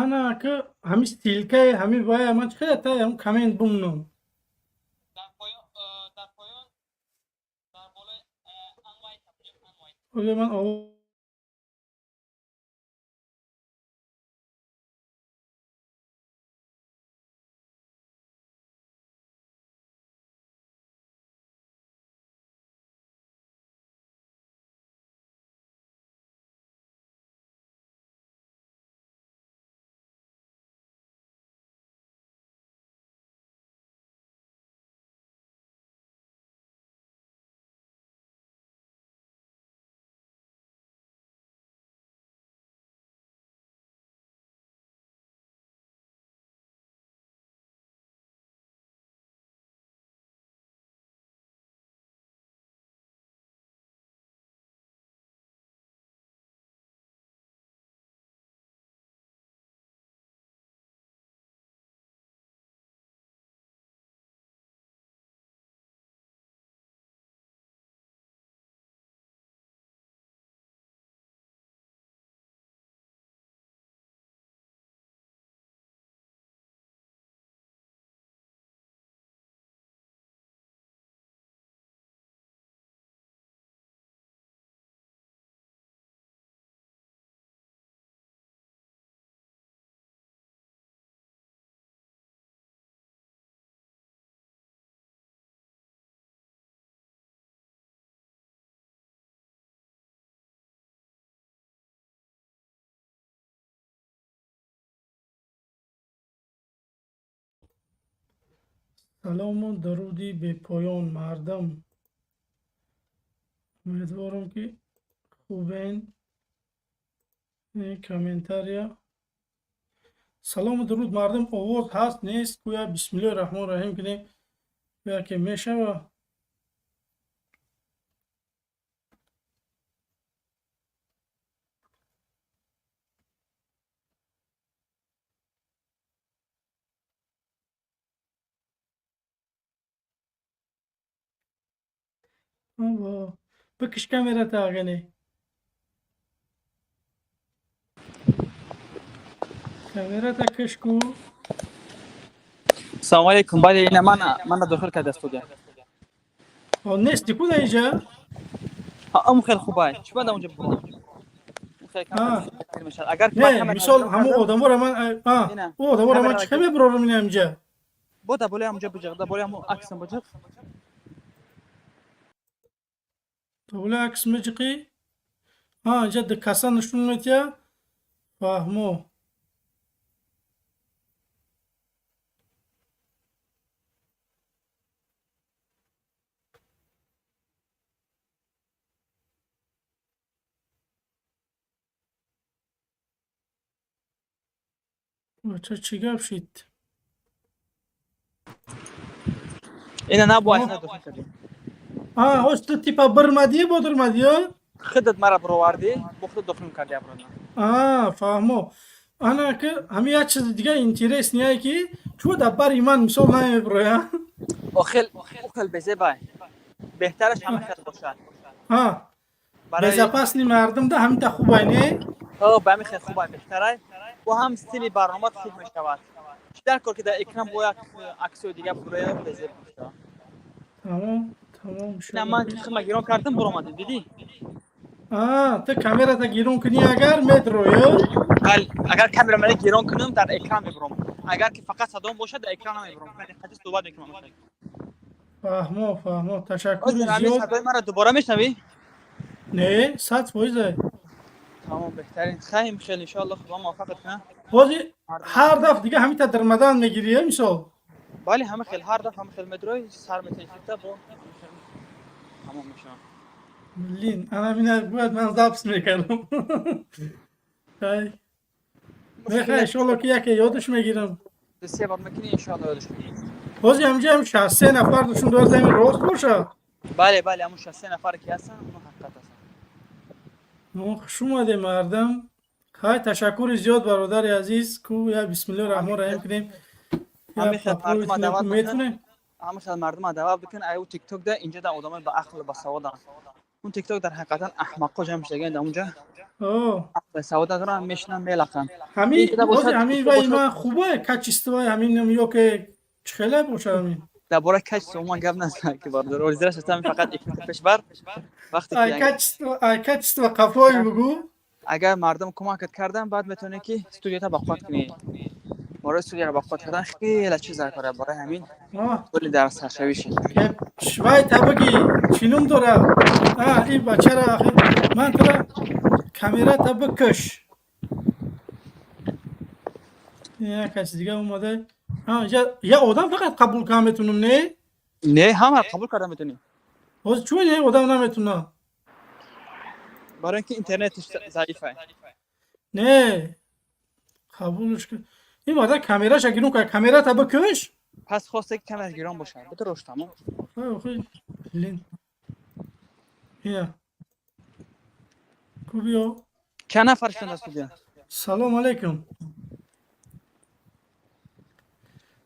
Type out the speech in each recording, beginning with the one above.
Ана ки ҳами ссылка и ҳами вая ман чӣ хел та ҳам коммент бумнам? Дар поён, дар болои invite. Оё ман салому дуруди бепоён, мардам. Умедворам, ки хубен. Комментария. Салому дуруд, мардум. Овоз ҳаст, нест? Гӯя бисмиллоҳи раҳмони раҳим кунем, гӯя ки мешава. Бикиш камерата, агане камерата киш ку. Салому алейкум. Бале, ина мана дохил карда студия. Нести ку дар инҷа? Ам хеле хубай. Чӣ бада онҷа будам? Агар не, мисол, ҳамун одаморо ман, ӯ одаморо ман чӣ хел мебурорам ина инҷа? Бо да болои ҳамунҷа буҷиқ, да болои ҳамун аксам буҷиқ. Болои акс меҷиқӣ, инҷа каса нишон метия. Фаҳмо. Бача, чӣ гап шид? Ина набояд дохил кардем. Ҳоз ту типа бирмадӣ, бодирмадӣ? Худат мара бировардӣ, бо худат дохил кардӣ обратно. Фаҳмо. Ана ки ҳамин як чизи дига интересный ки чӯ дар бари ман мисол намебироя? Охел охел безебай, беҳтараш ҳама хел бошад. Безопасный мардум да ҳаминта хубай, не? Ба ҳамин хел хубай, беҳтарай, бо ҳам стили барномат хуб мешавад. Чӣ дар кор, ки дар экран бо як аксиё дига буроя, безеб мешавад. Тамом, тамом. Ман худма гирон кардам, буромадем, дидӣ? Ту камерата гирон кунӣ, агар медроё? Агар камера мана гирон кунам, дар экран мебурам. Агар ки фақат садом бошад, дар экран намебурам, қати суҳбат мекунам. Фаҳмо, фаҳмо, ташаккури зиёд. Садои мара дубора мешнавӣ? Не, 100%. Тамом, беҳтарин. Хайм хел, иншоалло, худо муваффақат кунад. Ҳозир ҳар даф дига ҳамита дармадан мегирӣ, мисол? Бале, ҳама хел, ҳар даф ҳама хел медрои, сар метаифта, бо тамом мешавад. Блин, ана мина бояд ман запись мекардам. Хай, мехай, иншоалло, ки яке ёдаш мегирам. Се бор мекунӣ, иншоалло, ёдаш мегирӣ. Ҳозир ҳамҷа ҳам 63 нафар дошум, дорад, ҳамин рост бошад? Бале, бале, ҳамун 63 нафаре ки ҳастанд, оно ҳақиқат ҳастанд. Хуш омадем, мардам. Хай, ташаккури зиёд, бародари азиз. Ку я бисмиллоҳи раҳмони раҳим кунем. Метунем. Ҳама хел мардума даъват бикун. Аю тикток да, инҷа да одамои ба ақл, ба саводанд. Он тикток дар ҳақиқатан аҳмақҳо ҷамъ шудагианд дар онҷа. О. Савод надоранд, мешинанд, мелақанд. Ҳамин Ин кида бози бошад, ҳамин вай ман хубе качествои ҳамин ё ки чӣ хеле бошад ҳамин. Дар бораи качество умуман гап назан, ки бародар, оризираш ҳастам, фақат эфир пеш бар вақте ки Ай качество, ай качество қафои бугӯ. Агар мардум кӯмакат кардан, баъд метавонӣ ки студията бақувват кунӣ. Барои студияро бақувват кардан хеле чиз дар кора, барои ҳамин пули дар саршавӣ шид. Вай табаги чӣ ном дорад? А ин бачара ахир ман тура камерата бикаш. Як каси дига омада. Я одам фақат қабул карда метавонам, не? Не, ҳама қабул карда метавонӣ. Ҳозир чун не одам наметавонад? Барои ин ки интернетиш заифа. Не, қабулш ин марда камераша гирон кард, камерата бикаш. Пас хосте ки камера гирон бошад, битрош, тамом. Блин, ия ку биё. Чанд нафар шуданд дар студия? Салом алейкум.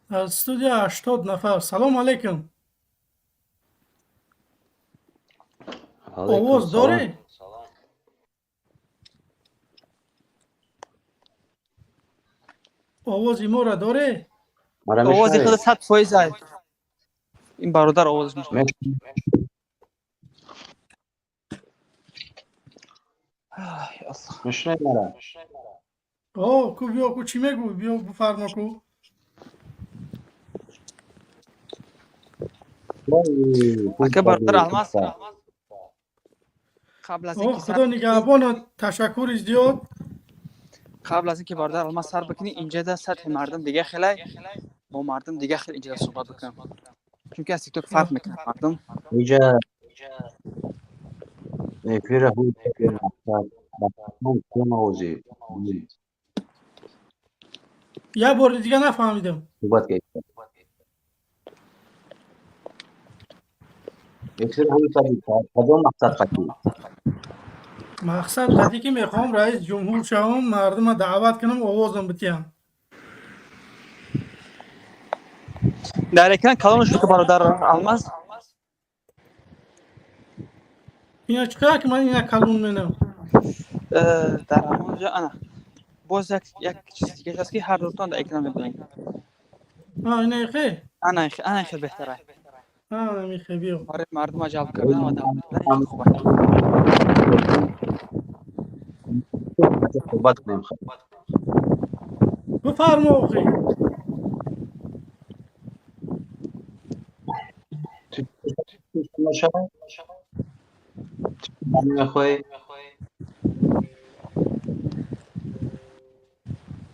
Дар студия 80 нафар. Салом алейкум. Овоз дорӣ? Овози моро дорӣ? Овози худ 100% ин бародар овозаш мешунавад. Мешунавӣ мара? О, ку биё, ку чӣ мегӯй, биё бифармо ку. Ака бародар Алмаз, қабл аз ин ки Худо нигаҳбона, ташаккури зиёд. Қабл аз ин ки бародар Алмаз сар бикунӣ, инҷада сатҳи мардум дига хелай, бо мардум дига хел инҷада суҳбат бикунам, чунки аз тикток фарқ мекунад мардум. Инҷа эфира овози. Як бори дига, нафаҳмидам. Суҳбат кардем. Эфир ҳуй кардӣ, кадом мақсад қатӣ? Мақсад қатӣ ки мехоҳам раис ҷумҳур шавам, мардума даъват кунам, овозам битиҳам. Дар экран калон шуд, ки бародар Алмаз. Ина чӣ қадар ки ман ина калон менам? Дар ҳамон ҷо ана боз як чиз дига ҳаст, ки ҳар дутон дар экран мебинем. Ина хе. Ана хел беҳтара. Михе, биё. Барои мардума ҷалб кардан ва даъват кардан хуб аст. Суҳбат кунем. Бифармо охи. Мешавад? Мехоҳӣ?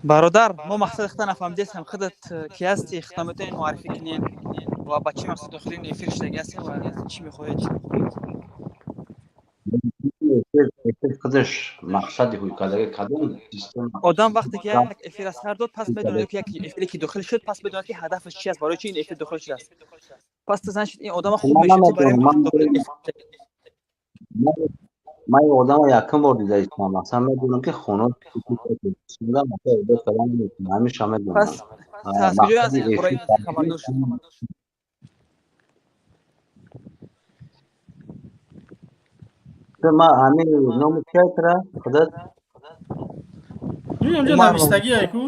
Бародар, мо мақсади худта нафаҳмидестам. Худат ки ҳасти, худта метавонед муаррифӣ кунед ва ба чӣ мақсад дохили ин эфир шудаги ҳастед ва чӣ мехоҳед? Эфир худаш мақсади ҳуй кардаги кадом система? Одам вақте ки як эфир аз сар дод, пас медонад, ки як эфире ки дохил шуд, пас медонад, ки ҳадафаш чи аст, барои чи ин эфир дохил шудааст. Пас ту, значит, ин одама хуб мешиносӣ, барои Ман ин одама якум бор дида истам. Масалан, медонам, ки хона ҳамеша медонам. Пас аз куҷо аз бораи хабардор шуд? Ма ҳамин номи чия тра худат? Инҷа навистагие ку.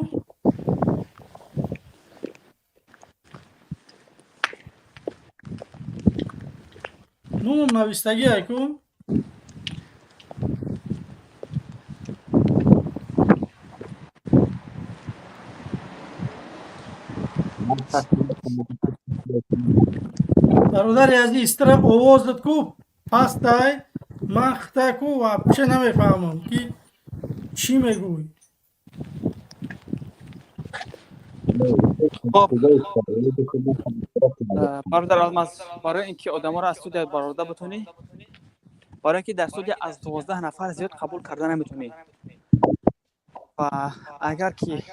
Номам навистагие ку. Бародари азиз, тра овоз дад ку пастай, ман хита ку вообще намефаҳмам, ки чӣ мегӯй. Хоб, бародар Алмаз, барои ин ки одаморо аз студия барода бутонӣ, барои ин ки дар студия аз 12 нафар зиёд қабул карда наметонӣ ва агар ки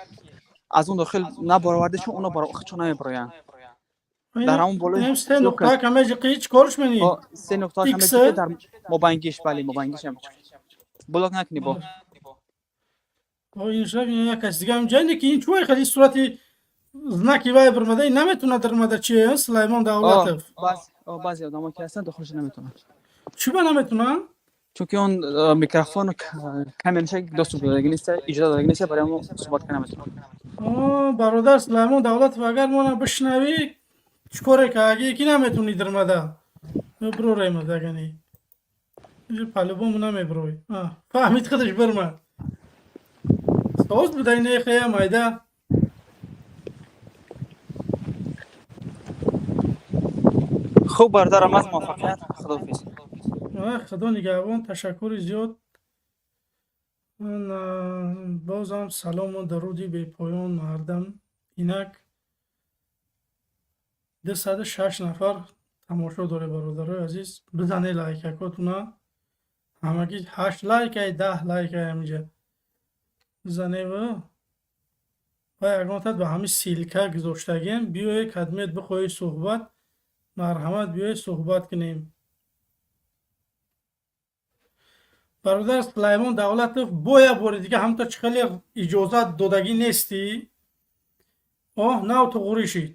аз он дохил набаровардишон, оно худшон намебароянд. Дар ҳамон болои се нуқта камеҷиқи чӣ корш менӣ? Се нуқта камеҷиқи дар мобайнгиш, бале, мобайнгиш ҳам блок накунӣ бо. Як каси дига ҷанде ки ин чӯй хели сурати знаки вай бирмада, ин наметавонад дармада. Чи Сулаймон Давлатов. Баъзе одамо ки ҳастанд, дохилша наметавонанд. Чӣ ба наметунам? Чунки он микрофону камераша доступ додаги неста, иҷоза додаги неста, барои мо суҳбат карда наметавонам. Бародар Сулаймон Давлатов, агар мона бишнавӣ, чӣ коре кардагӣ ки наметунӣ дирмада? Бирорем дагани. По-любому намебирой. Фаҳмид, худаш бирмад. Соз буда инехея майда. Хуб, бародарам, аз муваффақият, худоҳофиз. Худо нигаҳбон, ташаккури зиёд. Бозам салому даруди бепоён мардам. Инак 206 нафар тамошо доре, бародарои азиз. Бизане лайкакотуна. Ҳамагӣ 8 лайкай, 10 лайкай ҳамиҷа. Бизаневу ва ягон ба ҳамин ссылка гузоштагием. Биёед, кадмет бихоҳед суҳбат, марҳамат, биёед суҳбат кунем. Бародар Сулаймон Давлатов, бо як бори дига ҳамто чӣ хеле иҷозат додагӣ нестӣ? Оҳ, нав туғурӣ шид.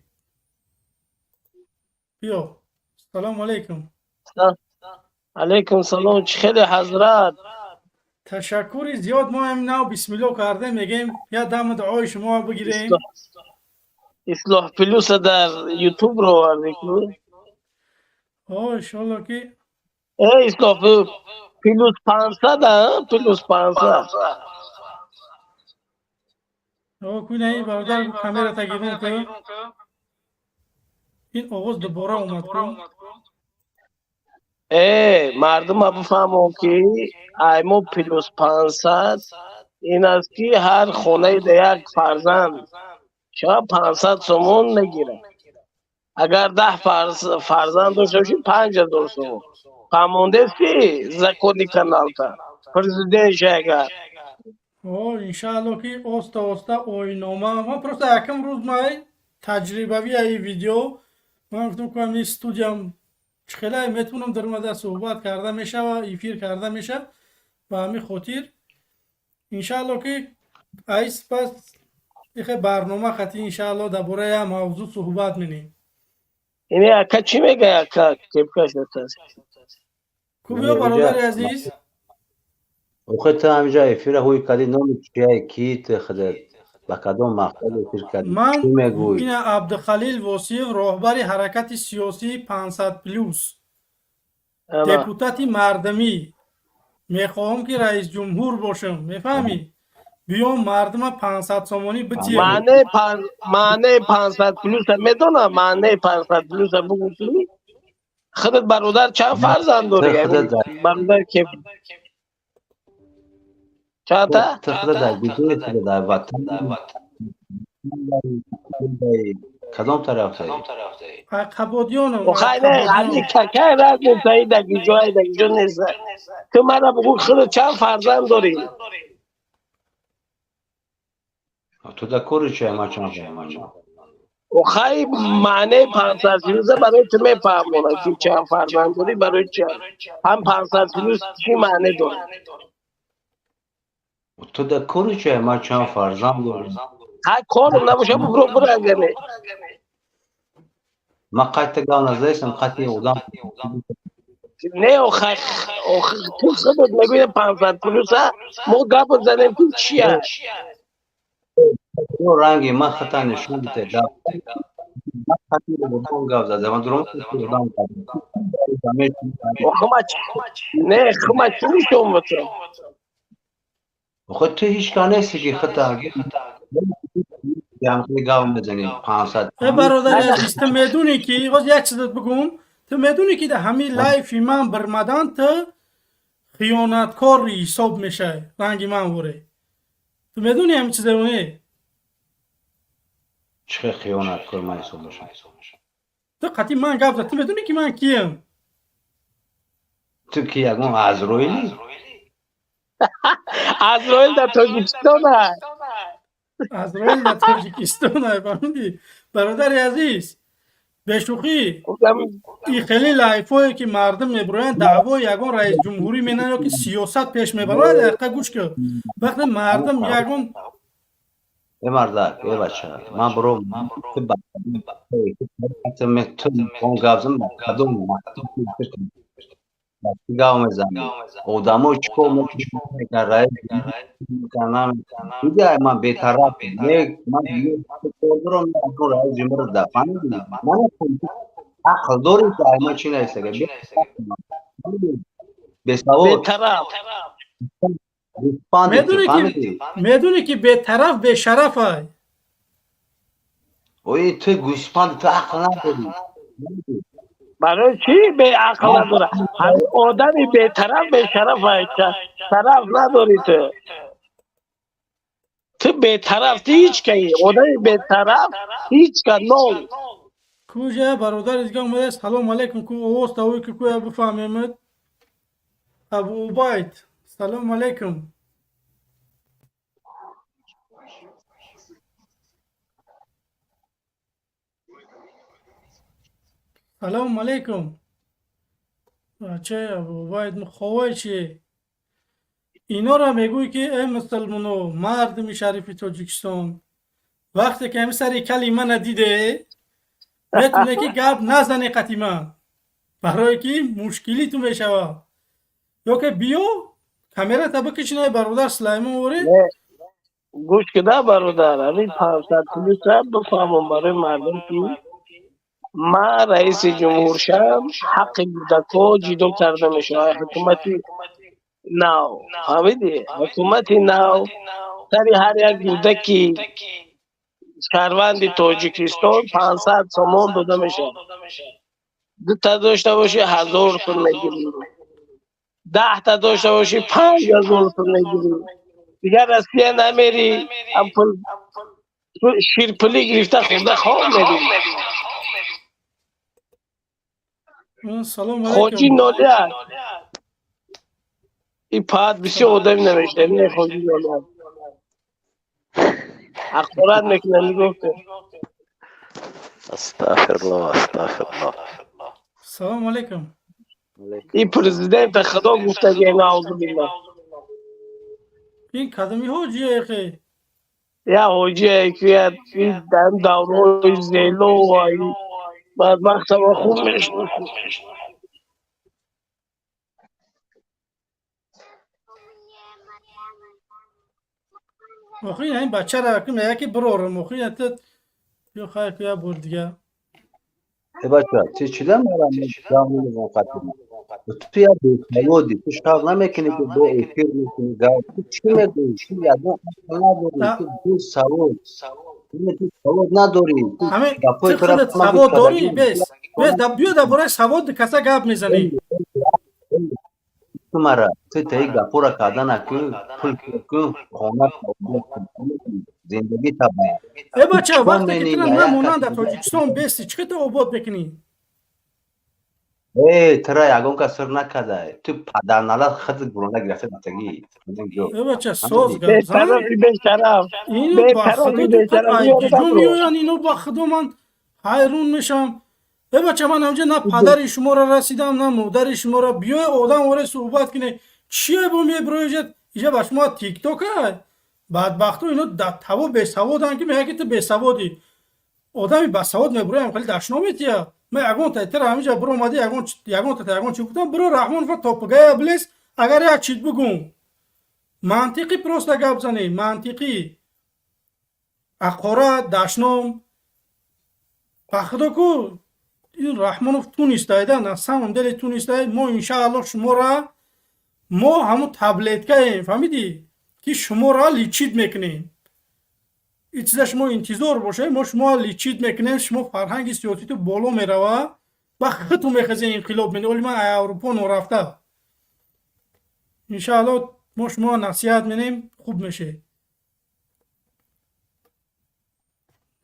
Биё. Салому алайкум. Алайкум салом, чӣ хеле, ҳазрат? Ташаккури зиёд. Мо ҳам нав бисмилло кардем, мегем я дам дуои шумо бигирем. Ислоҳ Плюса дар Ютуб ро овардӣ ку? О, иншолло ки Ислоҳ Плюс 500, а? Плюс 500. О, кунаи бародар, камерата гирон ку. Ин овоз дубора омад ку. Мардума бифаҳмон, ки ай мо плюс 500 ин аст, ки ҳар хонаи да як фарзанд шава 500 сомон мегирад. Агар 10 фарзанд дошта бошӣ, 5000 сомон. Фаҳмондест, ки закони каналта президент ша агар. О, иншаалло ки оста оста оинома. Ман просто якум рӯз май таҷрибавии видео, ман гуфтам, ку ҳамин студиям чӣ хеле метавонам даромада суҳбат карда мешава, эфир карда меша. Ба ҳамин хотир иншаалло ки айс пас ихе барнома хати иншаалло дар бораи як мавзӯъ суҳбат менем. Ини ака чӣ мега, ака кепка шудааст. Ку биё, бародари азиз. Охе, ту ҳамиҷа эфира ҳуй кардӣ, номи чияй, ки ту худат ба кадом мақсад эфир кардӣ? Ман Чӣ мегӯй? ина Абдухалил Восиев, роҳбари ҳаракати сиёсии 500 плюс, депутати мардумӣ, мехоҳам ки раисҷумҳур бошам, мефаҳмӣ? Биём, мардума 500 сомонӣ битием. Маънеи 500 плюса медонам, маънеи 500 плюса бугӯ, ки худат, бародар, чанд фарзанд дорӣ? Бародар, кеп чанда? Ту худат дар куҷое? Ту дар ватан, кадом тарафдаи? Қабодиёнам. Какай разницаи дар куҷое, дар куҷо нест. Ту мара бугӯ, худат чанд фарзанд дорӣ? Ту дар кори чия, ман чанд фарзанд? Охай, маънеи 500 плюса барои ту мефаҳмонам, ки чанд фарзанд дорӣ, барои ча ҳам 500 плюс чӣ маъне дорад. Ту дар кори чия, ман чанд фарзанд дорам? Ҳай, корум набоша, бубро бирагане. Ман қайта гап назаистам, қати одам. Не, охай, ту худат мегӯи 500 плюса, мо гап занем, ки чия. Ранги ман хата нишон бите, қати одам гап зада, ман дуром одам. Не, хума чӣ нишон битам? Охе, ту ҳеҷ кас нести, ки хата гап мезанӣ 500. Э, бародари азиз, ту медунӣ, ки боз як чизат бигӯм, ту медунӣ, ки дар ҳамин лайфи ман бирмадан ту хиёнаткор ҳисоб мешавӣ, ранги ман воре. Ту медунӣ ҳамин чизаро, не? Чӣ хиёнаткор ман ҳисоб мешавам? Ту қати ман гап зад, ту медунӣ, ки ман киям? Ту ки, ягон Азроилӣ? Азроил дар Тоҷикистон аст. Азроил дар Тоҷикистон, фаҳмидӣ? Бародари азиз, бешӯхӣ, и хеле лайфое ки мардум мебуроянд, даъвои ягон раисҷумҳурӣ менан ё ки сиёсат пеш мебаранд, дақиқа гӯш кун, вақте мардум ягон Э, мардак, э, бача, ман бро, ту гап зан, кадом Гав мезанӣ. Одамо чӣ кор мекунанд, раис мекунанд, дига ман бетараф не, ман кор дорам, раис ҷумҳур да, фаҳмидӣ? Ман ақл дорӣ, ки ай ман чӣ нависага? Бесавод. Бетараф. Медонӣ ки бетараф бешараф ай. Ой, ту гӯспанд, ту ақл надорӣ. Барои чӣ беақл надора? Ҳамин одами бетараф бешараф ай, тараф надорӣ ту. Ту бетараф, ту ҳеҷ каи. Одами бетараф ҳеҷ ка нол. Куҷа бародари дига омада, салом алейкум, ку овоз тавои ки куя бифаҳмемад. Абу Убайд, салом алейкум. Салом алейкум. Бача Абу Убайд муховай чи? Инора мегӯй ки эй мусалмоно, мардуми шарифи Тоҷикистон, вақте ки ҳами сари кали мана диде, метавоне ки гап назане қати ман, барое ки мушкили ту мешавад. Ё ки биё камерата бикишинай бародар Сулаймон оре. Гӯш кида бародар, ҳамин 500 плюса бифаҳмам барои мардум ки ман раиси ҷумҳур шавам, ҳаққи кӯдакҳо ҷудо карда мешавад. Ҳукумати нав, фаҳмидӣ? Ҳукумати нав сари ҳар як кӯдаки шаҳрванди Тоҷикистон 500 сомон дода мешавад. Дута дошта бошӣ 1000 сом мегирӣ, 10та дошта бошӣ 5000 сом мегирӣ. Дигар Россия намерӣ, ширпулӣ гирифта хӯрда хоб мерӣ. Салом Хоҷи алейкум. Нолия. И паат бисёр одами навишта, не Хоҷи Нолия. Ҳақорат мекунам, мегуфт. Астағфируллоҳ, астағфируллоҳ. Салом алейкум. И президента Худо гуфтаги, наузубиллоҳ. Ин кадами ҳоҷие хе? Я ҳоҷие ки дар давраҳои зело ва бадбахтама хуб мешиносам. Охи ин бачара ки мега ки бирорам, охи ин ё хайр ки я бор дига. Э бача, ти чида марам гав намезанам қати ман? Ту як бесаводӣ, ту шавқ намекунӣ ки бо эфир мекунӣ гав. Ту чӣ мегӯӣ? Ту ягон ақл надорӣ, ту бесавод. Ту савод надорӣ. Ту Ҳамин гапҳои ту тура худат ман савод гӯш дорӣ? кардагӣ. Бес. Бес, да биё дар бораи савод каса гап мезанӣ. Ту мара, ту таи гапҳоро карда накун, пул кун, хона зиндагӣ табоҳ. Э бача, Чикор вақте ки менӣ? тура Як намонанд дар каси Тоҷикистон бести, чӣ ту обод мекунӣ? Э, тура ягон кас сир накарда. Ту падарналат худат бурона гирифта рафтагӣ. Э бача, соз гап зан. Бетарафи бешараф. Ино ба Бетарафи худо ту бешараф. айгиҷо меоянд, ино ба худо ман ҳайрон мешавам. Э бача, ман ҳамҷа на падари шуморо расидам, на модари шуморо. Биёй одам оре суҳбат кине. Чие бо мебироиҷад? Иҷа ба шумо тикток ай. Бадбахто ино таво бесаводанд ки мега ки ту бесаводӣ. Одами басавод мебироям хеле дашно метия. Ман ягон тайтара ҳамиҷа биромадӣ, ягон тата ягон чӣ гуфтам, биро Раҳмонова топгая билес, агар як чиз бугум. Мантиқӣ просто гап занӣ, мантиқӣ. Ҳақорат, дашном. Ба худо ку ин Раҳмонов тунистайда, на самом деле тунистай. Мо иншааллоҳ шуморо, мо ҳамун таблеткаем, фаҳмидӣ, ки шуморо лечить мекунем. Ин чиза шумо интизор бошед, мо шуморо лечить мекунем, шумо фарҳанги сиёситу боло мерава ва худту мехезем инқилоб мене. Оли ман Аврупо норафта. Иншааллоҳ мо шуморо насиҳат менем, хуб мешед.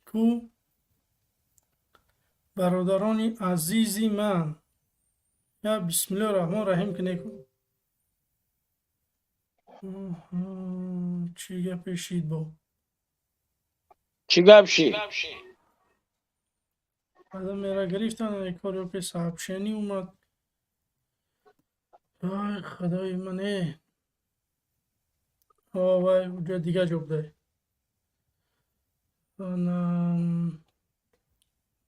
Ку бародарони азизи ман, я бисмиллоҳи раҳмони раҳим кунед. Чӣ гапе шид бо? Чӣ гап шид? Одам мера гирифтан, кор ё ки сообщение омад. Ай худои ман, э. О, вай уҷа дига ҷо будай.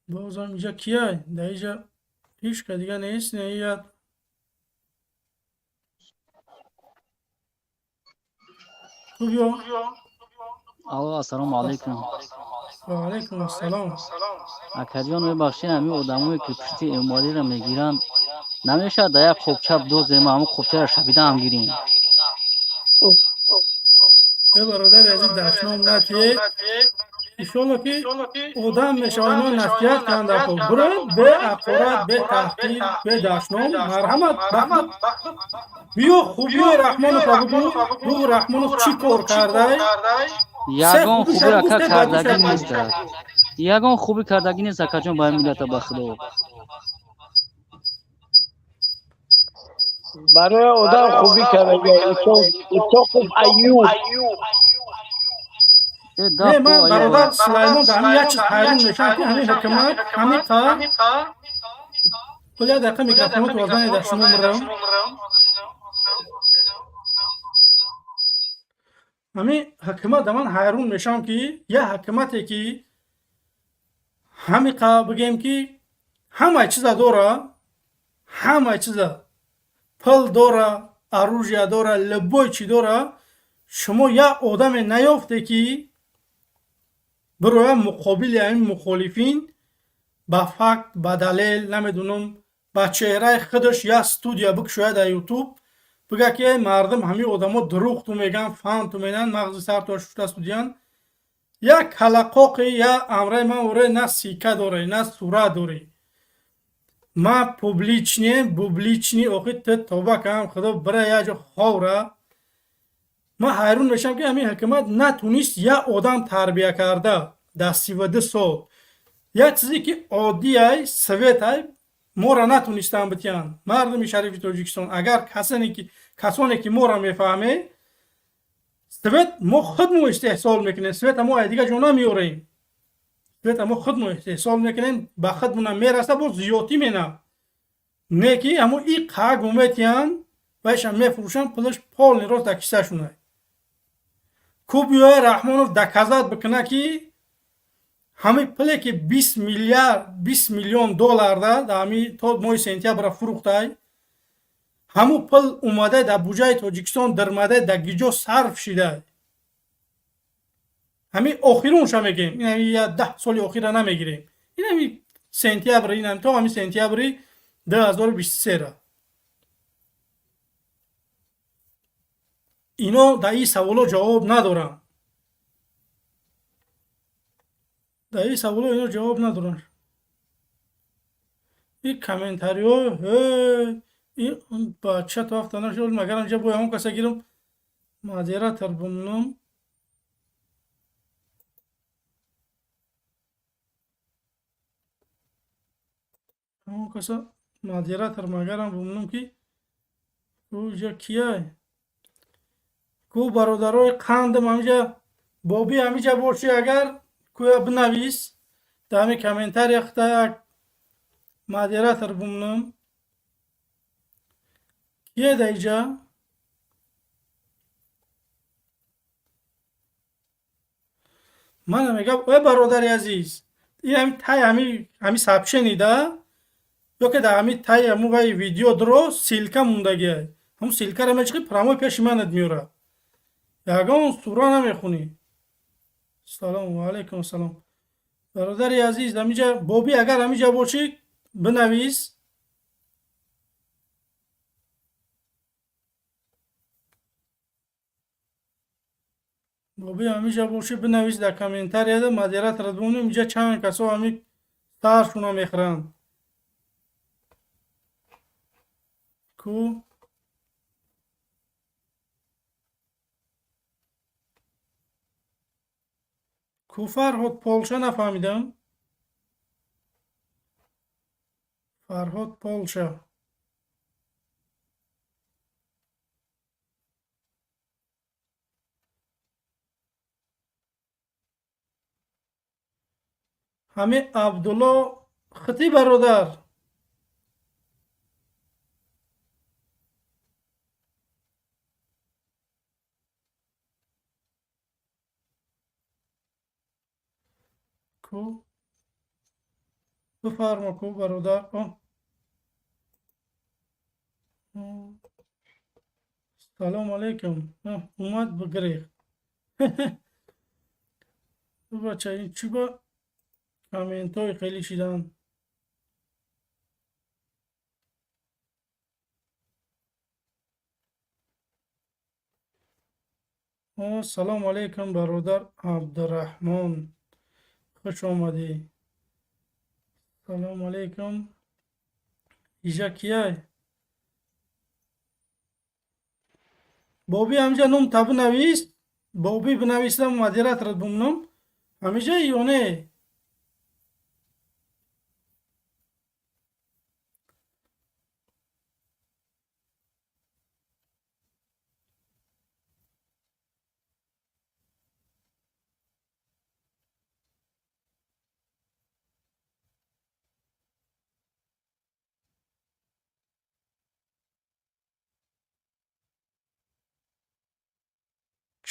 Бозам иҷа кияй? Дар иҷа ҳеч ка дига нест, не я. Ту биё. Алло, ассалому алайкум. Ва алайкум ассалом. Акаҷон, мебахшед, ҳамин одамое ки пушти Эмомалиро мегиранд, намешавад дар як қобча дозем, ҳамон қобчаро шабида ҳам гирем? Э, бародари азиз, дашном натиед. Иншолло ки одам мешавад, ино насиҳат кунанд. Хуб, бироед бе ҳақорат, бе таҳқир, бе дашном, марҳамат. Биё, хубиёи Раҳмонова бугӯ, бугӯ Раҳмонов чӣ кор кардай? Ягон хуби ака кардагӣ нест, ягон хуби кардагӣ нест, акаҷон, ба миллата, ба худо. Барои одам хубӣ кардагӣ Исоқов Аюб. Не, ман, бародар Сулаймон, дар ҳамин як чиз ҳайрон мешавам, ки ҳамин ҳукумат ҳамиқа пул. Як дақиқа микрофонотро занед, дар шумо мурам. Ҳамин ҳукумат, ман ҳайрон мешавам, ки як ҳукумате ки ҳамиқа, бигем ки, ҳамаи чиза дора, ҳамаи чиза, пул дора, оружия дора, любой чӣ дора, шумо як одаме наёфте ки бироя муқобили ҳамин мухолифин ба факт, ба далел, намедунам, ба чеҳраи худаш як студия бикушояд дар Ютуб, бига ки: «Эй мардум, ҳамин одамо дурӯғ ту мегӯянд, фан ту менан, мағзи сарту шуфта студиян». Як калақоқи, як амраи ман оре, на сика дорӣ, на сурат дорӣ. Ман публичный, публичный, охи ту тоба кардам, худо бира як ҷо ховра. Ман ҳайрон мешавам, ки ҳамин ҳукумат натунист як одам тарбия карда дар 32 сол. Як чизе ки оддиай, светай моро натунистанд битиҳанд. Мардуми шарифи Тоҷикистон, агар касоне ки моро мефаҳме, свет мо худмо истеҳсол мекунем, света мо дигар ҷо намеорем, света мо худмо истеҳсол мекунем, ба худмона мераса, боз зиёдтӣ мена. Не ки ҳамо и қагу метиҳанд, вайшам мефурӯшанд, пулаш полный рост дар кисашунай. Ку биёя Раҳмонов доказать бикуна, ки ҳамин пуле ки 20 миллиард, 20 миллион доллар да ҳами то моҳи сентябра фурӯхтай, ҳамун пул омадай дар буҷаи Тоҷикистон дармадай, дар гиҷо сарф шидай? Ҳамин охирунша мегем, ин 10 соли охира намегирем, ин ҳами сентябр, ин то ҳами сентябри 2023-ра. Ино дар ин саволо ҷавоб надоранд, дар ин саволо ино ҷавоб надоранд. Ин комментариҳо, ин бача то ҳафта нашуд, магар инҷа бо ҳамон каса гирам, модератор бумонам. Ҳамон каса модератор магарам бумонам, ки ӯ кияй? Ку бародарои қандам, ҳамиҷа Боби, ҳамиҷа бошӣ агар, кӯя бинавис дар ҳамин комментария, хита як модератор бумонам. Кие дар иҷа? Мана мегам, э бародари азиз, ин ҳами тай ҳами сообщение да ё ки дар ҳами таи ҳамун вай видео дро ссылка мондагиай, ҳамун ссылкаро мечиқи, прямой пеши манат меёрад, ягон сура намехунӣ. Салому алайкум салом, бародари азиз. Ҳамиҷа Бобӣ, агар ҳамиҷа бошӣ, бинавис. Бобӣ, ҳамиҷа бошӣ, бинавис дар комментарияда, модераторат бимонем. Инҷа чанд касо ҳами саршуна мехӯранд ку. Ку Фарҳод Полша? Нафаҳмидам. Фарҳод Полша. Ҳамин Абдулло хити, бародар. Ку, бифармо, ку бародар. Салому алайкум. Омад, бигирехт. Бача, ин чӣ ба комментҳои хеле шидан? Салому алайкум, бародар Абдураҳмон, хуш омадӣ. Салому алайкум. Ижа кияй? Боби, ҳамиҷа ном та бинавис. Боби бинависам, модераторат бумном. Ҳамиҷа ё не?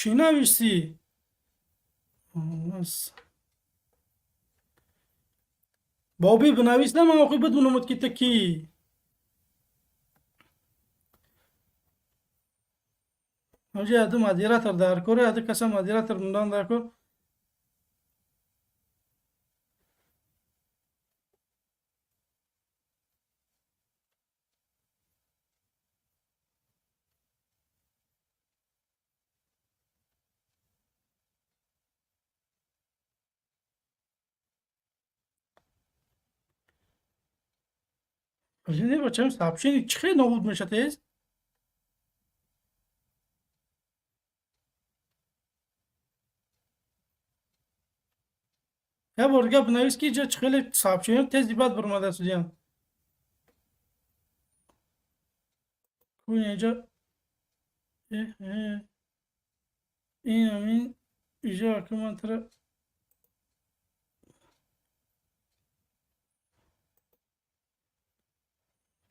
Чӣ нависӣ? Боби, бинавис, на ман охи бидунамад, ки ту кӣ. Ҳамҷа яду модератор дар кор, яду каса модератор мундан дар кор. Не, бачам, сообщение чӣ хел нобуд меша тез? Як бор дига бинавис, ки иҷа чӣ хеле сообщение тези бад баромада судиян. Кун иҷа, ин ҳамин иҷа ки ман тара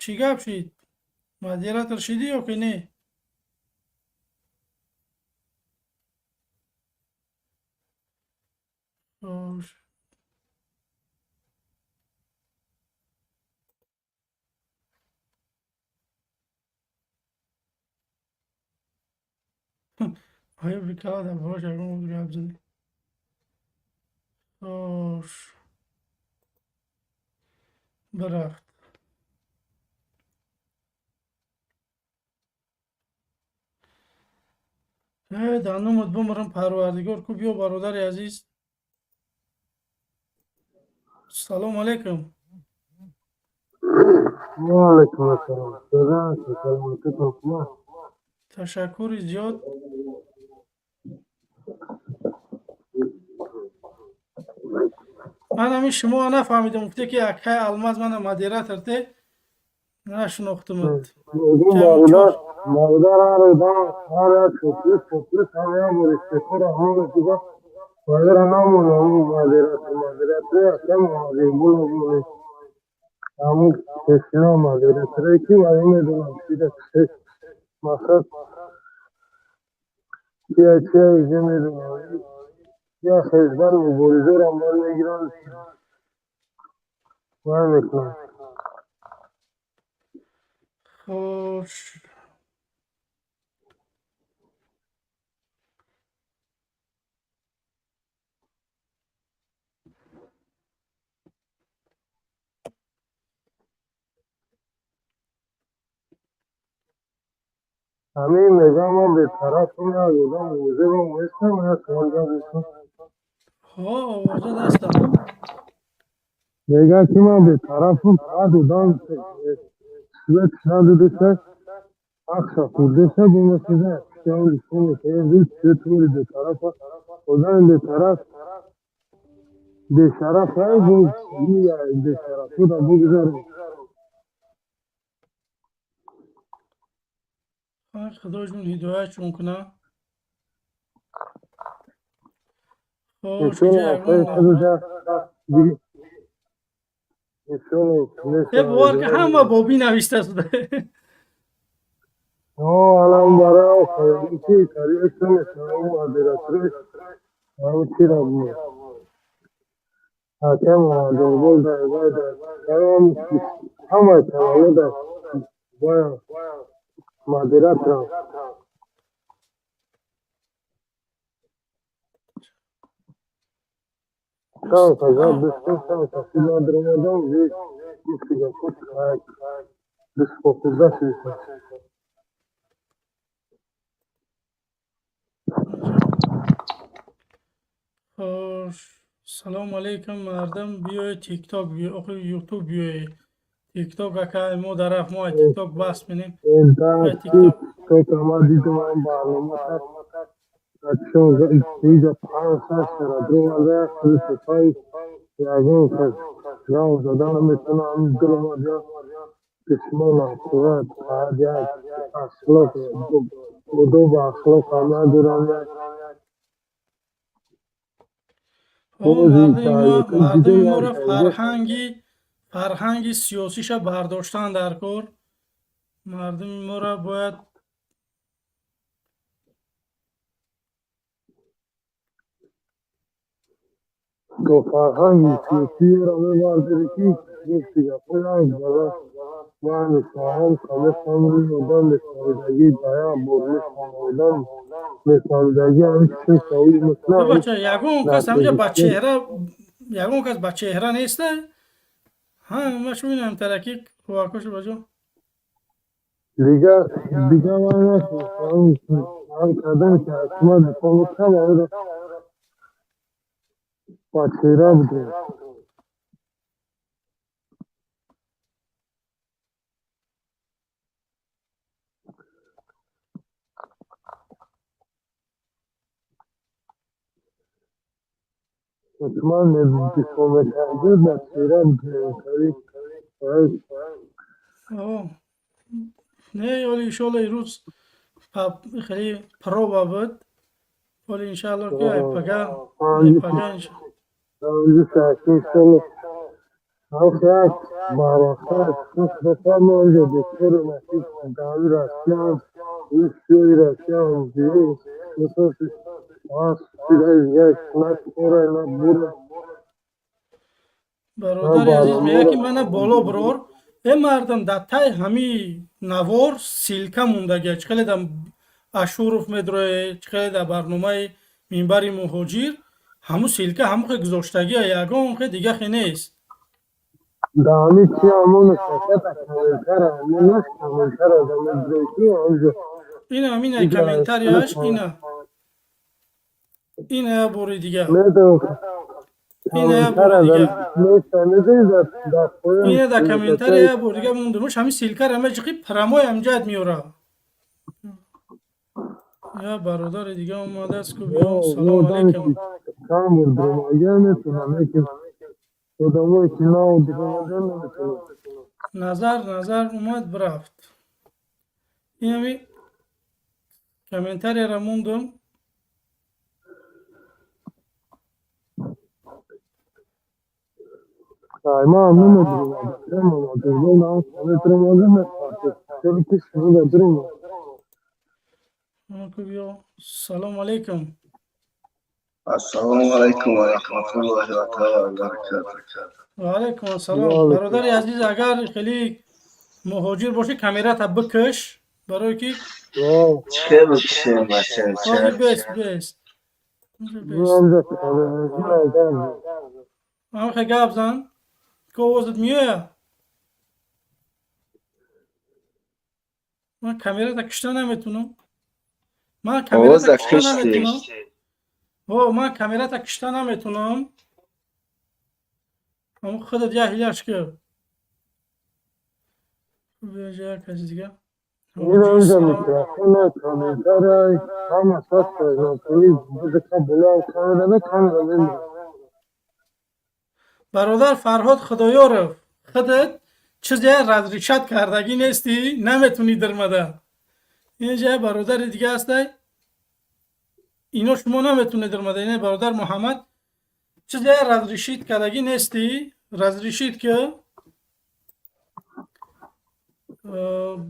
чӣ гап шид? Модератор шидӣ ё ки не? Xo'sh. Оё бикала дар борааш ягон гап занӣ? Xo'sh. Бирафт. Дар номат бумрам, Парвардигор ку, биё, бародари азиз. Салому алайкум. Ва алайкум ассалом. Саломатитон хуб аст? Ташаккури зиёд. Ман ҳамин шумо нафаҳмидам, гуфте ки акай Алмаз мана модератор те, нашинохтумад. Бародар, бародар, ҳар одам, ҳар як шоплис, шоплис ҳам як бор истеъфоро ҳам мекунад. Бародар, намона ҳамун модератор, модератори аслан Муҳаммадиқбол монед. Ҳамун пешина модераторе ки ман медонам чида мақсад чия, чия иҷа медонам. Як хезбар муборизарам бар мегиранд, вай мекунанд. Xo'sh. Ҳамин мегӯям, ман бетарафам, як одам овозаам нестам, як савол ҷавоб. Ҳо, овозат ҳастам. Мегӯяд, ки ман бетарафам, фақат одам свет надодеса, ҳақша хӯрдеса, бомасида пуштиам бетарафа. Одами бетараф бешараф бешарафуда бигзарем. Худоҷон ҳидоятшон куна. Xo'sh, бовар ки ҳама бобӣ навишта шуда. Алам барои ки модератори ҳамин чира буд. Ҳакам Муҳаммадиқбол дар ҳамаи таваллуд бояд модераторам. Чанд та гап доштем, чанд та филм даромадам, гуфти гапҳо дастпохӯрда шудем. Хош, салому алейкум мардум, биёед тикток, охи ютуб биёед. Тикток ака мо дараф мо тикток бас менем. Тикток ама дидам ам барнома чун иҷа панҷ шаш тара дуромада сипай ягон кас гав зада наметавонам, дуромада писмонам қувват як ахлоқ одобу ахлоқам надорам. Мардуми моро фарҳанги сиёсиша бардоштан дар кор. Мардуми моро бояд то фарҳанги сиёсиро мебардорӣ, ки гуфти гапҳо як бара ман мефаҳмам, мефаҳмам рӯи одам мефаҳмидагӣ ба як бор мефаҳмам одам мефаҳмидагӣ ҳамин чиз савол мекунам. Бача, ягон кас ҳамҷа ба чеҳра, ягон кас ба чеҳра неста. Ҳа, ма шуминам тараки кӯвакошу баҷо. Дигар дигар ман нафаҳмам ҳам кардам ки ҳукумат дифоъ мекунам, ҳаминро ба чеҳра будем. Ҳукумат дифоъ мекард, ба чеҳра будем. Не, оли иншоалло ирӯз хеле проба буд. Оли иншоалло ки пага пага Бародари азиз мегӯяд ки мана боло бирор. Э мардум, дар таи ҳамин навор ссылка мондагия. Чӣ хеле дар Ашуров медроед, чӣ хеле дар барномаи Минбари муҳоҷир ҳамун ссылка ҳамун хе гузоштагия, ягон хе дига хе нест. Ина ҳамина комментарияш, ина ина як бори дига, ина як бори дига, ина дар комментария як бори дига мондумуш. Ҳамин ссылкаро меҷиқи, прямой ҳамҷад меёра. Я бародари дига омадааст ку, биё. Салому алейкум. Назар назар омад, бирафт. Инами комментарияро мондум. Салому алейкум. Ассалому алайкум ва раҳматуллоҳи ва таъала ва баракатуҳ. Ва алайкум ассалом. Бародари азиз, агар хеле муҳоҷир бошӣ, камерата бикаш, барое ки Чӣ бикашем, бача? Ҳозир бес бес. Ҳамхе гап зан, ки овозат меояд. Ман камерата кишта наметунам. Ман камерата кишта наметунам. О, ман камерата кишта наметунам. Аммо худат як ҳилаш ки. Як каси дига. Бародар Фарҳод Худоёров, худат чизе разрешать кардагӣ нестӣ, наметунӣ дирмада. Инҷа бародари дига ҳастай. Ино шумо наметунед дирмада. Ина бародар Муҳаммад, чизе разрешить кардагӣ нестӣ, разрешить ки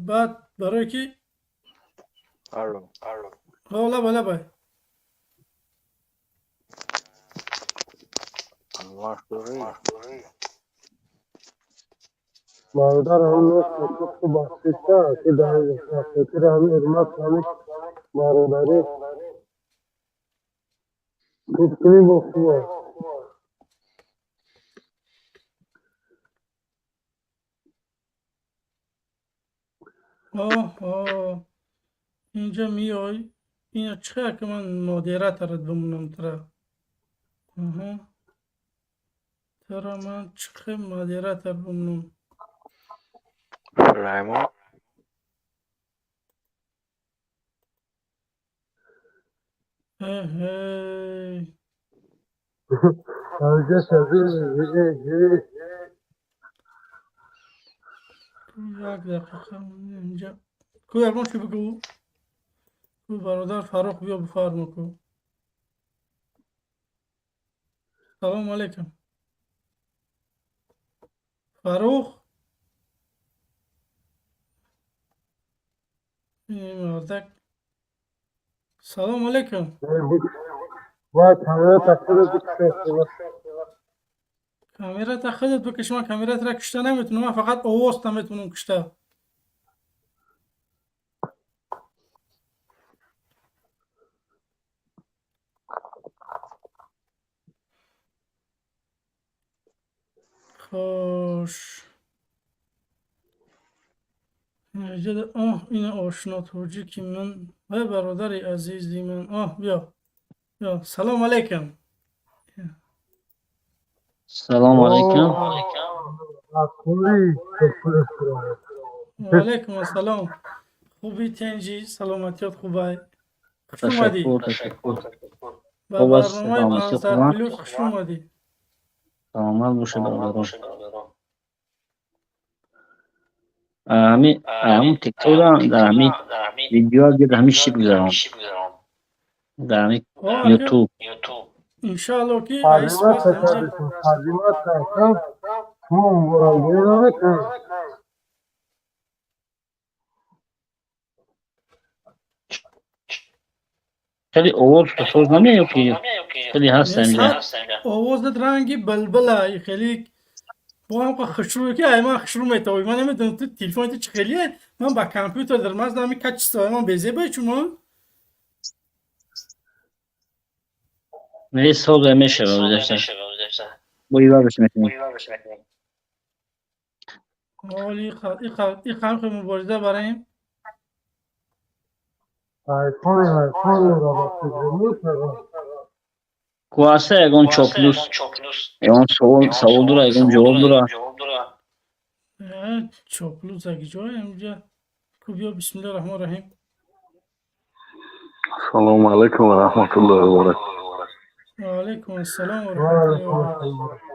баъд барое ки Алло. Лаба лабай. Бародар ҳам нест, бахшиста, ки дар хотири ҳамин ҳурмат, ҳамин бародарӣ хуб кунӣ бо хуб аст. Оҳ, инҷа меой. Ина чӣ ки ман модераторат бимонам тра. Аҳа. Тра ман чӣ модератор бимонам? Раймон. Эҳей. Як дақиқа инҷа. Ку ягон чӣ бигӯ? Ку бародар Фаррух биё бифармо ку. Салому алайкум. Фаррух? Мардак. Салому алайкум. Камерата худат бикаш, ман камератро кушта наметунам, ман фақат овозта метунам кушта. Хош. Оҳ, ина ошно тоҷики ман ва бародари азизи ман. Оҳ, биё. Биё. Салому алайкум. Салому алайкум. Ва алайкум ассалом. Хуби тенҷи, саломатиёт хубай. Хуш омадӣ. Ташаккур, ташаккур. Ба Хуб аст, барномаи саломатиёт 500 хуб. плюс хуш омадӣ. Саломат бошед, бародарон. Ҳами ҳамун тиктокда дар ҳами видео дар ҳами чӣ гузарон. Дар ҳами О, ака, Ютуб. иншаалло ки ай спас инҷа. Хеле овоз соз намеё ки хеле ҳаст инҷа. Овозат ранги булбула, хеле бо ҳам хушрӯ ки ай ман хушрӯ метавӣ. Ман намедонам ту телефони ту чӣ хелие, ман ба компютер дар ман ҳами качество ман безебай чумо. Не соз мешава гузашта. Бо ивазаш мекунем. Оли иқа мубориза барем. Ку ҳаста ягон чоплус, ягон савол савол дора, ягон ҷавоб дора. Чоплус аги ҷой инҷа. Ку биё бисмиллоҳи раҳмони раҳим. Ассалому алайкум ва раҳматуллоҳи ва баракатуҳ. Ва алайкум ассалом ва раҳматуллоҳи ва баракатуҳ.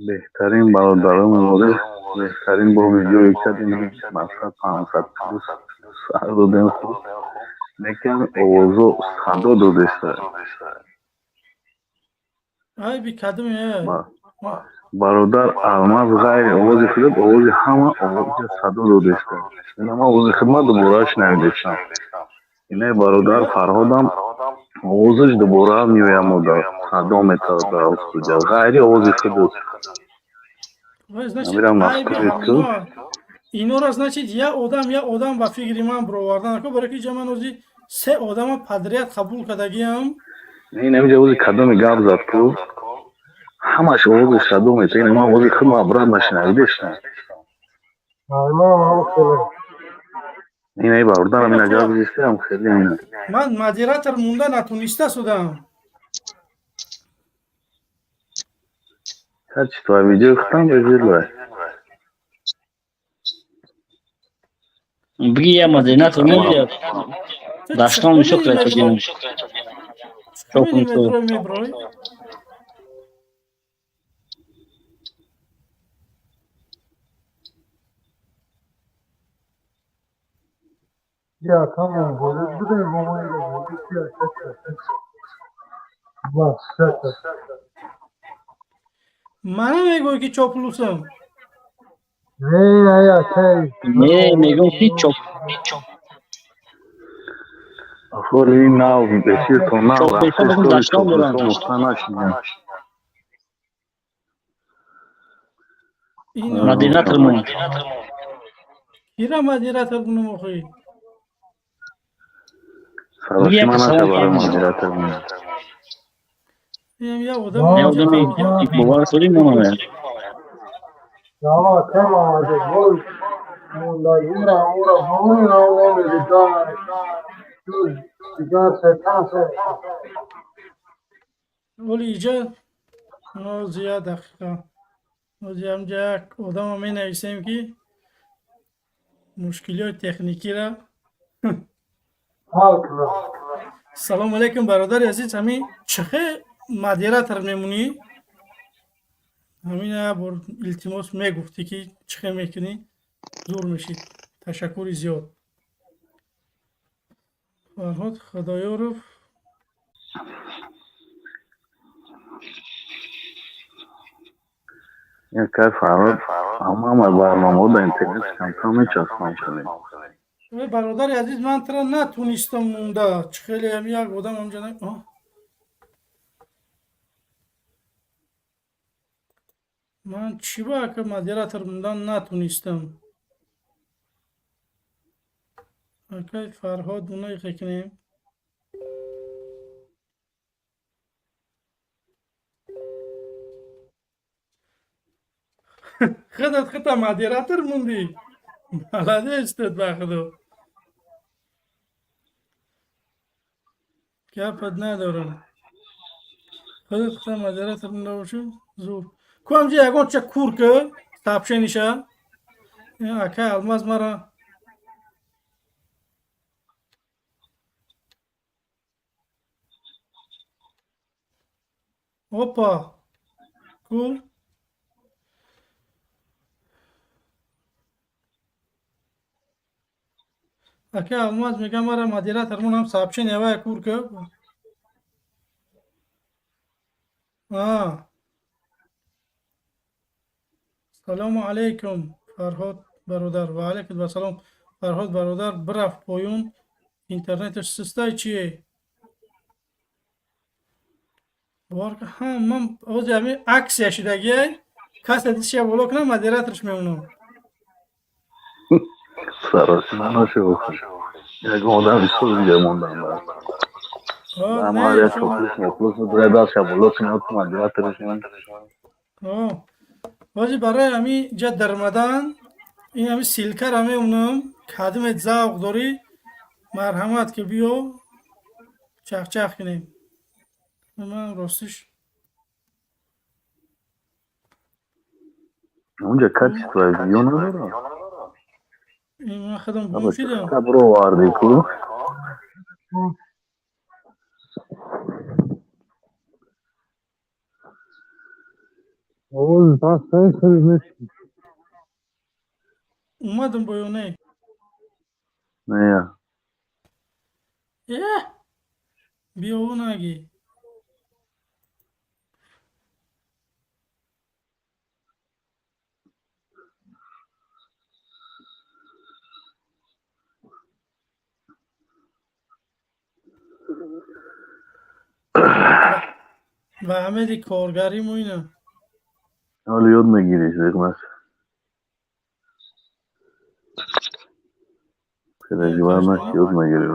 Беҳтарин бародарони мориф, беҳтарин бо видеое кардем, мақсад 500 плюс сар додем хуб. Лекин овозо садо додеста. Ай би кадом е. Бародар Алмаз ғайри овози худат, овози ҳама овози садо додеста. Ина ман овози хидмат дубора шунавидестам. Инаи бародар Фарҳодам овозаш дубора меояд модар садо метавад дар студия. Ғайри овози худат. Вай, значит, Намирам ай би мафкури ту. ҳамино. Инора значит я одам ба фикри ман бировардан ко барои ки ҷа ман ози се одама подряд қабул кардагиам. Ин ҳамиҷа овози кадоме гап зад ку? Ҳамаш овози садо метавад. Ин ман овози худам обратно шунавидестам. Инаи бародарам ина гап зистам хеле ина. Ман модератор монда натониста судам. Качество видео худам безилай. Биги я модератор мебиёд. Даштон мишо кратогем. Чопун ту. Меброй. Мана мегӯй ки чоплусам. Не, мегӯм ки чоп Ахори нав эфиртон нав Чоп рафтест, даштон доранд. чоплусо мухта нашидем. Модератор мон. Кира модератор бунум охи? Саросима Як наша савол барои кардем. модератор бунем. Инам я одам. Я одами бовар дорӣ монаме. Мондагиро ӯро боварӣ намедиҳад. Дигар сетан. Оли иҷа ҳозир як дақиқа. Ҳозир ҳамҷа як одама менависем, ки мушкилиҳои техникиро ҳал кунад. Салому алайкум, бародари азиз. Ҳамин чӣ хел модератор мемонӣ? Ҳамин як бор, илтимос, мегуфтӣ, ки чӣ хел мекунӣ, зур мешид. Ташаккури зиёд. Фарҳод Худоёров. Якай Фарҳод, ҳама барномаҳо дар интернет камкам мечаспам хеле. Э, бародари азиз, ман тра натунистам монда. Чӣ хеле ҳам як одам ҳамҷа ман чӣ ба ака модератор мондан натунистам. Акай Фарҳод, унаихе кунем. Худат хута модератор мондӣ. Молодец тут, ба худо. Гапат надорам. Худат хута модератор монда бошӣ, зур. Ку ҳамҷа ягон ча кур ки сообщениша. Акай Алмаз мара опа ку. Акай Алмаз мегам, мара модератор монам, сообщение вая кур ки. А. Салому алайкум, Фарҳод бародар. Ва алайкум вассалом. Фарҳод бародар бирафт поён. Интернеташ систай чие? Бовар кун, ҳа, ман ҳозир ҳамин аксия шудагиай. Касе дистша боло кунам, модераторш мемонам. Саросима нашуд. Ягон одам бисёр дига мондан бар. О, Ама не, як шумо чоплус моплус дурай даша боло кунад, модераторш ман. О, ҳозир барои ҳамин ҷа даромадан ин ҳамин ссылкара мемонам. Кадимет завқ дорӣ, марҳамат, ки биё чахчах кунем. Ман ростиш Унҷа качество видео надорад. Ин ман худам гум Аба шудам. чӣ бировардӣ ку? Овози даст хеле нест. Омадам бо ё не? Не. Э, биё наги. Ва ҳамеди коргариму ина. Ҳоло ёд мегирӣ, зиқ наш. Переживай наш, ёд мегирӣ.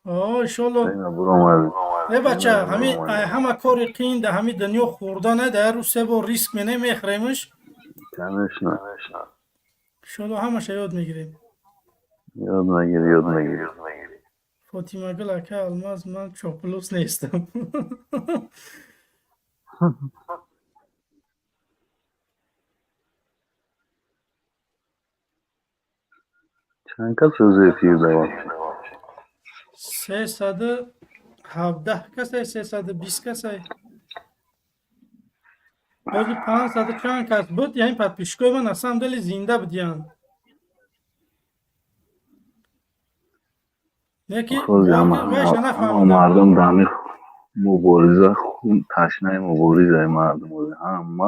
О, иншолло. Ина буромадӣ. Э, бача, ҳами ҳама кори қиин дар ҳами дунё хӯрдане, дар як рӯз се бор риск менем, мехӯремш. Конечно. Иншолло, ҳамаша ёд мегирем. Ёд мегирӣ, ёд мегирӣ. Фотимагул: ака Алмаз, ман чоплус нестам. Чанд кас рӯзи эфир давом? 317 касай, 320 касай. Ҳозир 500 чанд кас буд, яъне подписчикои ман на самом деле зинда будиянд. Не ки Хози ҳама вайша ҳама нафаҳмидам. Мардум дар мубориза хун ташнаи муборизаи мардум ҳама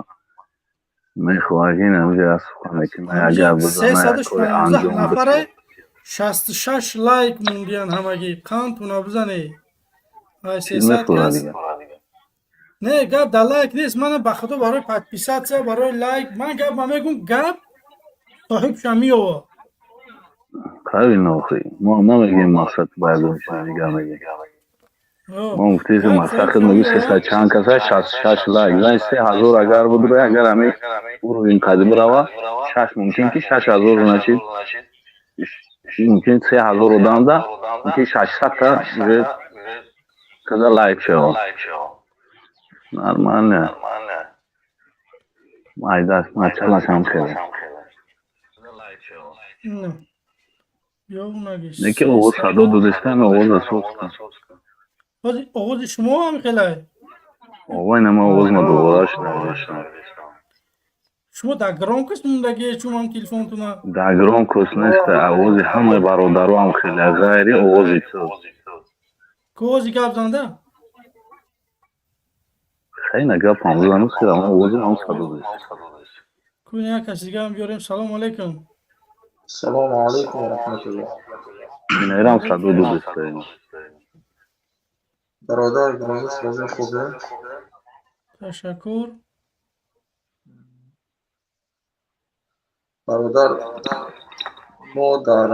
мехоҳад, ки ҳамҷа аз сухан мекунад, агар бизана, як кори 316 анҷом нафаре битад. 66 лайк мондиян ҳамагӣ. Қандтуна бизане. Ай Чӣ 300 мехӯрад кас. дигар? Не, гап дар лайк нест. Мана, ба худо, барои подписаться, барои лайк. Ман гап ма мегум, гап соҳибша меёва. Правильно, охи. Мо намегем мақсад ба ягон чизи дигар мегем. Ман гуфтесам, мастақил мегӯ 300 чанд каса, 66 лайк. Зани 3000 агар будра, агар ҳами уровень қади бирава, шаш мумкин ки 6000, значит, мумкин 3000 одамда, мумкин 600 та уже каза лайк шава. Нормально. Майдаш, мачалашам хеле. Неки овоз садо додистан, овоз асоста. Овози шумо ҳам хелай? Овой, нама овоз ма дубора шунавидистам. Шумо дар громкость мондагие, чун ман телефонтуна? Дар громкость нест, овози ҳамаи бародаро ҳам хеле, ғайри овози ту. Ку овози гап занда? Хеле гапам зану, хеле овози ҳам садо додист. Ку як каси дига ҳам биёрем. Салому алайкум. Салому алайкум ва раҳматуллоҳ. Инайрам садо додист. Бародар гиромӣ, созин, хубе? Ташаккур. Бародар, мо дар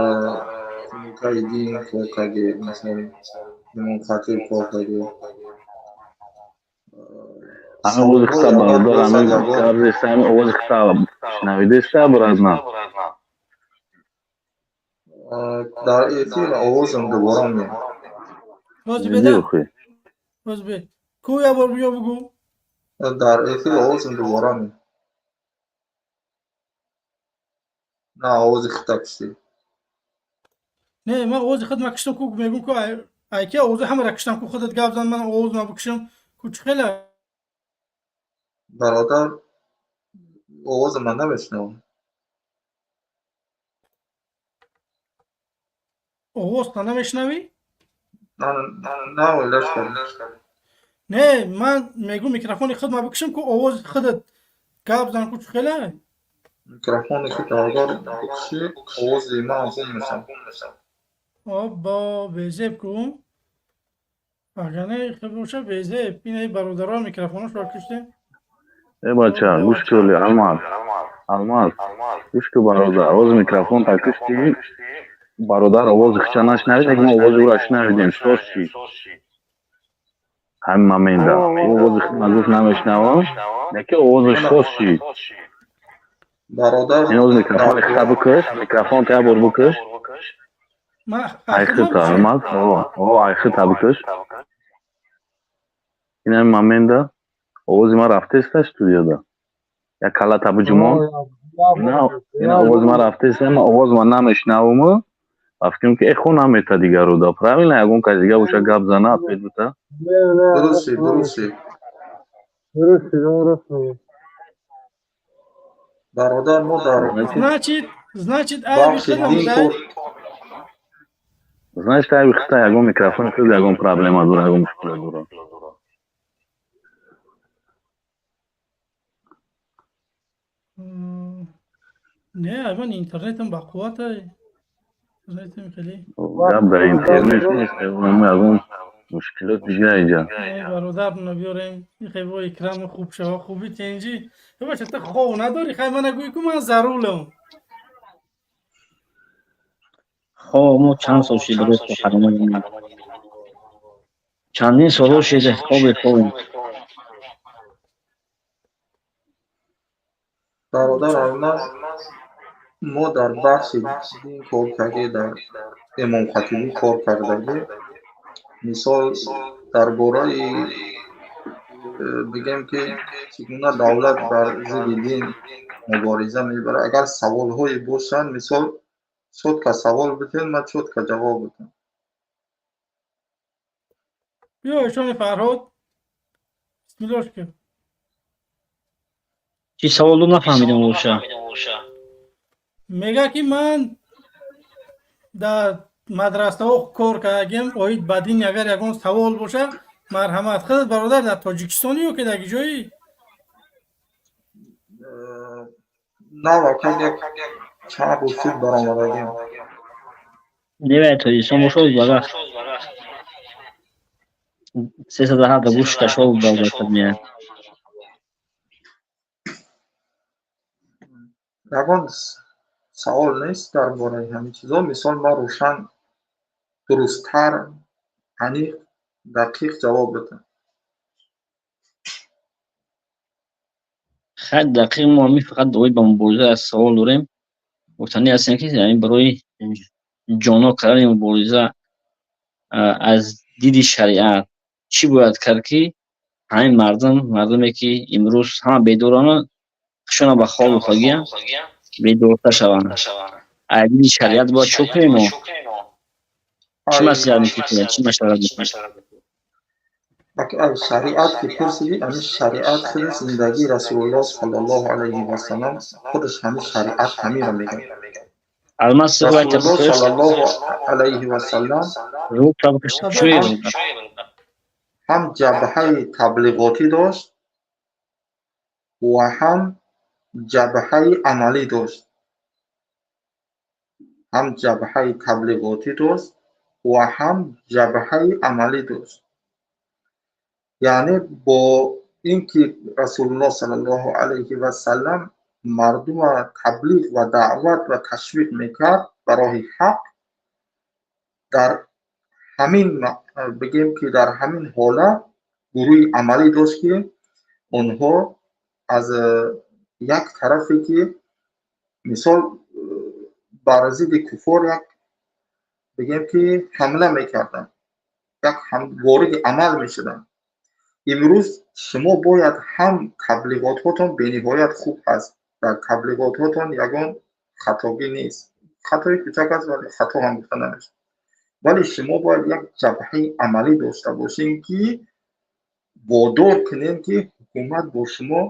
кумитаи дин кор кардем, масалан, имомхатиб кор кардем. Ҳамин овози хита, бародар, ҳамин гап зеста, ҳамин овози хита шунавидеста, бразна? Дар эфир овозам дубора меяд. Боз беда. Боз бе. Ку я бор биё бугӯ. Дар эфир овозам дубора меяд. На, овози хита киштӣ. Не, ман овози худ ма киштам, ку мегӯм, ку айки овози ҳамаро киштам, ку худат гап зан, ман овоз ма бикишам, ку чӣ хела? Бародар, овози ман намешунавам. Овозта намешунавӣ? На, ойлаш кардам. Не, ман мегӯм, микрофони худ ма бикишам, ку овози худат гап зан, ку чӣ хела? Микрофони худ агар бикушӣ, овози ман гум мешавад. Оббо, безеб ку. Агар не хел боша, безеб. Инаи бародаро микрофонашро киштем. Э, бача, гӯш кӯли, Алмаз. Алмаз, гӯш ку, бародар, овози микрофон та киштӣ, бародар овози хича нашунавид, лекин мо овози ӯро шунавидем, соз чӣ? Ҳамин момента. Овози худма гуфт намешунавам, лекин овозаш соз чӣ? Бародар, Ин овоз микрофони хита бикаш, микрофон та як бор бикаш. Ай хита, Алмаз, о, ай хита бикаш. Ин ҳамин момента овози ман рафтеста студияда. Як калата биҷумон. Ина овози ман рафтеста, ман овози ман намешунавам. Ва фикрам ки эхо намета дигару да. Правильно, ягон кас дига боша, гап зана, ответ бита. Дурусти, дурусти. Дурусти, дуруст мегӯӣ. Бародар, мо дар Значит, айби бахши худам дин да? кор Значит, айби хита, ягон микрофон худ ягон проблема дора, ягон мушкила дора. Не, айван интернетам бақувватай. Интернетам хеле. Гап дар интернет нест, ягон мушкилот дига инҷа. Э, бародар, биёрем. Ихе бо экран хуб шава, хуби тенҷи. Бача, ту хов надорӣ, хай мана гӯй, ку ман зарулам. Хоб мо чанд сол шид, рост фаромӯш. Чандин солҳо шида хобе хобем. Бародар Алмаз, мо дар бахши дин кор кардем, дар имомхатибӣ кор кардагӣ. Мисол, дар бораи бигем ки чӣ гуна давлат бар зидди дин мубориза мебарад, агар саволҳое бошанд, мисол, чётко савол бидиҳед, ман чётко ҷавоб бидиҳам. Биё, ишони Фарҳод. Бисмиллош ки. Чӣ савол дод, нафаҳмидам боша. Мега ки ман дар мадрасаҳо кор кардагим, оид ба дин агар ягон савол боша, марҳамат. Худат, бародар, дар Тоҷикистони ё ки дар ҷои? Навакак як чанд рӯз шуд баромадагим. Невай Тоҷикистон бошад, бага. 307 гӯш кашол ба меяд. Ягон савол нест дар бораи ҳамин чизо. Мисол, ман рӯшан, дурусттар, аниқ Дақиқ ҷавоб битам. Хеле дақиқ мо ҳамин фақат оид ба мубориза аз савол дорем. Гуфтанӣ ҳастем ки ҳамин барои ҷоно кардани мубориза аз диди шариат чӣ бояд кард ки ҳамин мардум, мардуме ки имрӯз ҳама бедоранд, хушона ба хоб ухагиянд, бедорта шаванд. Аз диди шариат бояд чӣ кунем мо? Чӣ маслиҳат мекунед? Чӣ машварат мекунед? Аз шариат ки пурсидӣ, ҳамин шариат худи зиндагии Расулуллоҳ саллаллоҳу алайҳи васаллам худаш ҳамин шариат ҳаминро мегӯяд. Расулуллоҳ саллаллоҳу алайҳи васаллам ҳам ҷабҳаи таблиғотӣ дошт ва ҳам ҷабҳаи амалӣ дошт. Ҳам ҷабҳаи таблиғотӣ дошт ва ҳам ҷабҳаи амалӣ дошт. Яъне бо ин ки Расулуллоҳ саллаллоҳу алайҳи васаллам мардумро таблиғ ва даъват ва ташвиқ мекард ба роҳи ҳақ, дар ҳамин бигем ки дар ҳамин ҳолат гурӯҳи амалӣ дошт ки онҳо аз як тарафе ки мисол бар зидди куфор як бигем ки ҳамла мекарданд, як вориди амал мешуданд. Имрӯз шумо бояд ҳам таблиғотҳотон бениҳоят хуб ҳаст, дар таблиғотҳотон ягон хатогӣ нест, хатои кӯчак аст, вале хато ҳам гуфта намешавад. Вале шумо бояд як ҷабҳаи амалӣ дошта бошед ки водор кунед ки ҳукумат бо шумо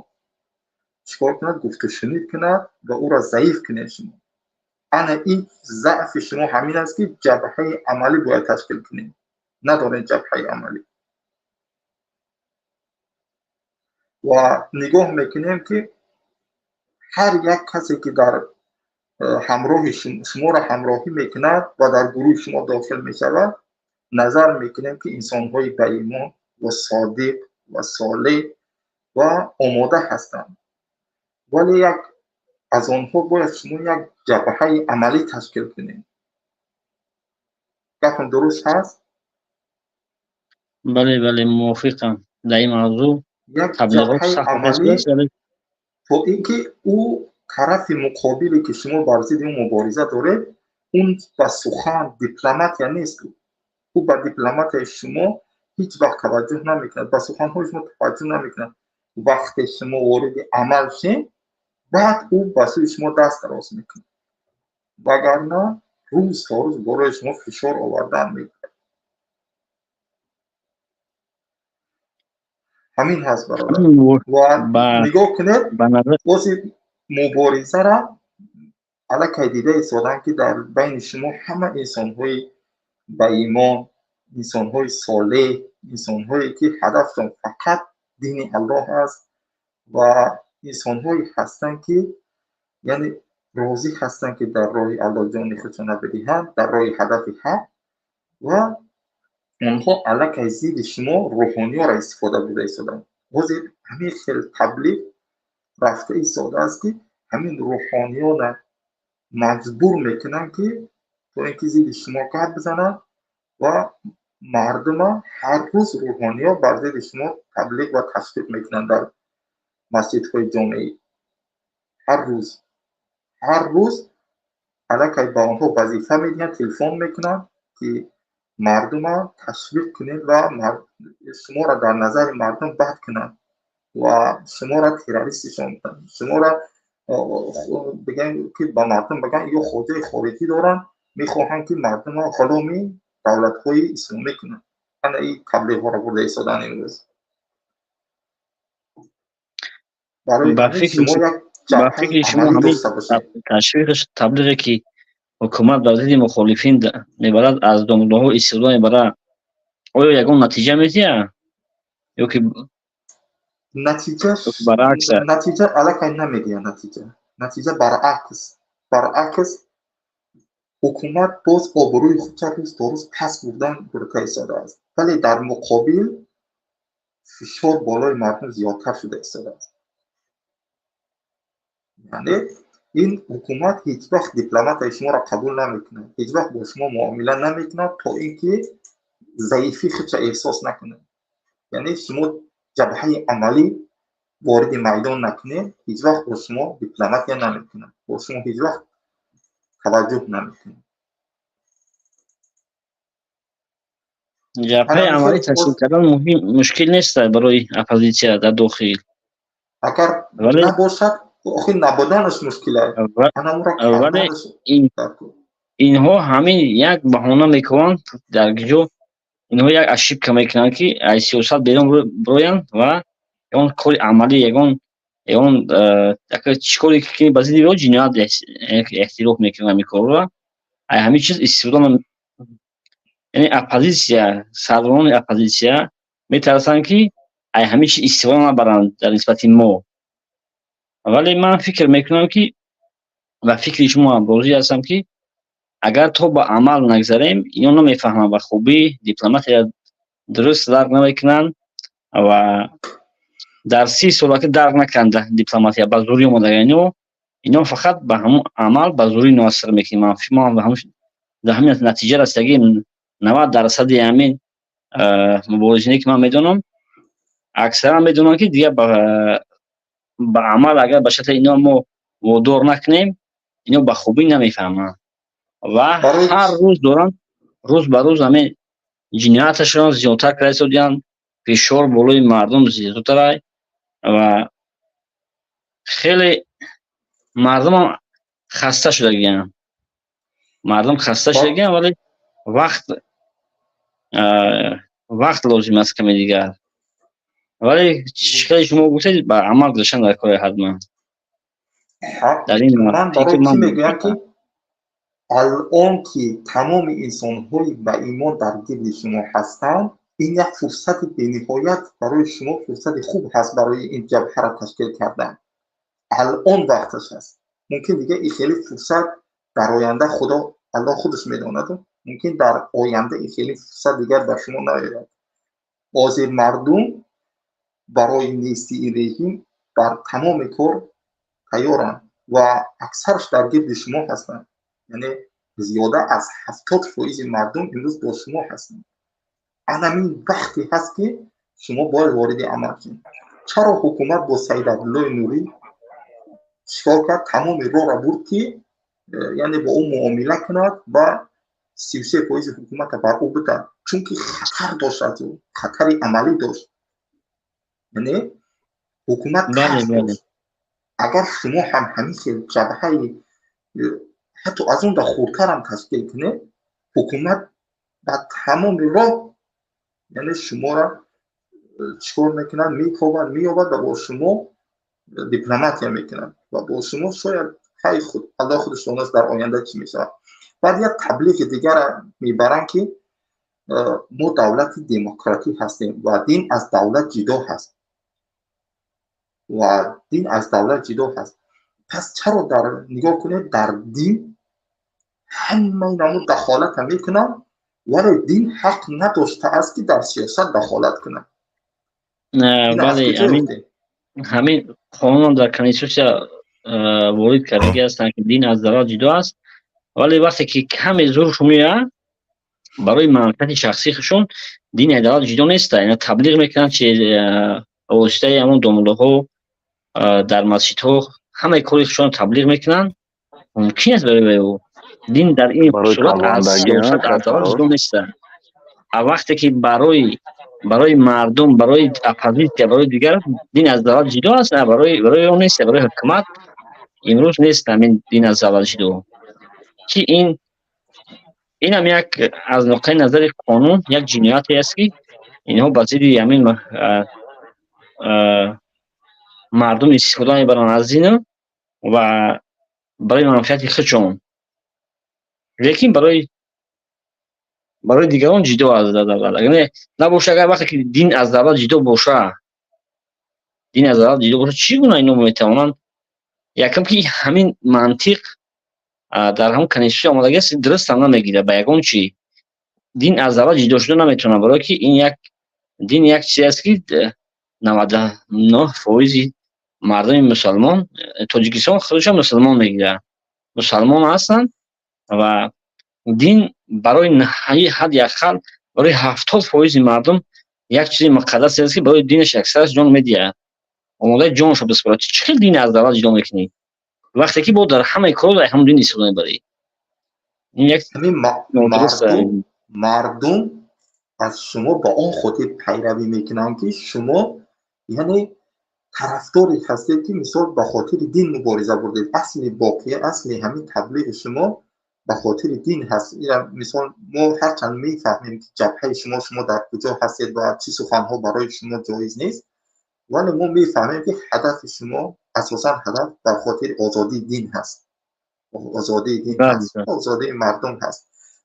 чикор кунад, гуфтушунид кунад ва ӯро заиф кунед шумо. Ана ин заъфи шумо ҳамин аст ки ҷабҳаи амалӣ бояд ташкил кунед. Надоред ҷабҳаи амалӣ. Ва нигоҳ мекунем ки ҳар як касе ки дар ҳамроҳи шуморо ҳамроҳӣ мекунад ва дар гурӯҳи шумо дохил мешавад, назар мекунем ки инсонҳои баимон ва содиқ ва солеҳ ва омода ҳастанд. Вале як аз онҳо бояд шумо як ҷабҳаи амалӣ ташкил кунед. Гапам дуруст ҳаст? Бале, бале, мувофиқам дар ин мавзӯъ. Як ҷабҳаи амалӣ то ин ки ӯ тарафи муқобиле ки шумо бар зидди ӯ мубориза доред, он ба сухан дипломатия нест. Ӯ ба дипломатияи шумо ҳеҷ вақт таваҷҷӯҳ намекунад, ба суханҳои шумо таваҷҷӯҳ намекунад. Вақте шумо вориди амал шед, баъд ӯ ба сӯи шумо даст дароз мекунад, вагарна рӯз то рӯз болои шумо фишор овардан мекунад. Ҳамин ҳаст бародар. Ва нигоҳ кунед, бози муборизаро аллакай дида истодам ки дар байни шумо ҳама инсонҳои баимон, инсонҳои солеҳ, инсонҳое ки ҳадафшон фақат дини Аллоҳ аст ва инсонҳое ҳастанд ки яъне розӣ ҳастанд ки дар роҳи Аллоҳ ҷони худшонро бидиҳанд, дар роҳи ҳадафи ҳақ, ва онҳо аллакай зидди шумо рӯҳониёро истифода бурда истоданд. Ҳозир ҳамин хел таблиғ рафта истодааст ки ҳамин рӯҳониёна маҷбур мекунанд ки то ин ки зидди шумо гап бизананд ва мардума ҳар рӯз рӯҳониё бар зидди шумо таблиғ ва ташвиқ мекунанд дар масҷидҳои ҷомеӣ. Ҳар рӯз, ҳар рӯз аллакай ба онҳо вазифа медиҳанд, телефон мекунанд ки мардума ташвиқ кунед ва шуморо дар назари мардум бад кунанд ва шуморо террорист нишон бидиҳанд, шуморо бигӯянд ки ба мардум бигӯянд ё хоҷаи хориҷӣ доранд, мехоҳанд ки мардумро ғуломи давлатҳои исломӣ кунанд. Ана ин таблиғҳоро бурда истоданд имрӯз. Барои шумо як ба фикри шумо ҳамин ташвиқш таблиғе ки ҳукумат бар зидди мухолифин мебарад, аз домлаҳо истифода мебарад, оё ягон натиҷа медиҳад ё ки натиҷа баръакс? Натиҷа аллакай намедиҳад. Натиҷа баръакс ҳукумат боз обрӯи худша рӯз то рӯз пас бурдан бурда истодааст, вале дар муқобил фишор болои мардум зиёдтар шуда истодааст. Яъне ин ҳукумат ҳеҷ вақт дипломатияи шуморо қабул намекунад, ҳеҷ вақт бо шумо муомила намекунад то ин ки Заифӣ худша эҳсос накунад, яъне шумо ҷабҳаи амалӣ вориди майдон накунед, ҳеҷ вақт бо шумо дипломатия намекунад, бо шумо ҳеҷ вақт таваҷҷӯҳ намекунад. Ҷабҳаи амалӣ ташкил кардан муҳим мушкил нест барои оппозитсия дар дохил. Агар набошад, охир набуданаш мушкил аст. Вале инҳо ҳамин як баҳона мекунанд, дар ҷо инҳо як ошибка мекунанд, ки аз сиёсат берун бироянд ва ягон кори амалӣ, ягон ягон чӣ коре ки ба зидди ё ҷиноят эътироф мекунанд, ҳамин корро ай ҳамин чиз истифода, яъне оппозитсия, сардорони оппозитсия метарсанд, ки ай ҳамин чиз истифода набаранд дар нисбати мо. Вале ман фикр мекунам, ки ба фикри шумо ҳам розӣ ҳастам, ки агар то ба амал нагзарем, ино намефаҳманд, ба хубӣ дипломатия дуруст дарк намекунанд ва дар 30 сола ки дарк накарданд дипломатия, ба зӯрӣ омадага ино фақат ба ҳамун амал, ба зӯрӣ муассир мекунем. Мо дар ҳамин натиҷа расидагим. 90 дарсади ҳамин муборизине, ки ман медонам, аксаран медонанд, ки дигар ба амал агар ба шакли ино мо водор накунем, ино ба хубӣ намефаҳманд ва ҳар рӯз доранд, рӯз ба рӯз ҳамин ҷинояташон зиёдтар карда истодиянд, фишор болои мардум зиёдтарай ва хеле мардумам хаста шудагиянд, мардум хаста шудагиянд, вале вақт лозим аст каме дигар. Вале хеле шумо гуфтед, ба амал гузоштан дар кори ҳатман. Ман барои чӣ мегӯям, ки алон ки тамоми инсонҳои ба имон дар гирди шумо ҳастанд, ин як фурсати бениҳоят барои шумо, фурсати хуб ҳаст барои ин ҷабҳаро ташкил кардан. Алон вақташ аст. Мумкин дигар ин хеле фурсат дар оянда, худо Аллоҳ худаш медонад, мумкин дар оянда ин хеле фурсат дигар ба шумо наояд. Ҳозир мардум барои нести ин режим бар тамоми кор тайёранд ва аксараш дар гирди шумо ҳастанд, яъне зиёда аз 70 фоизи мардум имрӯз бо шумо ҳастанд. Анамин вақте ҳаст, ки шумо бояд вориди амал шавед. Чаро ҳукумат бо Саид Абдуллои Нурӣ чикор кард? Тамоми роҳро бурд, ки яъне бо ӯ муомила кунад ва 33 фоизи ҳукумата бар ӯ бидад, чунки хатар дошт аз ӯ, хатари амалӣ дошт, яъне ҳукумат тарс дошт. Агар шумо ҳам ҳамин хел ҷабҳаи ҳатто аз он да хурдтарам ташкил кунед, ҳукумат ба тамоми роҳ, яъне шуморо чикор мекунад, мекобад, меёбад ва бо шумо дипломатия мекунад ва бо шумо шояд хай худ Аллоҳ худаш донаст дар оянда чӣ мешавад. Баъд як таблиғи дигара мебаранд, ки мо давлати демократӣ ҳастем ва дин аз давлат ҷудо ҳаст, ва дин аз давлат ҷудо ҳаст. Пас чаро дар нигоҳ кунед, дар дин ҳамаи намуд дахолата мекунанд, вале дин ҳақ надоштааст, ки дар сиёсат дахолат кунад? Бале, ҳамин қонун дар конститутсия ворид кардагӣ ҳастанд, ки дин аз давлат ҷудо аст, вале вақте ки каме зӯршон меояд барои манфиати шахсии худшон, дин аз давлат ҷудо неста, ина таблиғ мекунанд, чи воситаи ҳамон домуллоҳо дар масҷидҳо ҳамаи кори худшон таблиғ мекунанд. Мумкин аст барои ӯ дин дар ин сурат аз сиёсат, аз давлат ҷудо неста. А вақте ки барои мардум, барои оппозитсия, барои дигар дин аз давлат ҷудо аст, барои он нест, барои ҳукумат имрӯз нест ҳамин дин аз давлат ҷудо, ки ин инам як аз нуқтаи назари қонун як ҷинояте аст, ки инҳо ба зидди ҳамин мардум истифода мебаранд аз дину ва барои манфиати худшон, лекин барои дигарон ҷудо аз давлат. Агар набоша, агар вақте ки дин аз давлат ҷудо боша, дин аз давлат ҷудо боша, чӣ гуна ино метавонанд? Якам ки ҳамин мантиқ дар ҳамон конститутсия омадагӣ аст, дурустам намегирад ба ягон чӣ. Дин аз давлат ҷудо шуда наметавонад, барое ки ин як дин як чизе аст, ки 99 фоизи мардуми мусалмон Тоҷикистон худашон мусалмон мегирад, мусалмон ҳастанд ва дин барои ҳадди ақал Барои 70% мардум як чизи муқаддас аст, ки барои динаш аксараш ҷон медиҳад, омодаи ҷонашро биспорад. Чӣ хел дин аз давлат ҷудо мекунӣ, вақте ки бо дар ҳамаи корро дар ҳамон дин истифода мебарӣ? Ин як нодуруст. Мардум аз шумо ба он хотир пайравӣ мекунанд, ки шумо яъне тарафдоре ҳастед, ки мисол ба хотири дин мубориза бурдед. Асли боқия, асли ҳамин таблиғи шумо ба хотири дин ҳаст. Мисол, мо ҳарчанд мефаҳмем, ки ҷабҳаи шумо, шумо дар куҷо ҳастед ва чӣ суханҳо барои шумо ҷоиз нест, вале мо мефаҳмем, ки ҳадафи шумо асосан ҳадаф бар хотири озодии дин ҳаст, озодии дин ҳаст, озодии мардум ҳаст.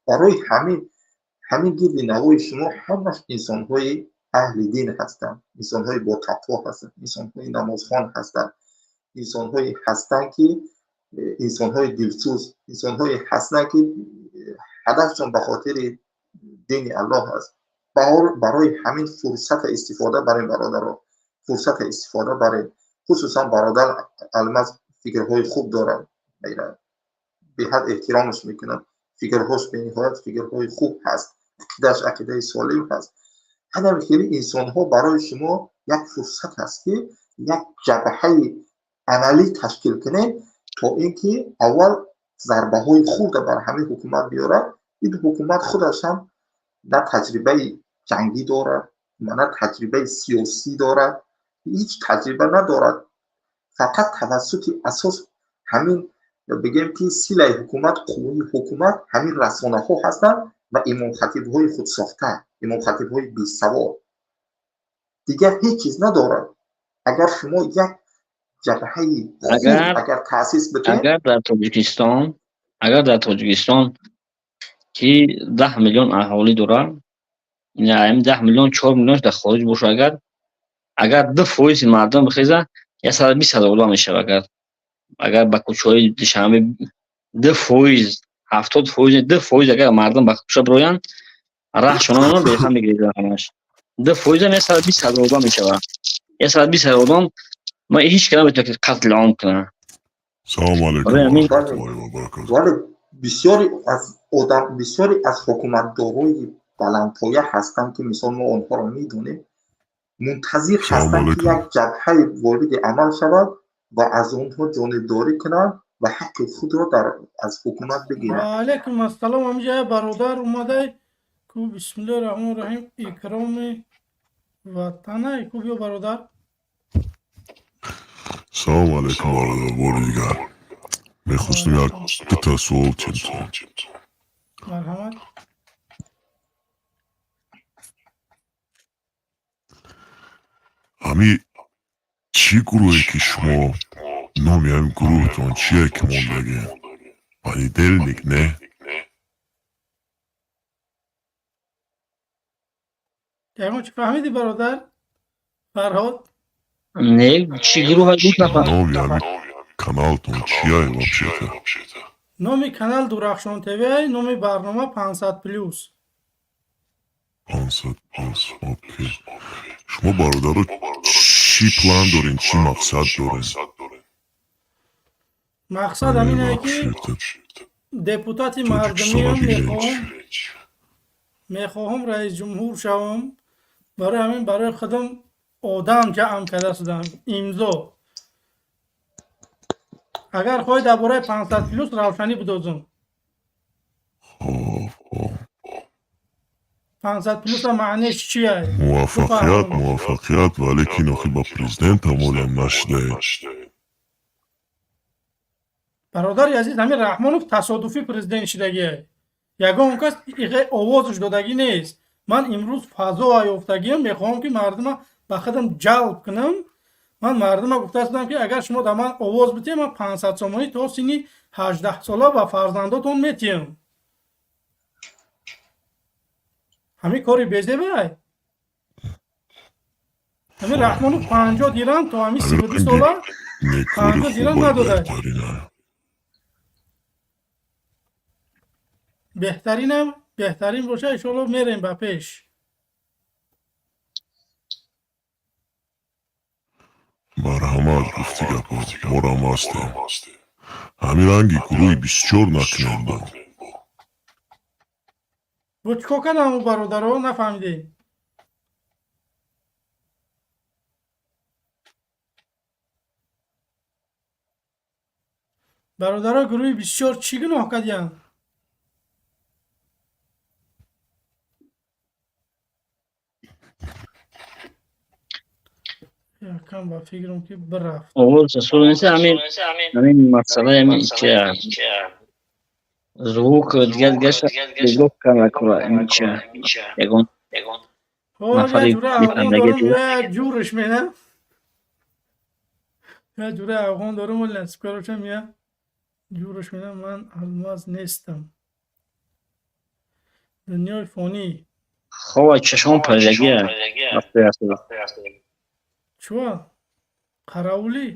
Барои ҳамин гирди навои шумо ҳамаш инсонҳои аҳли дин ҳастанд, инсонҳои ботақво ҳастанд, инсонҳои намозхон ҳастанд, инсонҳое ҳастанд, ки инсонҳои дилсӯз, инсонҳое ҳастанд, ки ҳадафшон ба хотири дини Аллоҳ аст. Барои ҳамин фурсата истифода барем, бародаро, фурсата истифода барем. Хусусан бародар Алмаз фикрҳои хуб дорад, беҳад эҳтиромаш мекунам. Фикрҳош бениҳоят фикрҳои хуб ҳаст, ақидааш ақидаи солим ҳаст. Ҳамин хели инсонҳо барои шумо як фурсат ҳаст, ки як ҷабҳаи амалӣ ташкил кунед, то ин ки аввал зарбаҳои хурда бар ҳамин ҳукумат биёрад. Ин ҳукумат худаш ҳам на таҷрибаи ҷангӣ дорад, на таҷрибаи сиёсӣ дорад, ҳеҷ таҷриба надорад. Фақат тавассути асос ҳамин бигем, ки силаи ҳукумат, қувваи ҳукумат ҳамин расонаҳо ҳастанд ва имомхатибҳои худсохта, имомхатибҳои бесавод, дигар ҳеҷ чиз надорад. Агар шумо як ҷабҳаи агар таъсис бикунед, агар дар Тоҷикистон, ки 10 миллион аҳолӣ дорад, 10 миллион 4 миллионш дар хориҷ бошад, агар 2% мардум бихеза, 120 000 одам мешавад. Агар ба кӯчаҳои Душанбе 2%, 70%, 2% агар мардум ба кӯча бироянд, раҳшононро беҳам мегирезанд ҳамаш. 2%-ам 120 000 одам мешавад. 120 000 одам ма ҳеҷ ка наметавонад, ки қатли ом кунад. Салому алайкум. Вале бисёре аз одам, бисёре аз ҳукуматдорои баландпоя ҳастанд, ки мисол мо онҳоро медонем, мунтазир ҳастанд, ки як ҷабҳаи вориди амал шавад ва аз онҳо ҷонибдорӣ кунанд ва ҳаққи худро аз ҳукумат бигиранд. Ваалайкум ассалом. Ҳамҷа бародар омадай ку. Бисмиллоҳи раҳмони раҳим. Икроми ватанай ку, биё, бародар. Салому алайкум, бародар. Бори дигар мехостем як дута суол чемтон. Марҳамат. Ҳами чӣ гурӯҳе, ки шумо номи ҳамин гурӯҳтон чие, ки мондагӣ понедельник, не? Ягон чӣ фаҳмидӣ, бародар Фарҳод? Не, чӣ гурӯҳ гуфт, нафаҳм. Номи ҳамин каналтон чия вообще-то? Номи канал Дурахшон ТВ, номи барнома 500 плюс. 500 плюс, окей. Шумо, бародаро, чӣ план дорем, чӣ мақсад дорем? Мақсад ҳамин ае, ки депутати мардумиам мехоҳам, раисҷумҳур шавам. Барои ҳамин барои худам одам ҷамъ карда шудам, имзо. Агар хоҳӣ, дар бораи 500 плюс равшанӣ бидозум. Хоб, хоб. 500 плюса маънеш чия? Муваффақият, муваффақият, валекин охи ба президент ҳамолам нашидаед. Бародари азиз, ҳамин Раҳмонов тасодуфӣ президент шидагие. Ягон кас иғе овозаш додагӣ нест. Ман имрӯз фазо ёфтагиам, мехоҳам, ки мардума ба худам ҷалб кунам. Ман мардума гуфта шудам, ки агар шумо дар ман овоз бидиҳед, ман 500 сомонӣ то синни 18 сола ба фарзандотон метиҳам. Ҳамин кори безебай. Ҳамин Раҳмонов 50 дирам то ҳамин 32 сола 50 дирам надода. Беҳтаринам беҳтарин боша, иншоалло, мерем ба пеш. Марҳамат, гуфти гапо, морам ҳастем. Ҳамин ранги гурӯҳи 24 накунем бо. Бо чӣ кор кардам ӯ бародаро, нафаҳмидем. Бародаро, гурӯҳи 24 чӣ гуноҳ кардиянд? Якам ба фикрам, ки бирафт. Овоз расул нест. Ҳамин масъалаи ҳамин чи звук, дигар дигарша блок карда, ин чи ягон нафари мефаҳмидаги. Ҷурш мена, я ҷураи афғон дорум, вале насиб карошам, я ҷурш мена. Ман алмаз нестам, дунёи фонӣ. Хова, чашмон паридагия. Чуа қаравулӣ?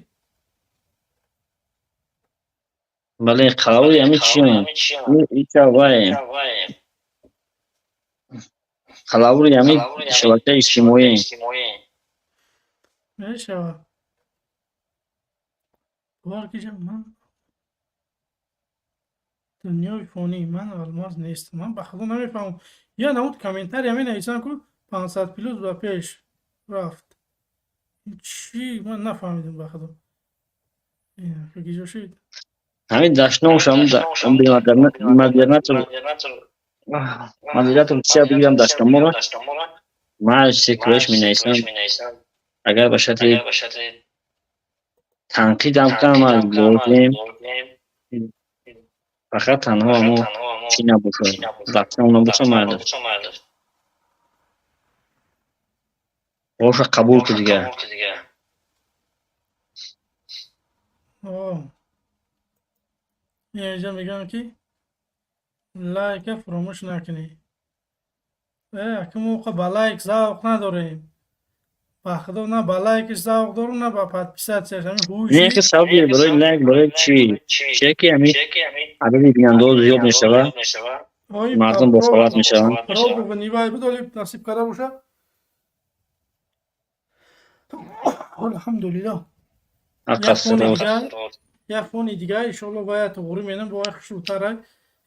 Бале, қаравули ҳамин чиён ича вай, қалавури ҳамин шабакаи иҷтимоӣ. Мешавад, бовар киша, ман дунёи фонӣ, ман алмаз нестам. Ман ба худо намефаҳмам, я намуд комментария менависам, ку 500 плюс ба пеш рафт. Чӣ, ман нафаҳмидам, ба худо, гиҷо шид. Ҳамин дашномш, модератор чия бигирам дашноморо, ман секуреш менависам. Агар ба шарти танқидам кунам, ман лозим фақат танҳо ҳамо чӣ набошад, дашном набошад, майлаш боша, қабул ку дигар. Инҷа мегӯям, ки лайка фуромӯш накунӣ. Акн мо ба лайк завқ надорем, ба худо, на ба лайкиш завқ дорум, на ба подписаться яш. Не, ки сабаби барои лайк, барои чӣ чие, ки ҳамин адади бинандаҳо зиёд мешавад, мардум бохабар мешаванд. Нивай буд, оли насиб карда боша, алҳамдулиллоҳ. Як фони дигар, иншоалло, бояд туғрӣ менам, бояд хушрӯтарак.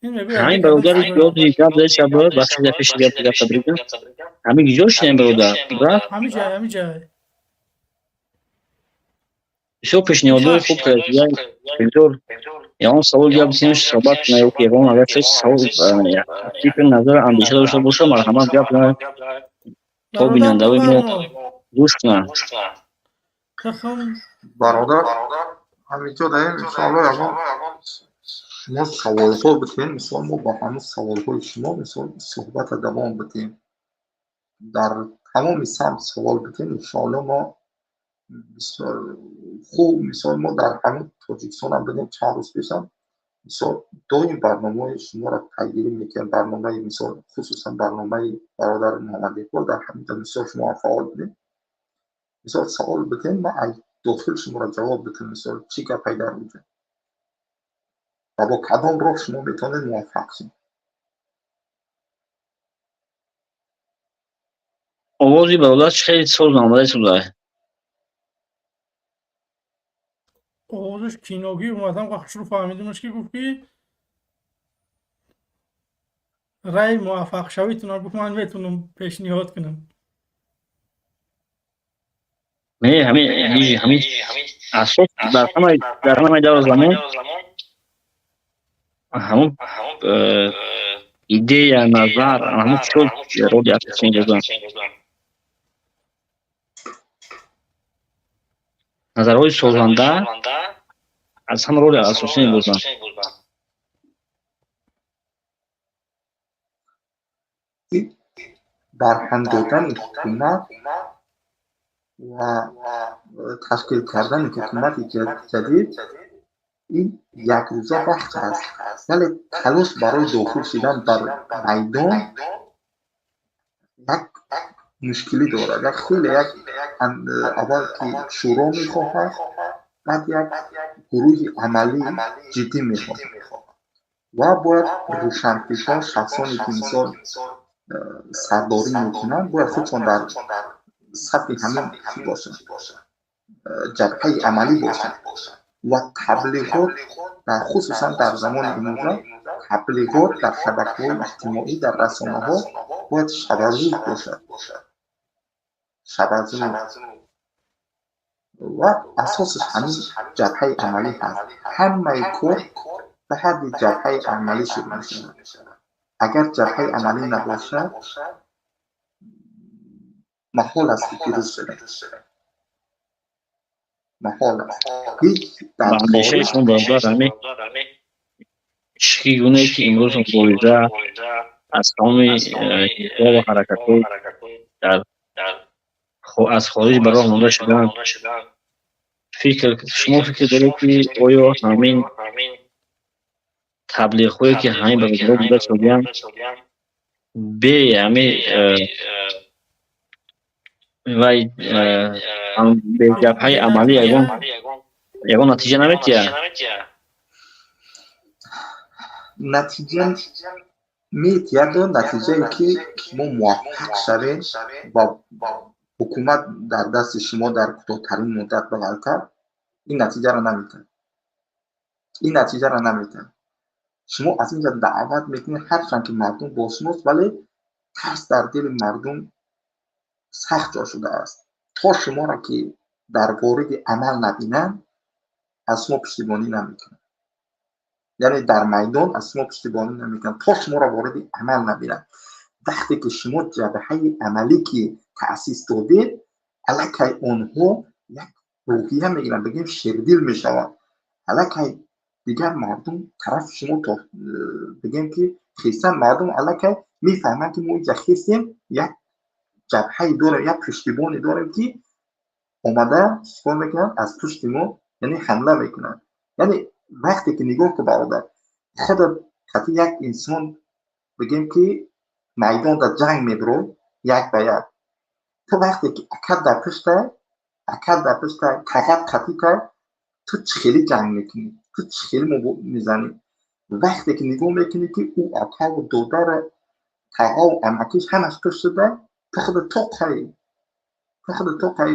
Ҳамин бародар ёди гап зад, шаб бахшида, пеши гап гап табрикам. Ҳамин гиҷо шудем, бародар? Рафт. Ҳамин ҷай, ҳамин ҷай. Бисёр пешниҳодҳои хуб кард. Бисёр ягон савол гап бисем, суҳбат кунад, ё ягон агар чиз савол, фикр, назар, андеша дошта боша, марҳамат, гап кунад, то бинандаҳои мо гӯш кунанд. Бародар, ҳаминҷо даем, иншоалло, ягон шумо саволҳо битем, мисол, мо ба ҳамун саволҳои шумо, мисол, суҳбата давом битем. Дар тамоми самт савол битем, иншоалло, мо бисёр хуб. Мисол, мо дар ҳамин Тоҷикистонам будем чанд рӯз пешам, мисол, доим барномаҳои шуморо пайгирӣ мекунем, барномаи, мисол, хусусан барномаи бародар Муҳаммадиқбол. Дар ҳаминҷо, мисол, шумо фаъол будем. Мисол, савол битем, ман аз дохил шуморо ҷавоб битем, мисол, чӣ гапай дар уҷа ва бо кадом роҳ шумо метавонед муваффақ шед. Овози бародар хеле соз омада суда. Овозаш киногӣ омадам, хушрӯ фаҳмидимаш, ки гуфт, ки раи муваффақшавитона гуфт, ман метавонам пешниҳод кунам. Не, ҳамин асос дар ҳамаи давру замон ҳамун идея, назар, ҳамун чиз роли асосӣ мебозанд. Назарҳои созанда аз ҳама роли асосӣ мебозанд. Барҳам додани ҳукумат ва ташкил кардани ҳукумати ҷадид ин якрӯза вақт аст, вале талош барои дохил шудан бар майдон як мушкилӣ дорад, як хеле як аввал ки шӯро мехоҳад, баъд як гурӯҳи амалӣ ҷиддӣ мехоҳад ва бояд рӯшанфикрон, шахсоне ки, мисол, сардорӣ мекунанд, бояд худшон дар сафи ҳамин чӣ бошанд, ҷабҳаи амалӣ бошанд. Ва таблиғот, хусусан дар замони имрӯза, таблиғот дар шабакаҳои иҷтимоӣ, дар расонаҳо бояд шабазӯз бошад, шабазӯз. Ва асосаш ҳамин ҷабҳаи амалӣ ҳаст. Ҳамаи кор ба ҳадди ҷабҳаи амалӣ шуд мешавад. Агар ҷабҳаи амалӣ набошад, маҳол аст ки пирӯз шавем, маҳол аст. Ҳеҷ дар Ба андешаи шумо, бародар, ҳамин чӣ гунае ки имрӯз мубориза аз тамоми ҳизбҳо ва ҳаракатҳо дар аз хориҷ ба роҳ монда шудаанд, фикр шумо фикр доред, ки оё ҳамин таблиғҳое, ки ҳамин бародаро буда шудиянд, бе ҳамин вай бе ҷабҳаи амалӣ ягон натиҷа наметиҳад? Натиҷа метиҳаду натиҷае, ки шумо муваффақ шавед ва ҳукумат дар дасти шумо дар кӯтоҳтарин муддат бағалкард, ин натиҷаро наметиҳад, ин натиҷаро наметиҳад. Шумо аз инҷа даъват мекунед, ҳарчанд ки мардум бо шумост, вале тарс дар дили мардум сахт ҷо шудааст. То шуморо ки дар вориди амал набинанд, аз шумо пуштибонӣ намекунанд, яъне дар майдон аз шумо пуштибонӣ намекунанд, то шуморо вориди амал набинанд. Вақте ки шумо ҷабҳаи амалӣ ки таъсис додед, аллакай онҳо як рӯҳия мегиранд, бигем, шердил мешаванд. Аллакай дигар мардум тарафи шумо то бигем ки хестан, мардум аллакай мефаҳманд, ки мо инҷа хестем, як ҷабҳае дорем, як пуштибоне дорем, ки омада чикор мекунанд аз пушти мо, яъне ҳамла мекунанд. Яъне вақте ки нигоҳ ку, бародар, худат қати як инсон, бигем ки, майдонда ҷанг медурой як ба як, ту вақте ки акат дар пушта, акат дар пушта, кағат қатита, ту чӣ хеле ҷанг мекунӣ, ту чӣ хеле мезанӣ? Вақте ки нигоҳ мекунӣ, ки ӯ акаву додару тағову амакиш ҳамаш пушт шуда, ту худа тоқаи, ту худа тоқаи,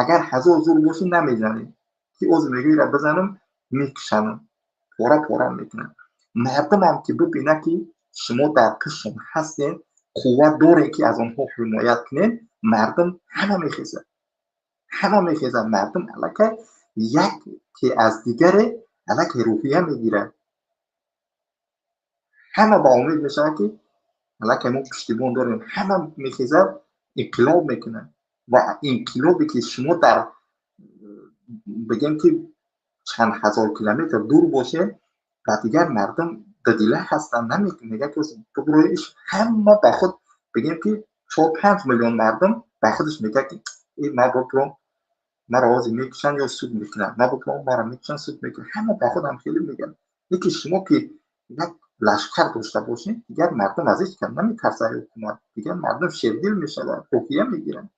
агар ҳазор зур бошӣ, намезанӣ, ки оз мегӯира бизанам, мекушанам, пора пора мекунам. Мардумам ки бибина, ки шумо дар пуштшон ҳастед, қувват доред, ки аз онҳо ҳимоят кунед, мардум ҳама мехезад, ҳама мехезад. Мардум аллакай як ки аз дигаре аллакай рӯҳия мегирад, ҳама ба умед мешавад, ки аллакай мо пуштибон дорем. Ҳама мехезад, инқилоб мекунад. Ва инқилобе ки шумо дар, бигем ки, чанд ҳазор километр дур бошед, ва дигар мардум дудила ҳастанд, намегӯяд, ки иш ҳама ба худ, бигем ки, 4-5 миллион мардум ба худаш мегӯяд, ки ман бопуром, маро ҳозир мекушанд ё суд мекунанд, ман бопуром, маро мекушанд, суд мекунанд. Ҳама ба худ ҳам хеле мегӯянд. Лекин шумо ки як лашкар дошта бошед, дигар мардум аз ҳеҷ кас наметарсад ҳукумат, дигар мардум шердил мешавад, рӯҳия мегиранд.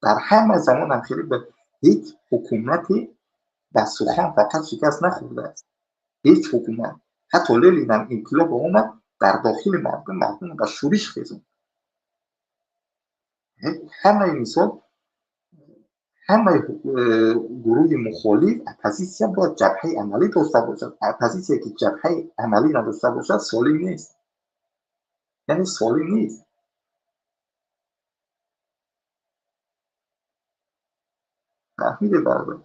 Дар ҳама замон ҳам хеле ҳеҷ ҳукумате ба сухан фақат шикаст нахӯрдааст, ҳеҷ ҳукумат. Ҳатто Ленинам инқилоб омад, дар дохили мардум, мардум ба шӯриш хезонд. Ҳамаи мисол, ҳамаи гурӯҳи мухолиф, оппозитсия бояд ҷабҳаи амалӣ дошта бошад. Оппозитсия ки ҷабҳаи амалӣ надошта бошад, солим нест, яъне солим нест. Фаҳмиде, бародар?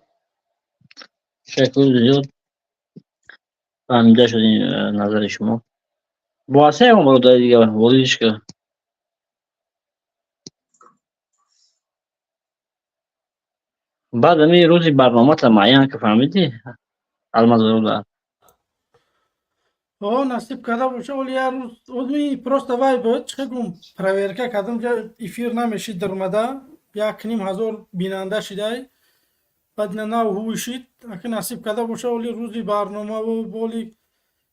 Ташаккур зиёд, фаҳмида шуд назари шумо. Бо ҳаста ягон бародари дигар воридиш ка. Баъд ами рӯзи барномата муайян ка, фаҳмидӣ, Алмаз бародар? О, насиб карда боша, оли як рӯз озми просто вай буд, чӣ гум, проверка кардам, эфир намешид, даромада 1,5 ҳазор бинанда шидай, баъд ина нав ҳувишид. Аки насиб карда боша, оли рӯзи барномаву боли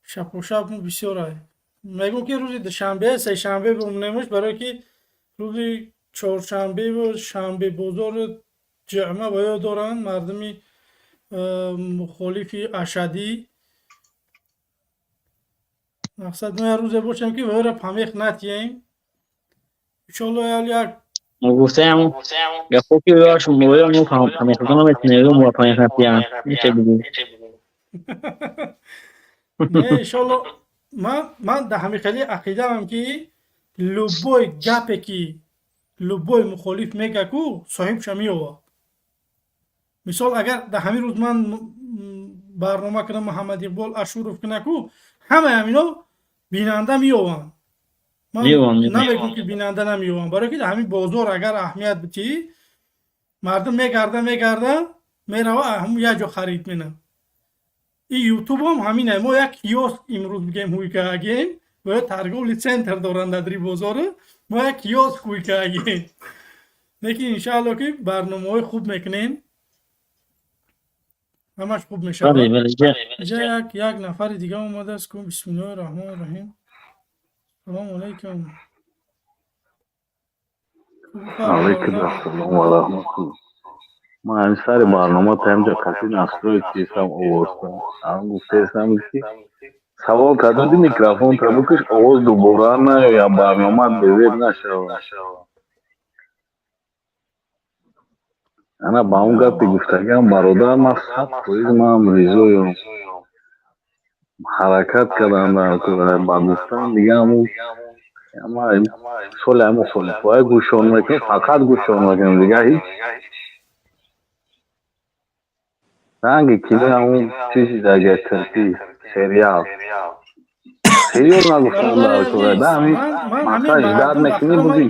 шапошап бисёрай. Мегӯм, ки рӯзи душанбе, сешанбе бимонемш, барое ки рӯзи чоршанбеву шанбе бозору ҷамъа ба ёд доранд мардуми мухолифи ашадӣ. Мақсад, мо як рӯзе бошем, ки ваёра памех натиҳем, иншоалло. Як Гуфтаям гапҳо ки ёш моё мо памехӯрда наметунем, ё мо памехӯрдиян меше бигӯ. Не, иншолло, ман дар ҳамин хели ақидаам, ки любой гапе ки любой мухолиф мега ку, соҳибша меёвад. Мисол, агар дар ҳамин рӯз ман барнома кунам, Муҳаммад Иқбол Ашуров куна ку, ҳамаи ҳамино бинанда меёванд. Ман намегӯм, ки бинанда намеёванд, барое ки дар ҳамин бозор агар аҳамият битӣ, мардум мегарда, мегарда, мерава, ҳамун як ҷо харид менам. И ютубам ҳамина. Мо як киоск имрӯз бигем ҳуйкаагем, бояд торговый центр доранд дар бозору, мо як киоск ҳуйкаагем. Лекин иншаалло, ки барномаҳои хуб мекунем, ҳамаш хуб мешавад. Инҷа як нафари дига омадааст ку. Бисмиллоҳи раҳмони раҳим, салому алайкум. Алайкум ассалом ва раҳматуллоҳ. Ман ҳамин сари барнома та ҳамҷа қатъи настроить кистам овозта. Ам гуфтаестам, ки савол кардам, микрофон та бикаш, овоз дубора наёяд, барнома безеб нашавад. Ана ба он гапи гуфтагиам, бародар, ман 100% ман ризоём. Ҳаракат кардам дар ба гуфтан дига ҳамун соли ҳамун мухолифҳое гӯшон мекунем, фақат гӯшон мекунем, дига ҳеҷ. Ранги кино ҳамун чизи дага тиркӣ сериал. Сериал нагуфтам дар кора, да ҳамин мақсад ждать мекунӣ буди.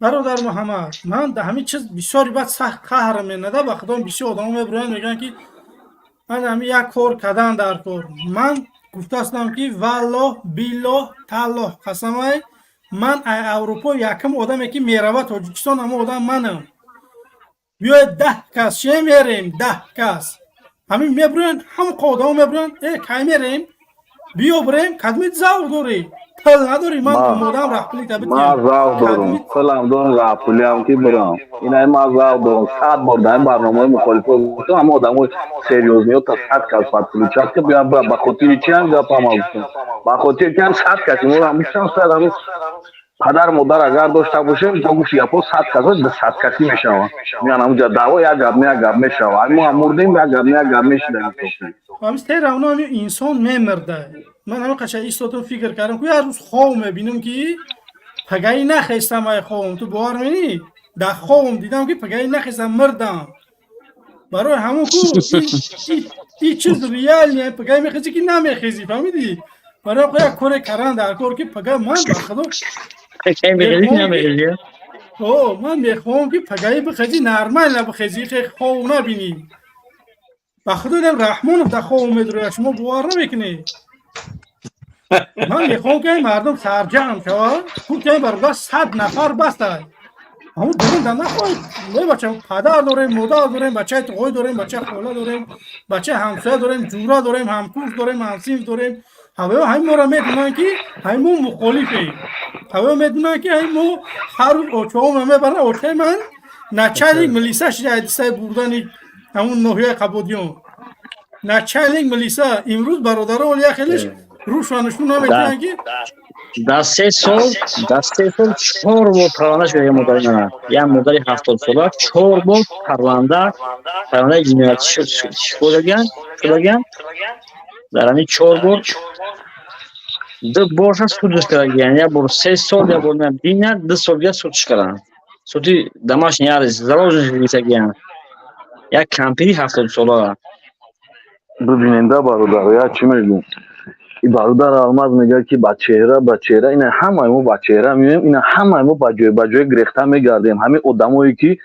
Бародар Муҳаммад, ман дар ҳамин чиз бисёри баъд сахт қаҳр менада. Ба худом, бисёр одамо мебироянд, мегӯянд, ки ман ҳамин як кор кардан дар кор. Ман гуфтаастам, ки валлоҳ, биллоҳ, таллоҳ, қасамай, ман ай Аврупо якум одаме, ки мерава Тоҷикистон, ҳамон одам манам. Биёед, 10 кас ше мерем, 10 кас. Ҳамин мебироянд, ҳамон одамо мебироянд: «Э, кай мерем? Биё, бирем, кадмит завқ дорӣ? Пул надорӣ?» Ман омодаам раҳпулита. Ман завқ дорам, пулам дорам, раҳпулиам ки бирам. Инай ман завқ дорам, 100 бор дар ин барномаҳои мухолифо гуфтам, ҳама одамои серьёзниё та 100 кас подключать ки биям. Ба хотири чи ҳам гапама гуфтам? Ба хотири ки ҳам 100 кас имрӯз ҳам шояд ҳамин падар модар агар дошта бошем, то гӯши гапҳо 100 касо 100 касӣ мешаванд, меян ҳамунҷа даъво, як гап не, як гап мешавад. Мо ҳам мурдем, як гап не, як гап мешида. Ҳамин се равно ҳамин инсон мемирда. Ман ҳамин қаша истодам, фикр кардам, ку як рӯз хов мебинам, ки пагаи нахестам ай ховам. Ту бовар менӣ? Дар ховам дидам, ки пагаи нахестам, мирдам. Барои ҳамон ку и чиз реальный, пагаи мехезӣ ки намехезӣ, фаҳмидӣ? Барои як коре кардан дар кор, ки пага ман ба худо о, ман мехоҳам, ки пагаи бихезӣ, нормально бихезӣ, хе хов набинӣ. Ба худо, дам Раҳмонов дар хов медрояд, шумо бовар намекунед. Ман мехоҳам, ки мардум сарҷамъ шавад. Ки бародар, 100 нафар бастай, ҳамун дурун да нахоҳед. Бача падар дорем, модар дорем, бачаи туғой дорем, бачаи хола дорем, бачаи ҳамсоя дорем, ҷура дорем, ҳамкурс дорем, ҳамсинф дорем. Ҳаваё ҳамин моро медонанд, ки ҳамин мо мухолифем. Ҳаваё медонанд, ки ҳамин мо ҳар рӯз очаҳома мебаранд. Очаи ман начальник милиса шида, ҳадисаи бурдани ҳамун ноҳияи Қабодиён начальник милиса. Имрӯз бародаро оли як хелеш рӯшанушун наметавонанд, ки Дар 3 сол, дар 3 сол чор бор парванда шуда. Модари мана, як модари 70-сола, чор бор парвандаи ҷиноятӣ шудаган. Дар ҳамин чор бор ду борша судш кардагиян, як бор 3 сол, як бор бина 2 сол дига судш карданд. Суди домашний арест, заложник гирифтагиян як кампири 70-сола. Бибиненда, бародар, як чӣ мегӯм. И бародар Алмаз мегӯяд, ки ба чеҳра, ба чеҳра. Ина ҳамаи мо ба чеҳра меоем, ина ҳамаи мо ба ҷой ба ҷой гирехта мегардем. Ҳамин одамое, ки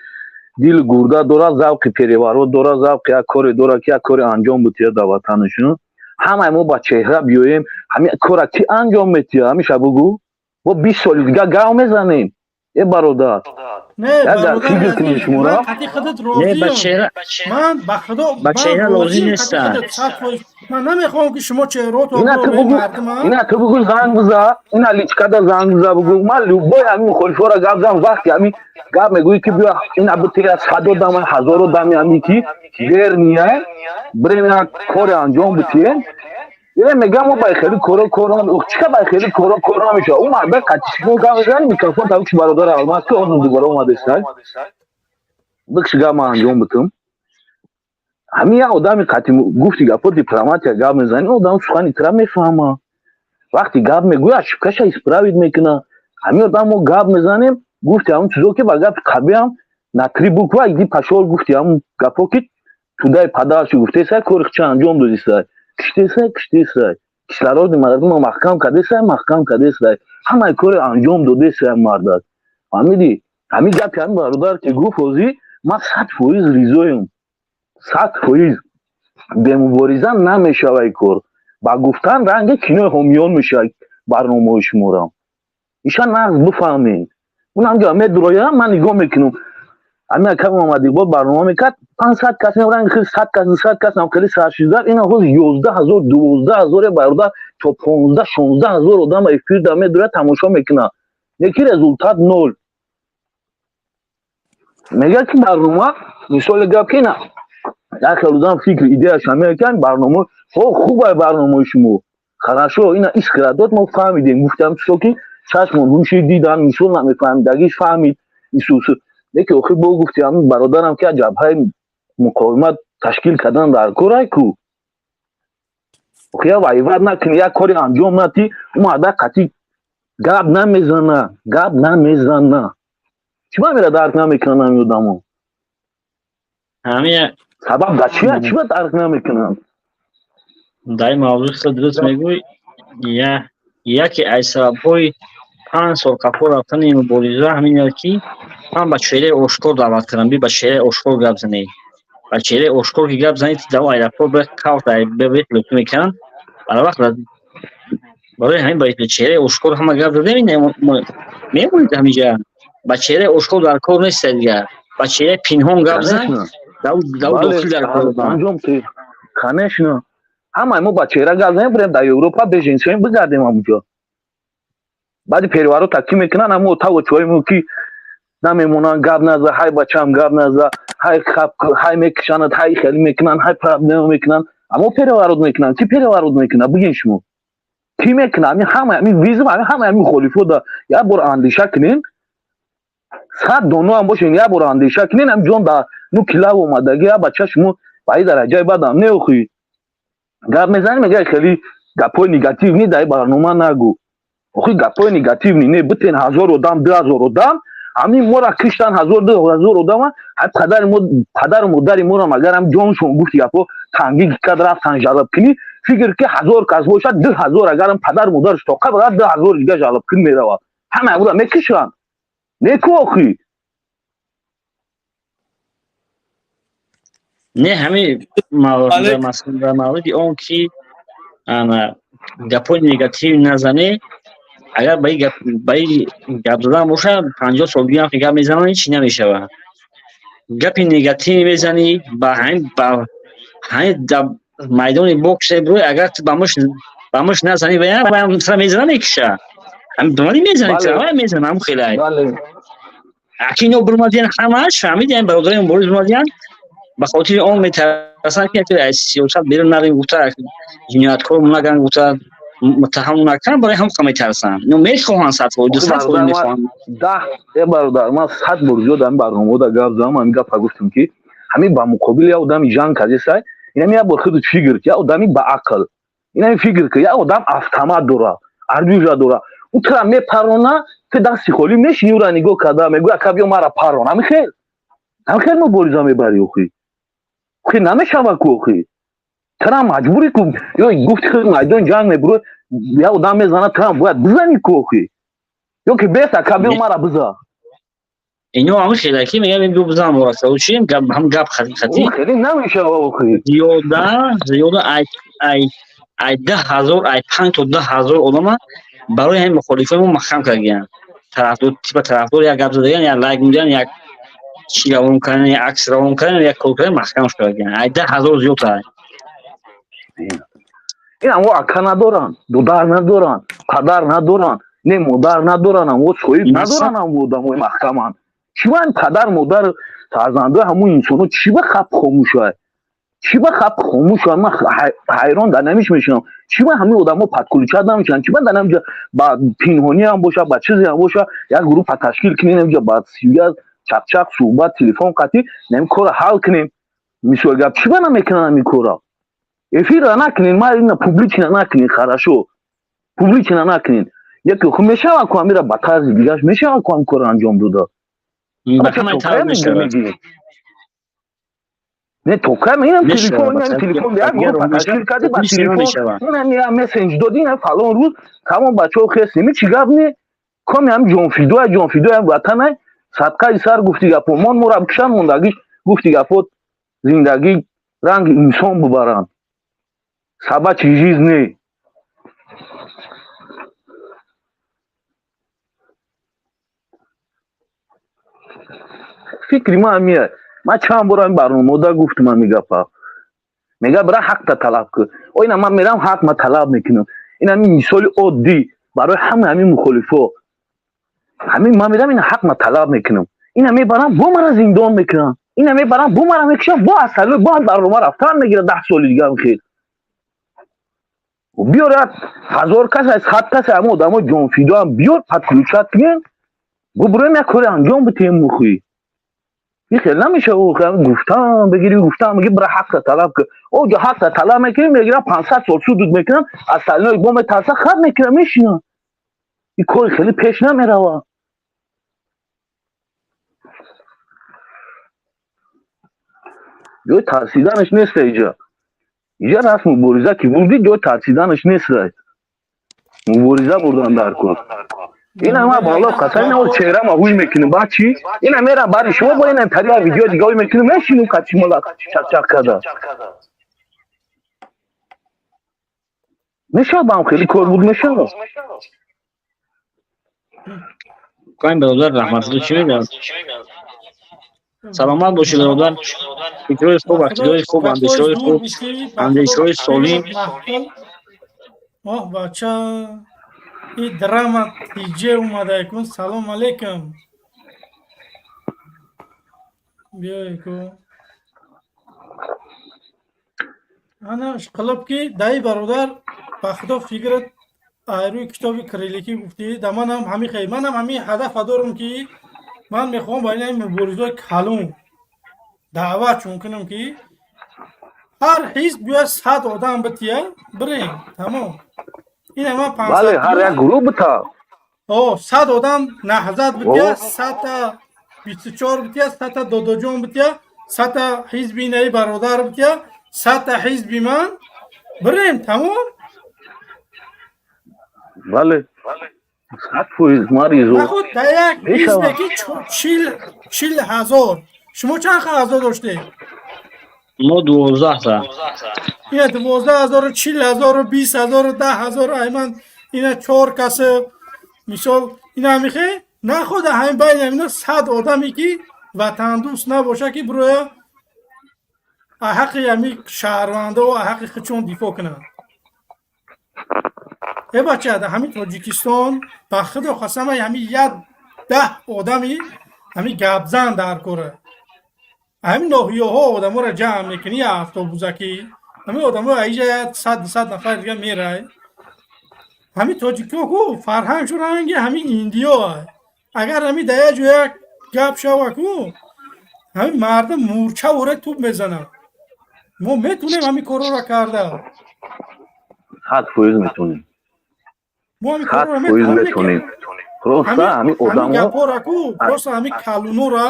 дил гурда дорад, завқи переворот дорад, завқи як коре дорад, ки як коре анҷом бутиҳад дар ватанашон, ҳамаи мо ба чеҳра биёем, ҳамин кора ки анҷом метиҳад? Ҳамиша бугӯ, бо 20 соли дига гав мезанем, э бародар. Не, фикр кунед шуморо. Не, ба чеҳра ман ба худо ба чеҳра лозим неста. Ман намехоҳам, ки шумо чеҳротон Ина ту бугӯ, занг биза, ина личкада занг биза, бугӯ: ман любой ҳамин мухолифҳоро гап зам. Вақти ҳамин гап мегӯӣ, ки биё, ина битея садо дама, ҳазоро дами, ҳамин ки верния, бирем, як коре анҷом битием. Ира мегам мо бай хели коро коро чика бай хели коро коро намешава. Ӯ марда қатишмо гап мезанад, микрофон тавчи бародар Алмаз ки он дубора омадеста. Бикши гап ман анҷом битум. Ҳамин як одами қати гуфти гапо дипломатия гап мезанӣ, одам сухани тира мефаҳма. Вақти гап мегӯяд, ошибкаша исправить мекуна. Ҳамин одам мо гап мезанем, гуфти ҳамун чизо ки ба гапи қабиам на три буква иди пошёл, гуфти ҳамун гапо ки тудаи падарши гуфтесай, кори хича анҷом додисай. Киштесай, киштесай. Кислороди мардума маҳкам кардесай, маҳкам кардесай. Ҳамаи коре анҷом додесай мардак. Фаҳмидӣ? Ҳамин гапи ҳамин бародар ки гуфт ҳозир, ман 100% ризоем. 100% бемубориза намешава ин кор. Ба гуфтан ранги кинои ҳомиён мешавад барномаҳои шуморо. Иша нағз бифаҳмед. Унам ҷо медуроям, ман нигоҳ мекунам. Ҳамин ака Муҳаммад Иқбол барнома мекард, 500 кас ранги хел 100 кас, 200 кас ҳам хеле саршидар, ина ҳозир 11 000, 12 000 бародар то 15, 16 000 одам эфир да медурад, тамошо мекунад. Лекин результат ноль. Мегӯяд ки барнома, мисоли гап ки на як хел одам фикр идеяш ҳамея ки барнома хо хубай, барномаи шумо хорошо, ина искра дод, мо фаҳмидем, гуфтам чизо ки чашмон ҳуши дидан, мисол намефаҳмидагиш фаҳмид исус. Лекин охир бо гуфти ҳамин бародарам ки ҷабҳаи муқовимат ташкил кардан дар корай ку. Охир я воевать накунӣ, як коре анҷом натӣ, ӯ марда қатъи гап намезана, гап намезана. Чӣ ба мера дарк намекунанд ҳамин одамо? Ҳамин. Сабаб дар чия? Чӣ ба дарк намекунанд? Дар ин мавзӯъ хеле дуруст мегӯй. Яке аз сабабҳои 5 сол қафо рафтани мубориза ҳамин аст, ки ман ба чеҳраи ошкор даъват кардам, би ба чеҳраи ошкор гап занед. Ба чеҳраи ошкор ки гап занед, дар аэропорт кавт лутф мекунанд. Бар вақт барои ҳамин ба чеҳраи ошкор ҳама гап задем, мемонед ҳаминҷа. Ба чеҳраи ошкор дар кор нест дигар. Ба чеҳраи пинҳон гап зан, дар дохил дар кор. Конечно. Ҳамаи мо ба чеҳра гап занем, бирем дар Европа беженцоем, бигардем ҳамунҷо. Баъди переворот кӣ мекунанд, ҳамо тавочҳои мо ки намемонанд, гап наза, ҳай бачаам гап наза, ҳай ҳай мекушанад, ҳай хеле мекунанд, ҳай проблема мекунанд. Амо переворот мекунанд. Кӣ переворот мекунад? Бигин шумо. Кӣ мекунад? Ҳамин ҳама ҳамин визм, ҳамин ҳама ҳамин мухолифо да як бор андеша кунем. 100 доно ҳам бошен, як бор андеша кунен, ҳам ҷон да ну килав омадаги, я бача шумо ба ин дараҷаи бадам неохӣ. Гап мезанӣ, мегӯяд хеле гапҳои негативный дар барнома нагӯ. Охи гапҳои негативный не, битен 1000 одам, 2000 одам, ҳамин моро киштан 1000, 2000 одама, ҳай падари мо, падару модари моро магар ҳам ҷоншон гуфти гапҳо тангӣ кард рафтан жалоб кунӣ, фикр ки 1000 кас бошад, 2000 агарам падару модараш тоқа барад, 2000 дига жалоб кун меравад. Ҳама ӯро мекушанд. Неку охи. Не, ҳамин дар мавриди он ки ана гапҳои негатив назанӣ, агар ба ин гап задан бошад, 50 сол дигаам ки гап мезананд, ҳеҷ намешавад. Гапи негатив мезанӣ, ба ҳамин ба ҳамин дар майдони бокс мебурӯй, агар ту ба мушт назанӣ, ваям сара мезана, мекуша. Ҳамин бималӣ мезанӣ, ваям мезана, ҳамун хелай. Аки ино бурмадиян ҳамааш, фаҳмидиян, бародари мубориз бурмадиян, ба хотири он метарсанд, ки аз сиёсат берун нарем гуфта, ҷинояткор наган гуфта, муттаҳам накунанд, барои ҳам метарсанд. Ино мехоҳанд 100%, 200% мехоҳанд. Даҳ э бародар, ман 100 бор зиёд ҳамин барномаҳода гап задам, ҳамин гапа гуфтам, ки ҳамин ба муқобили як одами ҷанг кардесай, инами як бор худат фикр ки як одами ба ақл, инами фикр ки як одам автомат дора, оружие дора, ӯ тура мепарона, ту дасти холӣ мешини, ӯра нигоҳ карда мегӯяд, ака биё мара парон. Ҳамин хел, ҳамин хел мубориза мебарӣ охи? Охи намешава ку охи. Тура маҷбурӣ ку, ё гуфти худ майдони ҷанг мебурӯ, як одам мезана, тура бояд бизанӣ ку охи. Ё ки бес, ака биё мара биза. Ино ҳамин хеле ки мегӯям, биё бизан мора, чием гап, ҳам гап хати хати. Хеле намешава охи. Зиёда, зиёда ай ай ай 10 000, ай 5 то 10 000 одама барои ҳамин мухолифои мо маҳкам кардагиянд. Тарафдор, типа тарафдор як гап задагиян, як лайк мудиян, як чӣ равон кардан, як акс равон кардан, як кор кардан, маҳкам шудагиянд. Ай 10 000 зиёд ай. Ин амо ака надоранд, дудар надоранд, падар надоранд, не модар надоранд, амо соҳиб надоранд, амо одамои маҳкаманд. Чӣ ба падар, модар, фарзандои ҳамун инсоно чӣ ба хаб хомӯшай? Чӣ ба хаб хомӯшай? Ман ҳайрон дар намиш мешинам. Чӣ ба ҳамин одамо подключать намешаванд? Чӣ ба дар ҳамҷа ба пинҳонӣ ҳам боша, ба чизе ҳам боша, як группа ташкил кунем, ҳамҷа ба сиёя чақчақ, суҳбат, телефон қатӣ ҳамин корро ҳал кунем? Мисол гап, чӣ ба намекунанд ҳамин корро? Эфирра накунен, ма ина публично накунен, хорошо, публично накунен. Яке хуб мешавад ку, ҳамира ба тарзи дигараш мешавад ку ҳамин корро анҷом дода. Не, то кай инам телефон, инам телефон, як группа ташкил кардӣ ба телефон, инам я мессендж додӣ, инам фалон рӯз тамом бачаҳо хестем, чӣ гап не? Коми ҳам ҷонфидоя, ҷонфидоя ватанай, садқаи сар гуфти гапо, мон мора бикушанд, мондагиш гуфти гапо, зиндагӣ ранги инсон бубаранд. Собачий жизни. Фикри ман ҳамия. Ман чанд бор ҳамин барномаода гуфтам ҳамин гапа. Мега, бира ҳақта талаб кун. О, ина ман мерам, ҳақ ма талаб мекунам. Ин ҳамин мисоли оддӣ барои ҳама ҳамин мухолифо. Ҳамин ман мерам, ина ҳақ ма талаб мекунам. Ина мебарам, бо мара зиндон мекунам. Ина мебарам, бо мара мекушам, бо асалӯ, бо барнома рафтан мегирад 10 соли дига хел. Биёрад 1000 кас, 100 кас, ҳама одамо ҷонфидоам биёр, подключать кунем, бубурем, як коре анҷом битем. Мухӣ ин хел намешава, гуфтам бигири, гуфтам бигири, бира ҳақта талаб кун. Оҷо ҳақта талаб мекунӣ, мегирам 500 сол судуд мекунам, остальной бо метарса, хат мекунам, мешинам. Ин кори хеле пеш намерава. Ҷои тарсиданаш нест иҷа. Иҷа раст мубориза ки бурдӣ, ҷои тарсиданаш нест. Мубориза бурдан дар кор. Ина ма ба Аллоҳ қасам, ина чеҳрама ҳуй мекунем, баъд чӣ? Ина мерам бари шумо, бо ина тариqa видео дига ҳуй мекунем, мешинем качимола чақчақ карда. Мешавад, ба ҳам хеле кор буд, мешавад. Кайм бародар, раҳматулло, чӣ мегӯяд? Саломат бошед, бародар. Фикрҳои хуб, ақидаҳои хуб, андешаҳои хуб, андешаҳои солим. Оҳ, бача, и драма тиҷе омада кун. Салом алейкум, биёй ку. Ана қилиб ки даи бародар, ба худо, фикрат айрӯи китоби кирилликӣ гуфтӣ, да манам ҳами хел, манам ҳами ҳадафа дорам, ки ман мехоҳам ба ин муборизаи калон даъват чун кунам, ки ҳар ҳизб биёяд, 100 одам бития, бирем, тамом. Ина ман Бале, ҳар як гурӯҳ бита. О, 100 одам Наҳзат бития, 100-та 24 бития, 100-та Додоҷон бития, 100-та ҳизби инаи бародар бития, 100-та ҳизби ман, бирем, тамом. Бале, 100% ман ризо. Нахуд дар як ҳизбе ки 40,000, шумо чанд ҳазор доштед? Мо 12-та. Ина 12 ҳазору 40 ҳазору 20 ҳазору 10 ҳазору айман ина чор каси мисол ина михе нахуда ҳамин байни ҳамина 100 одаме ки ватандӯст набоша, ки бироя ҳаққи ҳами шаҳрвандо, ҳаққи худшон дифоъ кунанд. Э бача, дар ҳамин Тоҷикистон ба худо қасама, ҳами як 10 одами ҳами гапзан дар кора. Ҳамин ноҳияҳо одаморо ҷамъ мекунӣ, я автобусакӣ ҳамин одамо аиҷа 100, 200 нафар дига мерай. Ҳамин тоҷикҳо ку фарҳангшон ранги ҳамин индиё. Агар ҳамин дар як ҷо як гап шава ку, ҳамин мардум мӯрча воре туп мезанад. Мо метонем ҳамин корҳоро карда. 100% метонем. Мо ҳамин сад корҳоро фоиз метонем. Метонем, просто ҳамин одамо Гапҳоро ку, просто ҳамин калунора,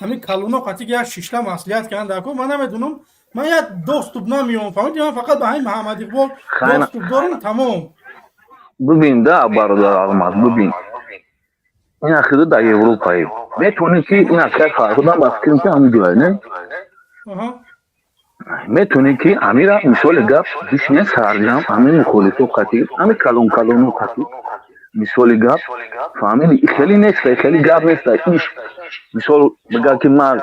ҳамин калуно қатӣ як шишта маслиҳат карданд дар кор. Ман намедонам, ман як доступ намеём, фаҳмидӣ? Ман фақат ба ҳамин Муҳаммад Иқбол доступ дорам, тамом. Бибин да, бародар Алмаз, бибин, ин ахири дар Европаем, метавонӣ ки ин акай Фарҳудам, ба фикрам ки ҳамун ҷое не, метавонӣ ки амира, мисоли гап, бишине сарҷам, ҳамин мухолифо қатӣ, ҳамин калон калоно қатӣ, мисоли гап, фаҳмиди? Хеле неста, хеле гап неста. Иш мисол бигӯ ки ман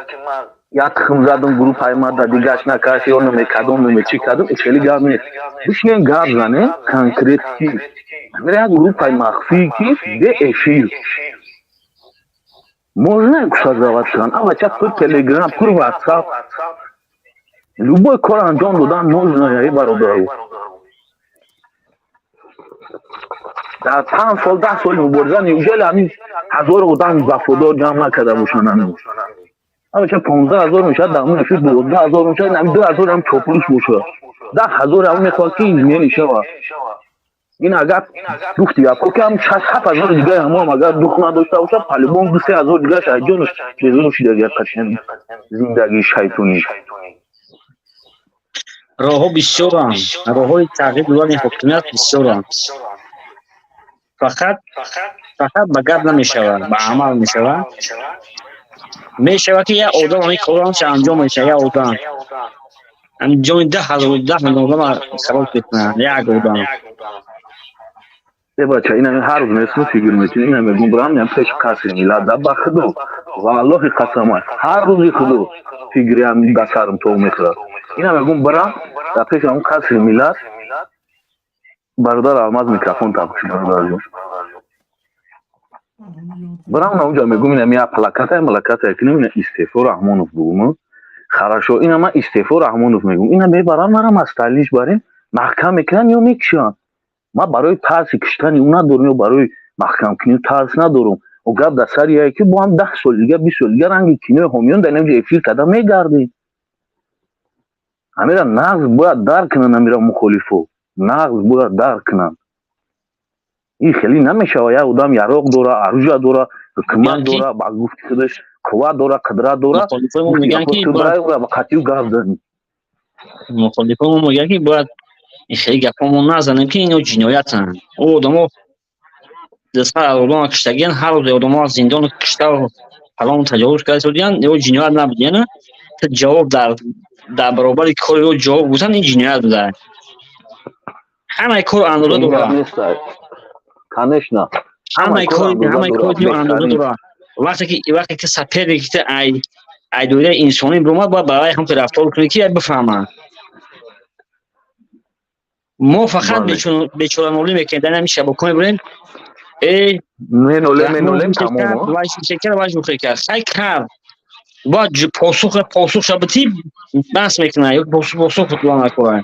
як тухм задам, группаи ма да дигаш накард ё намекардам, намечӣ кардам, хеле гап нест. Бишинем, гап занем конкретно, амира як группаи махфӣ ки бе эфир можно создавать кунанд. Авача пур Телеграм, пур Ватсап, любой кор анҷом додан можно, яи бародару. Дар 5 сол, 10 соли мубориза неужели ҳамин 1000 одам вафодор ҷамъ накарда бошанд? Ҳанӯз ҳамеша 15 000 мешавад, дар мешуд 12 000 мешавад, ҳамин 2000 ҳам чоплус бошад, 10 000 ҳам мехоҳад, ки измени шавад. Ин агар гуфти гапҳо, ки ҳам шаш ҳафт ҳазори дигари ҳамоам агар дух надошта бошад, по-любому 2-3 ҳазор дигараш аз ҷонаш безор шида, қашан зиндагии шайтонӣ. Роҳҳо бисёранд, роҳҳои тағйир додани ҳокимият бисёранд. Фақат ба гап намешавад, ба амал мешавад. Мешавад, ки як одам ҳамин корро ҳамча анҷом мешавад, як одам ҳамин ҷони 10 000, 10 миллион одама хароб мекунад, як одам. Э бача, ин ҳар рӯз месму фикр мекунӣ, ина мегум, брам ям пеш қасри миллат да, ба худо, валлоҳи қасама, ҳар рӯзи худо фикриам ба сарм тов мехӯрад. Ина мегум, брам дар пеши ҳамун қасри миллат. Бародар Алмаз, микрофон табши, бародарҷон. Брам наунҷа, мегум, ина я плаката, плаката кунем, ина истеъфо Раҳмонов бугум. Хорошо, ина ман истеъфо Раҳмонов мегум, ина мебарам, марам аз талиш барем, маҳкам мекунам ё мекушам. Ман барои тарси куштани ӯ надорам ё барои маҳкамкунӣ тарс надорам. О гап дар сари яе, ки бо ҳам 10 соли дига, 20 соли дига ранги кинои ҳомиён дар инҷа эфир карда мегардем. Ҳамира нағз бояд дарк кунанд, ҳамира мухолифо нағз бояд дарк кунанд. Ин хеле намешава. Як одам яроқ дора, оружие дора, ҳукумат дора, ба гуфти худаш қувват дора, қудрат дора, ба қатъию гап занӣ. Мухолифомо мегӯянд, ки бояд ин хеле гапҳомо назанем, ки ино ҷиноятанд. Ӯ одамо дастҳар одама киштагиян, ҳар рӯз одамо аз зиндон кишта, фалон таҷовуз карда истодиян, ё ҷиноят набудияна? Ҷавоб дар баробари кори ё ҷавоб гуфтан, ин ҷиноят буда. Ҳамаи кор андоза дорад. Конечно. Ҳамаи кори андоза дорад. Вақте ки соперник ай доираи инсонӣ биромад, бояд ба вай ҳамто рафтор кунӣ, ки бифаҳмад. Мо фақат бечоранолӣ мекунем, дар ҳамин шабакаҳо мебурем. Э вай шӯхӣ кард, хай кард, бояд посух шабати баҳс мекунад ё посух накунад,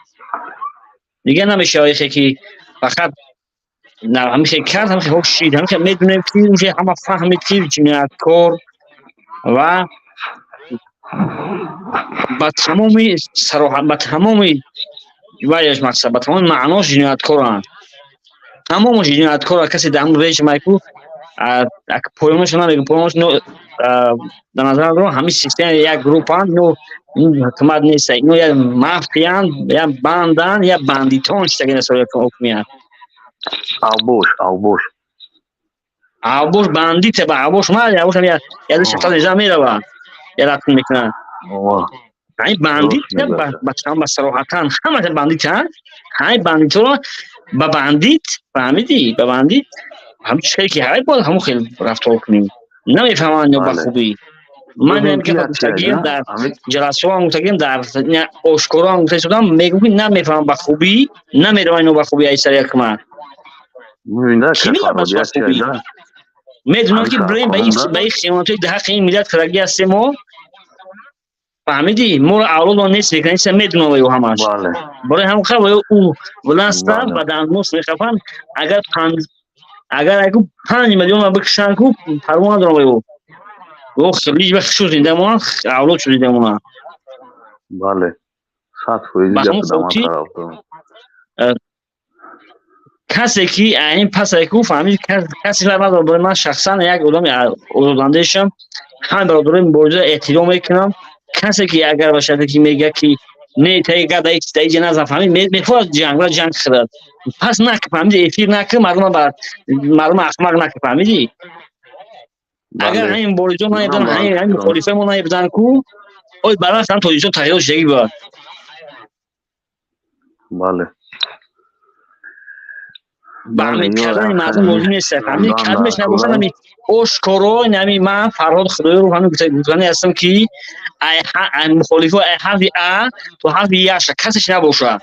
дигар намешавад ихе, ки фақат ҳамихе кард, ҳамихе ҳо шид, ҳамихе медонем, ки уже ҳама фаҳмид, ки ҷинояткор ва ба тамоми сароҳат, ба тамоми ваяш мақсад, ба тамоми маънош ҷинояткоранд. Тамомаш ҷинояткор. Касе дар ҳамн режимайку поёнашо намегум, поёнаш дар назар дорам, ҳамин система як группаанд. Ино ин ҳукумат нест, ино як мафиянд, як банданд, як бандитон чизаги ҳокимият. Авбош, авбош. Авбош бандите. Ба авбош ма авбош як шафта низам мерава, як ратм мекунад. Ҳамин бандит ба сароҳатан ҳамаша бандитанд. Ҳамин бандитро ба бандит фаҳмидӣ, ба бандит ҳамин чизе ки ҳай, бояд ҳамон хел рафтор кунем. Намефаҳманд ё ба хубӣ. Ман гуфтагием, дар ҷаласаҳоам гуфтагием, дар ошкороам гуфта истодам, мегӯм, ки намефаҳмам ба хубӣ, намераванд ино ба хубӣ аз сари ҳукумат. Кӣ меравад ба хубӣ? Медонам, ки бирем ба ин хиёнатҳои ҳаққи ин миллат кардагӣ ҳастем мо, фаҳмидӣ? Моро авлодо нест мекунад, ин медонам ё ҳамаш. Барои ҳамон қа ӯ власта ба данднос мехафанд. Агар панҷ, агар айку 5 миллион бикушанд ку, парво надорам. Ё лич ба хушу зинда монанд, авлодшо зинда монанд. Бале, 100% Ба ҳамон хотир касе ки ин пасае ку фаҳмид, касе фарқ надорад. Барои ман шахсан як одами озодандешам, ҳама бародарои мубориза эҳтиром мекунам. Касе ки агар ба шарте ки мегӯяд, ки не, таи гап даиҷа назан, фаҳмид, мехоҳад ҷанг, бояд ҷанг хӯрад, пас нак, фаҳмиди, эфир накӣ, мардума ба мардума ахмақ накӣ, фаҳмидӣ? Агар ҳамин муборизо наебдан, ҳамин мухолифаи мо наебдан ку, ой баръакс, ҳам Тоҷикистон тағйирот шудагӣ бояд. Бале. Ба ҳамин кардани мардум лозим нест, фаҳмидӣ? Кадмеш набошад, ҳами ошкоро ҳами ман Фарҳод Худоёров ҳамин гуфтани ҳастам, ки мухолифо ай ҳарфи а то ҳарфи яша касеш набошад,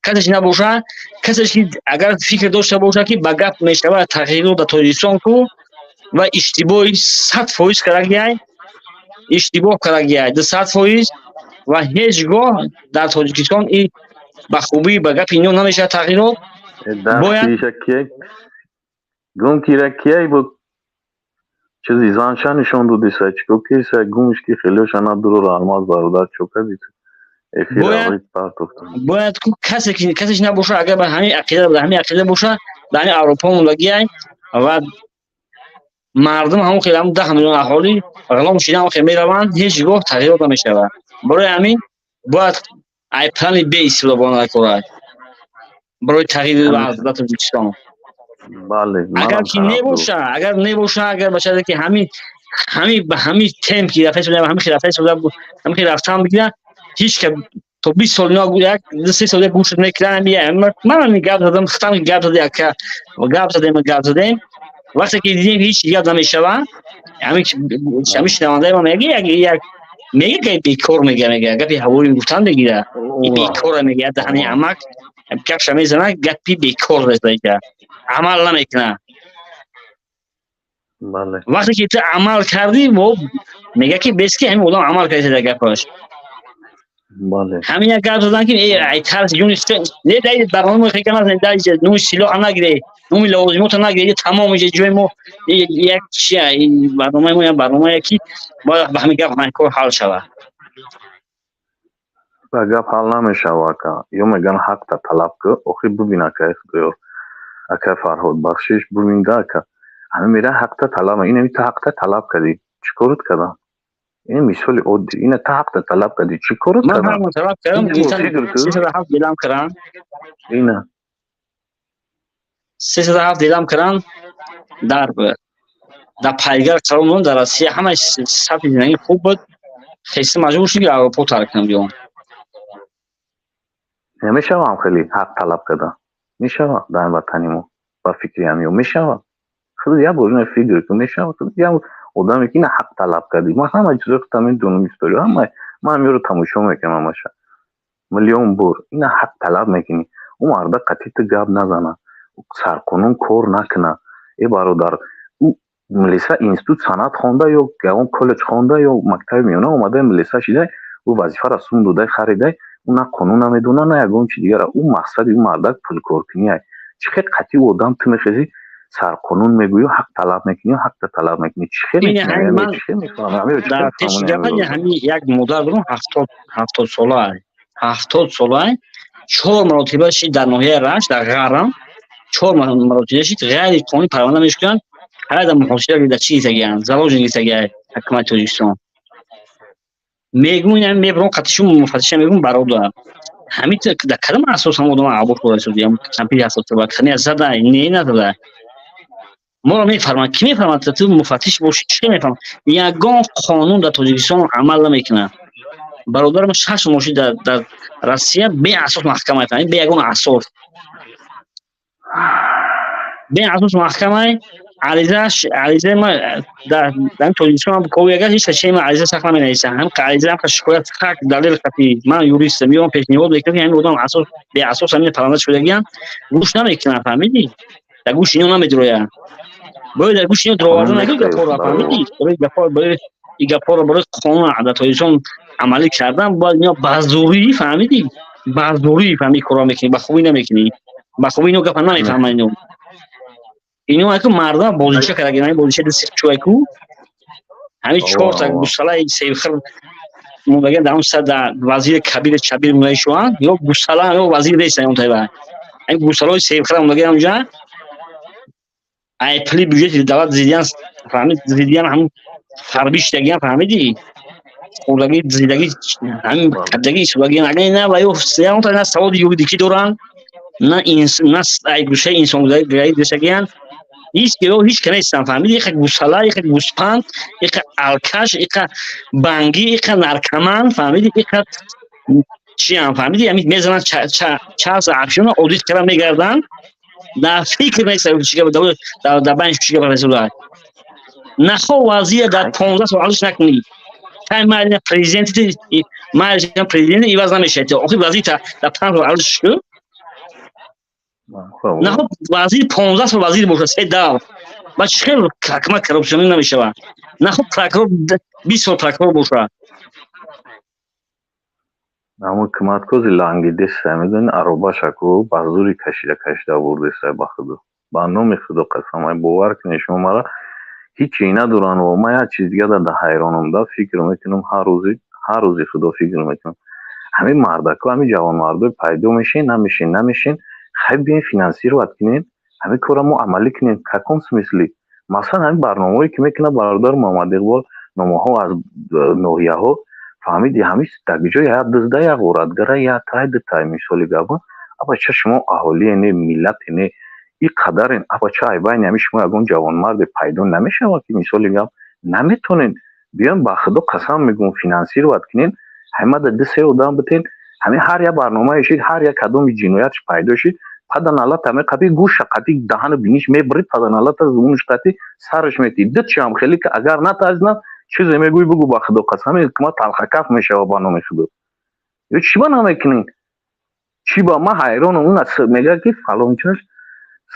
касеш набошад, касеш ки агар фикр дошта бошад, ки ба гап мешавад тағйирот дар Тоҷикистон ку, ва иштибоҳи 100% кардагиай, иштибоҳ кардагиай 200%. Ва ҳеҷ гоҳ дар Тоҷикистон и ба хубӣ ба гапи ино намешавад тағйирот. Дастгириша кия гум кира кияй буд, чизи занша нишон додиса, чико киса гумш ки хелеша надурора. Алмаз бародар, чо кади эфир партофтам? Бояд ку касе ки касеш набоша, агар ба ҳамин ақида, ба ҳамин ақида боша, дар ҳамин Аврупо мондагиай ва мардум ҳамон хел, ҳамон 10 миллион аҳолӣ ғулом шида, ҳамон хел мераванд, ҳеҷ гоҳ тағйирот намешавад. Барои ҳамин бояд ай плани Б истифода бурда кора барои тағйири вазъ дар Тоҷикистон. Агар ки небоша, агар небоша, агар ба шарте ки ҳамин ба ҳамин темп ки рафта, ҳамин хел рафта, ҳамин хел рафтан бигира, ҳеҷ ка то 20 сол ино як се сол як гӯш мекунанд. Ман ҳамин гап задам, худам гап задем, ака, гап задем, гап задем. Вақте ки дидем, ҳеҷ гап намешавад, ҳамин шунавандаи ма мега, як мега, гапи бекор мега, гапи ҳавои гуфтан мегира, бекора мега, даҳани амак гапша мезана, гапи бекор мезана, амал намекунад. Вақте ки ту амал кардӣ, мега ки бес ки ҳамин одам амал карда гапаш. Ҳамин як гап задан ки ай тарс ҷуни не дай барнома хекан, дай нуми силоҳа нагире, нуми лавозимота нагире, тамом иҷа ҷои мо як чия. Барномаи мо як барномае ки бояд ба ҳамин гап ҳамин кор ҳал шавад. Ба гап ҳал намешава, ака. Ё меган ҳақта талаб ку. Охир бубин, акаи худоёр, акай Фарҳод, бахшиш, бубин да, ака, ҳамин мера ҳақта талаб, инами ту ҳақта талаб кардӣ, чӣ корот кардам? Ин мисоли оддӣ, ина ту ҳақта талаб кардӣ, чӣ корот Ман кардам? ҳақма талаб кардам, 307 делам кардам. Ина. 307 делам кардам, дар пайгар қарор додам дар Россия. Ҳамаи сатҳи зиндагӣ хуб буд, хеста маҷбур шуд ки Аврупо тарк кунам, биём. Намешавам хеле ҳақ талаб кардан, мешава дар ватани мо? Ба фикри ҳамиё мешава? Худ як бор ина фикр кун, мешава? Худ як одаме ки ина ҳақ талаб кардӣ, ман ҳама чизои худам медонам, история ҳама, ман ҳамиёро тамошо мекунам ҳамаша миллион бор. Ина ҳақ талаб мекунӣ, ӯ марда қатъи ту гап назана, сарқонун кор накуна. Э бародар, ӯ милиса институт санъат хонда ё ягон коллеҷ хонда ё мактаби миёна омада, милиса шида, ӯ вазифаро сум додай, харидай, ӯ на қонун намедона, на ягон чи дигара. Ӯ мақсади ӯ мардак пулкоркунӣ. Чӣ хел қатъи одам ту мехезӣ, сарқонун мегӯю, ҳақ талаб мекунӣ, ҳақта талаб мекунӣ? Чӣ хел? Дар пеши гапа ҳамин як модар дорам, 70 сола, 70 сола, чор маротиба шид дар ноҳияи Рашт, дар Ғарм чор маротиба шид, ғайри қонунӣ парванда мешкунанд, ҳая дар муҳосира дар чӣ гирифтагианд, заложник гирифтагиа ҳукумати Тоҷикистон. Мегӯм, мебурам қатишум муфаттиша, мегӯм: «Бародар, ҳамин дар кадом асос ҳам одама абор шуда, кампири 70 сола кане зада?» Не, назада. Моро мефарманд, ки мефарманд, ту муфаттиш бошӣ, чӣ мефарманд? Ягон қонун дар Тоҷикистон амал намекунад. Бародарам 6 моҳ шид дар Россия беасос маҳкама, бе ягон асос, беасос маҳкамаи. Аризааш, аризаи ма дар Тоҷикистон ковиага ҳеҷ кас ма ариза сахт наменависам. Ҳам ариза, ҳам шикоят, хак далел хати ман юристам, меём, пешниҳод мекунам, ки ҳамин одам асос беасос ҳамин парванда шудагиам. Гӯш намекунам, фаҳмидӣ? Дар гӯши ино намедирояд. Бояд дар гӯши ино дуроварда нагӯ гапҳоро, фаҳмидӣ? Барои гапҳо, барои ин гапҳоро, барои қонун дар Тоҷикистон амалӣ кардан бояд ино ба зӯрӣ, фаҳмидӣ, ба зӯрӣ, фаҳмидӣ, корро мекунӣ, ба хубӣ намекунӣ, ба хубӣ ино гапа намефаҳманд. Ино аку мардам бозича кардаги, ҳамин бозича дасти чӯайку, ҳамин чорта гусалаи севхир мондагиан дар он сар, дар вазири кабири чабир мондаги шуанд, ё гусала ё вазир нестан, он тайба ҳамин гусалаҳои севхира мондагиан онҷа, ай пули бюҷети давлат зидиян, фаҳмид, зидиян, ҳамин фарбӣ шидагиан, фаҳмидӣ, хӯрдагӣ, зиндагӣ ҳамин кардагӣ истодагиан. Агар на ва ё на саводи юридикӣ доранд, на на ай гӯшаи инсонгарӣ дошагиан, ҳеҷ ё ҳеҷ ка нестан, фаҳмидӣ? Иқа гусала, иқа гӯспанд, иқа алкаш, иқа бангӣ, иқа наркоман, фаҳмидӣ, иқа чиам, фаҳмидӣ? Ҳамин мезананд час афшона, одит кара мегарданд, дар фикр нест дар байни чӣ гап расуда. Нахо вазир дар 15 сол алиш накунӣ, тай майли президенти, майли президент иваз намешавад. Охир вазир дар 5 сол алиш шуд. Нахо вазир 15 сол вазир бошад, се давр, ба чӣ хел ҳакумат коррупсионӣ намешавад? Нахо прокурор 20 сол прокурор бошад. Ҳамун ҳукуматкози лангидеса, медони, аробашаку ба зури кашида кашида бурдеса. Ба худо, ба номи Худо қасам, ай бовар кунед, шумо мара ҳичи надоран. Ва ман як чиз дига да ҳайронам да, фикр мекунам, ҳар рӯзи, ҳар рӯзи худо фикр мекунам: ҳамин мардако, ҳамин ҷавонмардои пайдо мешин, намешин, намешин, хай биёен, финансировать кунем, ҳамин корро мо амалӣ кунем. Каком смысле? Масалан, ҳамин барномаҳое, ки мекунад бародар Муҳаммад Иқбол, номаҳо аз ноҳияҳо, фаҳмиди, ҳамин дар ҷои як дузда, як ғоратгара, як тай, дутай, мисоли гап. Абача, шумо аҳолие не, миллате не, и қадарен. Абача, ай байни ҳамин шумо ягон ҷавонмарде пайдо намешавад, ки, мисоли гап, наметонен биён, ба худо қасам мегӯм, финансировать кунен, ҳамада ду се одам битен, ҳамин ҳар як барномае шид, ҳар як кадоми ҷиноятш пайдо шид, паданалата меқапи, гӯша қати, даҳану биниш мебурид, паданалата зубунш қати сараш метӣ, дучам хеле ки агар натарзинад, чизе мегӯй, бугӯ. Ба худо қасам, ҳукумат талхакаф мешава, ба номи худо. Ё чӣ ба намекунӣ? Чӣ ба? Ман ҳайронам. Он мегӯяд, ки фалончаш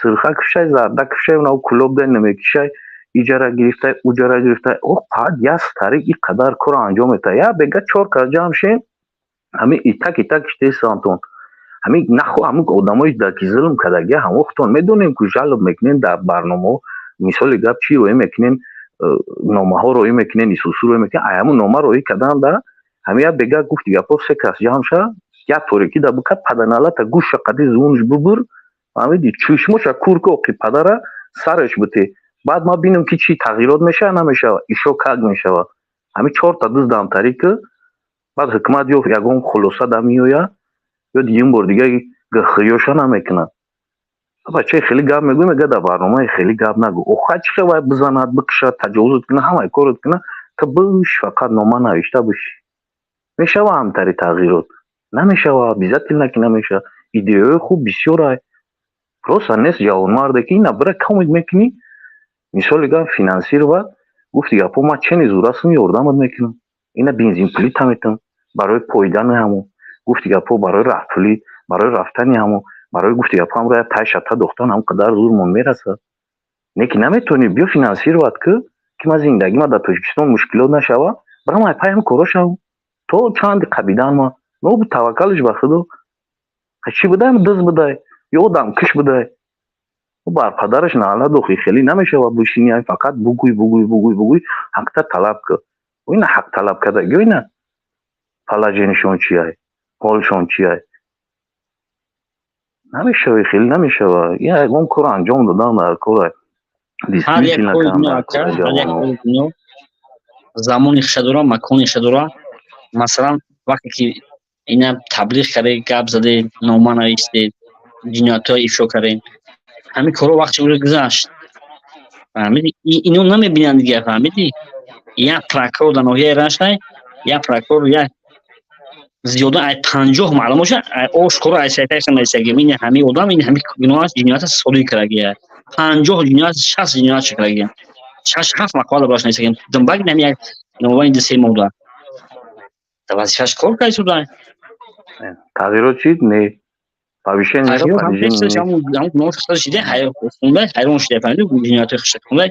сирха кушай, зарда кушай, унав кулоб дай намекишай, иҷара гирифтай, уҷара гирифтай. Ох, пад як старик и қадар корро анҷом метаҳад. Як бега чор кас ҷамъ шем, ҳамин итак итак штесантон, ҳамин нахо, ҳамин одамои ки зулм кардагия, ҳамохтон медонем, ку жалоб мекунем дар барномаҳо, мисоли гап, чӣ роӣ мекунем, номаҳо роӣ мекунем, исусу роӣ мекунем. Ай ҳамун нома роӣ кардан да ҳамин як бега гуфти гапҳо, се кас ҷамъ ша, як торикӣ да бука, паданалата гӯша қади зунш бубур, фаҳмиди, чишмоша кур ки, оқи падара сараш бите. Баъд ма бинем, ки чӣ тағйирот мешава, намешава, ишо как мешава. Ҳамин чорта дуздамтарӣ ки баъд ҳукумат ё ягон хулоса да меояд, ё дигин бор дига гхёша намекунад. Бачаи хеле гап мегӯй, мега дар барномаи хеле гап нагӯ. Охай, чӣ хел вай бизанад, бикушад, таҷовузат кунад, ҳамаи корот кунад, ту биш, фақат нома навишта биши. Мешава ҳамтари тағйирот? Намешава, обязательно ки намешава. Идеяҳои хуб бисёрай, просто нест ҷавонмарде, ки ина бира комик мекунӣ, мисоли гап, финансировать. Гуфти гапҳо, ман чени зурасм, ёрдамат мекунам, ина бензинпулӣ таметам барои поидани ҳамон, гуфти гапҳо, барои раҳпулӣ, барои рафтани ҳамон, барои, гуфти гапҳо, ҳамро як тай шата дохтан, ҳам қадар зурмон мерасад. Не ки наметавонӣ, биё финансировать ки, ки ман зиндагима дар Тоҷикистон мушкилот нашава, барам ай пай ҳам коро шавам то чанди қабидан. Ма но таваккалиш ба худо. Чӣ будай, дыз будай ё одамкуш будай, бар падараш наълат. Охи, хеле намешава, бишини, фақат бугӯй, бугӯй, бугӯй, бугӯй, ҳақта талаб ки. Ина ҳақ талаб кардагиё, ина положение шон чиай, ҳолшон чиай? Намешава, хеле намешава. Ягон кор анҷом додан дар кора. Ҳар як кори дунё замони хиша дора, макони хиша дора. Масалан, вақте ки ина таблиғ кардед, гап задед, нома навистед, ҷиноятҳо ифшо кардем, ҳамин корҳо вақти уже гузашт, фаҳмидӣ? Ино намебинанд дигар, фаҳмидӣ? Як прокурор дар ноҳияи Раштай, як прокурор, як зиёда ай 50 маълумот ошкоро ай сайташа нависагим: ин ҳамин одам ин ҳамин гуноҳ аст, ҷиноят содир кардагия, 50 ҷиноят, 60 ҷиноят кардагия, шаш ҳафт мақола бараш нависагим. Думбак ҳамин як номобайни ду се моҳ дар вазифааш кор кард суда. Тағйирот чи не? Повышение. Ҳайрон шуда, фаҳмиди, ҷиноятҳои хиша хунда,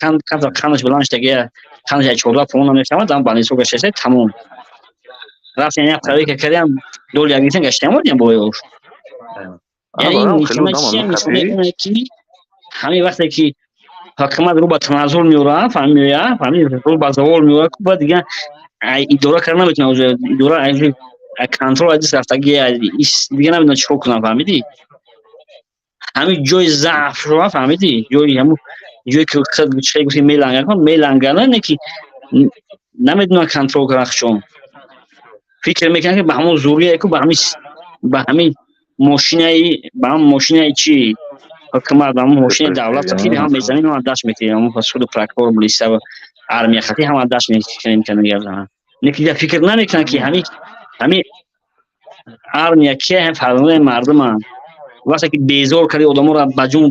қандаш баланд шудагия, қандаш як 14 фоон намешавад, ам балнисо гашташа, тамом. Рафтем, як проверка кардем, доли як гирифтем, гаштем, омадем бо ёш. Яъне ин нишона чия? Нишона ки ҳамин вақте ки ҳукумат рӯ ба таназзул меорад, фаҳм меояд, фаҳмиди, рӯ ба завол меорад, баъд дигар идора карда наметавонад, уже идора контроль аз даст рафтагӣ, дигар намедонад чӣ кор кунам, фаҳмидӣ? Ҳамин ҷои заъф шува, фаҳмидӣ, ҷои ҳамун ҷое ки чӣ гуфти, мелангад, мелангада, не ки намедонад контроль кардан худшон. Фикр мекунад, ки ба ҳамон зурия ку, ба ҳамин мошинаи, ба ҳамон мошинаи чи ҳукумат, ба ҳамон мошинаи давлат хати ҳама мезанем, ҳама даст мекунем, ҳамон суду, прокурор, милиса, армия хати ҳама даст мекунем. Не ки фикр намекунанд, ки ҳамин армия ки фарзандои мардуманд. Вақте ки безор карди одаморо, ба ҷун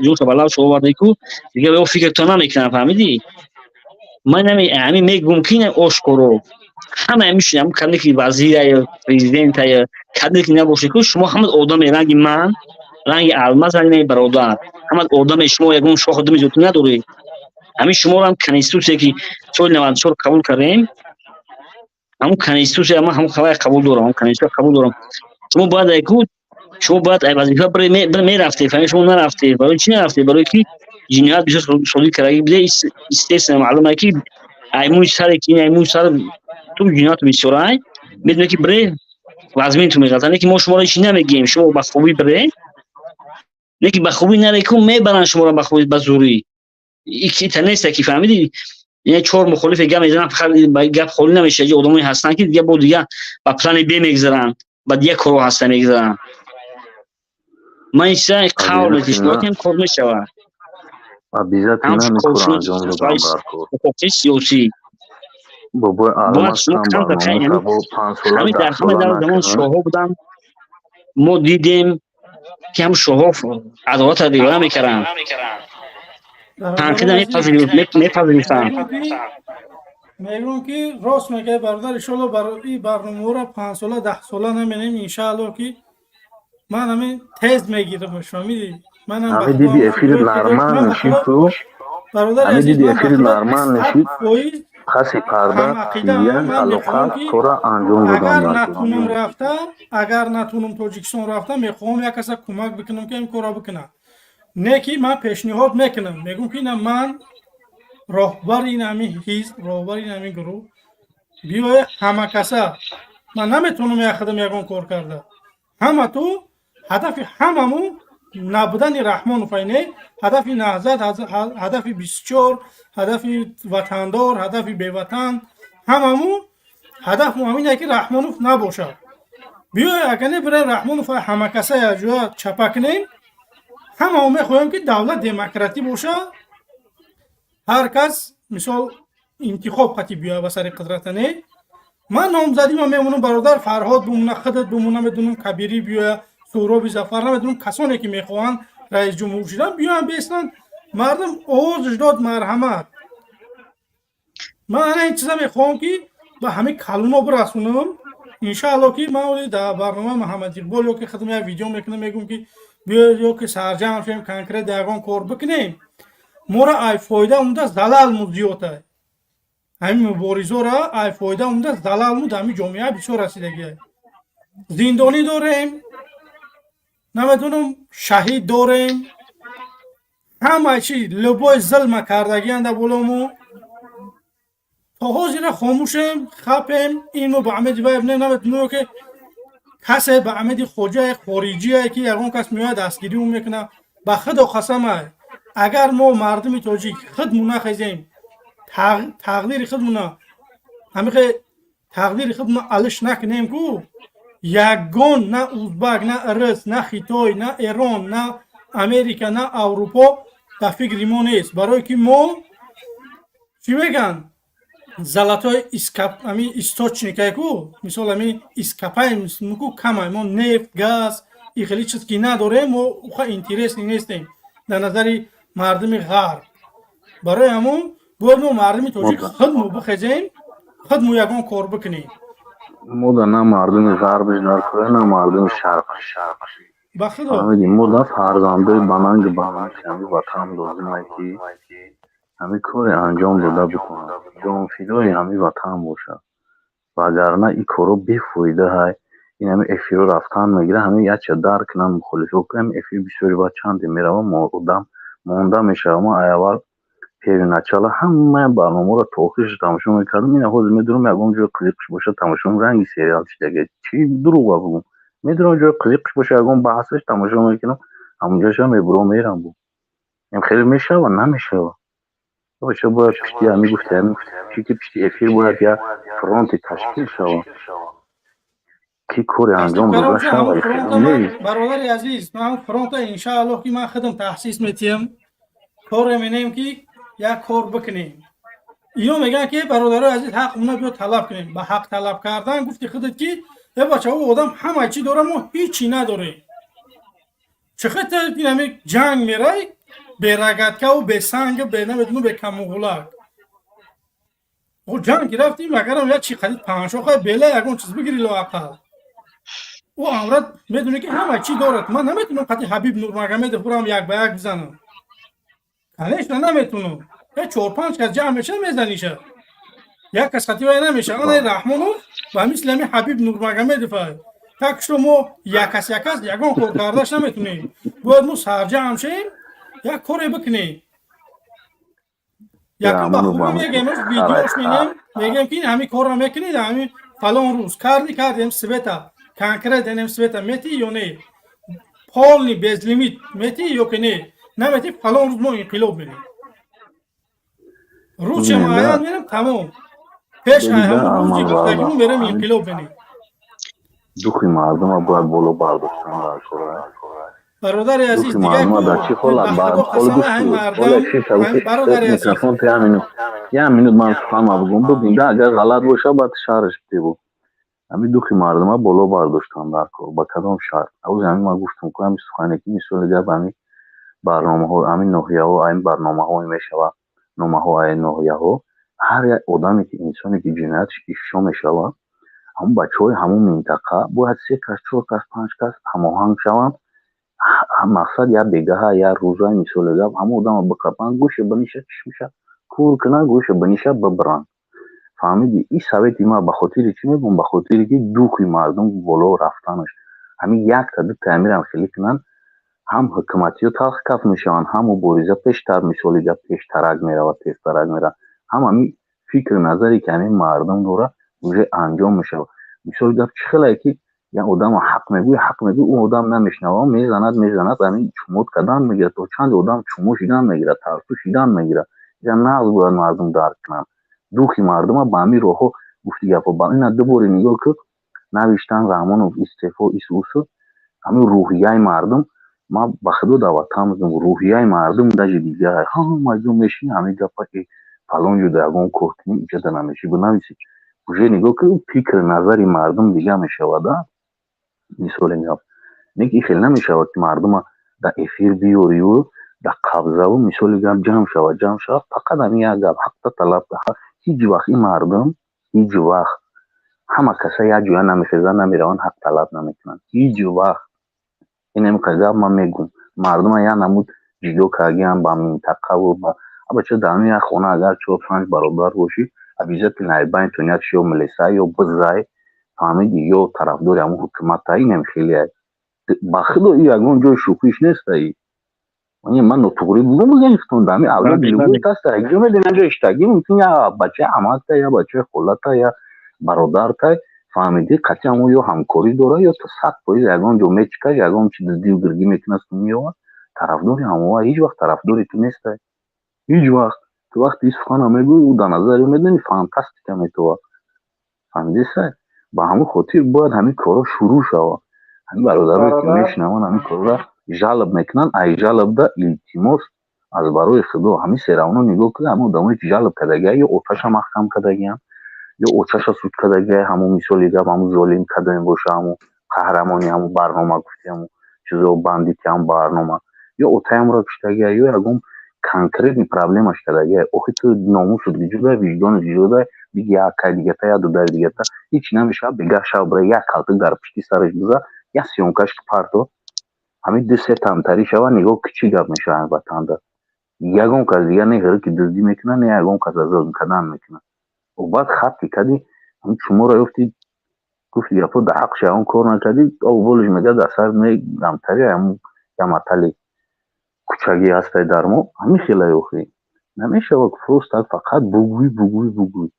ҷунша ба лаб оварди ку, дигар ё фикр то намекунанд, фаҳмидӣ? Ман ҳамин мегӯм, ки ошкоро ҳама мешунам, каде ки вазира ё президента ё каде ки набошед ку, шумо ҳама одаме, ранги ман, ранги Алмаз, ранги бародар, ҳама одаме. Шумо ягон шоху думи зотӣ надоред. Ҳамин шуморо ҳам конститутсия, ки соли 94 қабул кардем. Ҳамун конститутсия, ман ҳамун хабар қабул дорам, ҳамун конститутсия қабул дорам. Шумо бояд айку, шумо бояд ай вазифа мерафтед, фаҳмед, шумо нарафтед. Барои чӣ нарафтед? Барои ки ҷиноят бисёр содир кардагӣ буде, естественно, маълум е, ки аймӯи саре ки аймӯи сар ту ҷиноят бисёр ай, медонед, ки бире вазмин ту меғалта. Не ки мо шуморо ҳеч намегӯем, шумо ба хубӣ бире, не ки ба хубӣ наре ку, мебаранд шуморо ба хубӣ, ба зӯрӣ. Ита неста ки, фаҳмидӣ, яъне чор мухолифе гап мезананд, фақат ба гап холӣ намешавад. Одамое ҳастанд, ки дига бо дига ба плани Б мегзаранд, ба дига корҳо ҳаста мегзаранд. Ман ин чиза қавл метишнокем, кор мешавад. Обязательно ҳамин корро анҷом додам дар кор. Ҳуқуқи сиёсӣ. Бобои бояд шумо ҳамин дар ҳама дар замон шоҳҳо буданд, мо дидем, ки ҳам шоҳҳо адолатро риоя мекарданд, танқида мепазируфтанд. Мегӯм, ки рост мегӯяд бародар. Иншоалло, ин барномаҳоро 5 сола, 10 сола наменем. Иншаалло, ки ман ҳамин тез мегирам, фаҳмидӣ? Манам ҳамин диди эфири нормал нишид ту, ҳамин диди эфири нормал нишид, паси парда як алоқа кора анҷом Агар додам. натунам рафта, агар натунам Тоҷикистон рафта, мехоҳам як каса кӯмак бикунам, ки ин корро бикунам. Не ки ман пешниҳод мекунам, мегӯм, ки ина ман роҳбари ин ҳамин ҳизб, роҳбари ин ҳамин гурӯҳ, биёе ҳама каса. Ман наметавонам як худам ягон кор карда. Ҳама ту ҳадафи ҳамамун набудани Раҳмонов, не ҳадафи Наҳзат, ҳадафи 24, ҳадафи ватандор, ҳадафи беватан, ҳамамун ҳадаф ҳамин ки Раҳмонов набошад. Биёе, агар не, бирем Раҳмонов ҳамакаса якҷоя чапа кунем. Ҳамамо мехоҳем, ки давлат демократӣ бошад, ҳар кас мисол интихоб қати биёяд ба сари қудрата. Не, ман номзадима мемонам, бародар Фарҳод бимона, худат бимона, медонам, Кабирӣ биёя, Суҳроби Зафар, намедонам, касоне ки мехоҳанд раис ҷумҳур шудан, биёянд, бестанд. Мардум овозш дод, марҳамат. Ман ана ин чиза мехоҳам, ки ба ҳамин калуно бирасонам. Иншаалло, ки ман оли дар барномаи Муҳаммад Иқбол ё ки худам як видео мекунам, мегӯм, ки биёед ё ки сарҷамъ шавем, конкрет ягон кор бикунем. Моро ай фоида умда залалму зиёд ай, ҳамин муборизора ай фоида умда залалму дар ҳамин ҷомеа бисёр расидагиай. Зиндонӣ дорем, намедонам, шаҳид дорем, ҳама чи, любой зулма кардагианда болому. То ҳозира хомӯшем, хапем. Ин мо ба амеди вай наметунем, ки касе ба амеди хоҷаи хориҷие, ки ягон кас меояд, дастгириу мекунад. Ба худо қасамай, агар мо мардуми тоҷик худму нахезем, тақдири худмуна ҳамихе, тақдири худмуна алиш накунем ку, ягон на узбак, на ирис, на хитой, на эрон, на Америка, на Аврупо дар фикри мо нест. Барое ки мо, чӣ мегӯянд, золотой ами источник ае ку, мисол, ами ископаем ку камай, мо нефт, газ и хеле чиз ки надорем, мо уха интересный нестем дар назари мардуми ғарб. Барои ҳамон бояд мо мардуми тоҷик худмо бихезем, худмо ягон кор бикунем. Мода на мардуми ғарбиш дар кора, на мардуми шарқиш. Ба худо. Фаҳмидӣ, мода фарзандои бананги бананг ҳами ватан лозимае, ки ҳамин коре анҷом дода битонад, ҷонфидои ҳамин ватан бошад. Вагарна ин корҳо бефоида ҳай. Ин ҳамин эфирҳо рафтан мегирад, ҳамин якча дарк кунанд мухолифо, ки ҳамин эфир бисёри вақт чанде мерава, одам монда мешавад. Ман аввал первоначало ҳамаи барномаҳоро то охираш тамошо мекардам. Ина ҳозир медурам, ягон ҷои қизиқш бошад, тамошо, ранги сериал чидаге, чӣ дурӯға бугум, медурам, ҷои қизиқш боша, ягон баҳсаш тамошо мекунам, ҳамонҷоша мебурам, мерам. Бу хеле мешава, намешава. Бача, бояд пишти ҳами гуфти, ҳами чи ки пишти эфир бояд як фронте ташкил шавад, ки коре анҷом дода шавад. Бародари азиз, ман фронта, иншааллоҳ, ки ман худам таъсис метиҳам, коре менем, ки як кор бикунем. Ино мегӯянд, ки бародарои азиз, ҳақ уна биё талаб кунем. Ба ҳақ талаб кардан, гуфти худат, ки э бача, ӯ одам ҳама чӣ дора, мо ҳичи надорем. Чӣ хел инами ҷанг мерай, бе рогаткаву бе сангу бе намедону бе камуғулак о ҷанг ки рафтим, агарам як чи қадид паншоха бела ягон чиз бигири лоақал. Ӯ амрат медоне, ки ҳама чӣ дорад. Ман наметунам қати Ҳабиб Нурмагомедов бурам, як ба як бизанам, конечно, наметунам. Я чор панҷ кас ҷамъ меша, мезаниша, як кас қати вай намеша. Ана Раҳмонов. Ба мисли ҳамин Ҳабиб Нурмагомедов, так что мо якас якас ягон кор кардаш наметунем. Бояд мо сарҷамъ шем, як коре бикунем. Якум ба хубӣ мегем, видеош менем, мегем, ки ҳамин корро мекунед, ҳамин фалон рӯз карди, кардем, света конкретно нем, света мети ё не, полный безлимит мети ё ки не, намети, фалон рӯз мо инқилоб мерем, рӯзша муайян мерем, тамом. Пеш ҳамун рӯзи гуфтагимон мерем, инқилоб менем. Духи мардума бояд боло бардоштан дар кора. Бародари азиз, дар чӣ ҳолат? Микрофон, як минут ман суханма бигӯм, бибин, агар ғалат боша, баъд шарҳш бигӯ. Ҳамин духи мардума боло бардоштан дар кор ба кадом шарт? Авзи ҳамин ман гуфтам ку, ҳамин сухане ки, мисоли гап, ҳамин барномаҳо, ҳамин ноҳияҳо, ҳамин барномаҳое мешавад, номаҳо ай ноҳияҳо, ҳар як одаме ки, инсоне ки ҷиноятш ифшо мешавад, ҳамун бачаҳои ҳамун минтақа бояд се кас, чор кас, панҷ кас ҳамоҳанг шаванд. Мақсад, як бегаҳа, як рӯза, мисоли гап, ҳамун одама биқапанд, гӯша биниша, чишмиша кур кунанд, гӯша биниша, бибиранд. Фаҳмидӣ? Ин совети ман ба хотири чӣ мегӯям? Ба хотире ки духи мардум боло рафтанаш. Ҳамин якта дута амирам хеле кунанд, ҳам ҳукуматиё талх каф мешаванд, ҳам мубориза пештар, мисоли гап, пештарак меравад, тезтарак меравад, ҳам ҳамин фикру назаре ки ҳамин мардум дорад, уже анҷом мешавад. Мисоли гап, чӣ хелае ки як одама ҳақ мегӯй, ҳақ мегӯй, ӯ одам намешнава, мезанад, мезанад, ҳамин чумот кардан мегирад, то чанде одам чумо шидан мегирад, тарсу шидан мегирад. Я нағз бояд мардум дарк кунанд. Духи мардума ба ҳамин роҳҳо, гуфти гапҳо, ба ина дуборе нигоҳ ки навиштан Раҳмонов истеъфо, ис усу, ҳамин рӯҳияи мардум, ман ба худо дар ватан мегӯям, рӯҳияи мардум даже дигар. Ҳама ҷо мешини, ҳамин гапа ки фалон ҷо дар ягон кор кунӣ, иҷоза намешӣ бинависӣ. Уже нигоҳ ки фикри назари мардум дигар мешавад. Мисоли гап, не ки хеле намешавад, ки мардума дар эфир биёрию дар қабзаву, мисоли гап, ҷамъ шавад, ҷамъ шавад, фақат ҳамин як гап, ҳақта талаб. Ҳеҷ вақт ин мардум, ҳеҷ вақт ҳама каса як ҷоя намехезанд, намераванд, ҳақ талаб намекунанд ҳеҷ вақт. Ин ҳамин гап ман мегӯм, мардума як намуд ҷудо кардагиам ба минтақаву ба абача. Дар ҳамин як хона агар чор панҷ бародар бошӣ, обязательно байнтон якш ё милиса, ё бизай, фаҳмиди, ё тарафдори ҳамун ҳукумата. Инам хеле, ба худо, и ягон ҷои шӯхиш неста. Ман нотуғрӣ бугум, бигӯям, дар ҳамин авлоди любой каста ҷо медонам, ҷо иштагӣ мумкин, я бачаи амакта, я бачаи холата, я бародарта, фаҳмидӣ, қатъи ҳамон ё ҳамкорӣ дора, ё то 100% ягон ҷо мечикад, ягон чи дуздию гиргӣ мекунад, меёвад, тарафдори ҳамова. Ҳеҷ вақт тарафдори ту неста, ҳеҷ вақт. Ту вақте ин суханро мегӯӣ, ӯ дар назари ӯ, медонӣ, фантастика метовад, фаҳмидиса? Ба ҳамин хотир бояд ҳамин корҳо шурӯъ шавад. Ҳамин бародарое ки мешунаванд, ҳамин корҳоро жалоб мекунанд, ай жалобда, илтимос, аз барои худо, ҳамин серавно нигоҳ кунед, ҳамин одамое ки жалоб кардагия, ё оташа маҳкам кардагиям, ё очаша суд кардагия, ҳамун, мисоли гап, ҳамун золим кадоме боша, ҳамун қаҳрамони ҳамун барнома, гуфти, ҳамун чизо, бандити ҳамун барнома, ё отаямро куштагия, ё ягон конкретный проблемаш кардагия. Охи ту номусут ҷудай, виҷдонат ҷудай, биги як кай дигата, як дудаи дигата, ҳеч намешавад. Бегаҳ шав бира, як калтак дар пишти сараш биза, як съёмкаш парто, ҳамин ду се тамтарӣ шава, нигоҳ ки чӣ гап мешавад ватанда. Ягон кас дигар не ки дуздӣ мекунад, не ягон кас азоб кардан мекунад. Баъд хат ки кардӣ, ҳамин чуморо ёфти, гуфти гапҳо, дар ҳаққш ягон кор накардӣ, болиш мега дар сар мегамтари. Ҳамун яматали кӯчагӣ ҳастай дар мо, ҳамин хелай. Охи намешавад просто фақат бугӯй, бугӯй, бугӯй,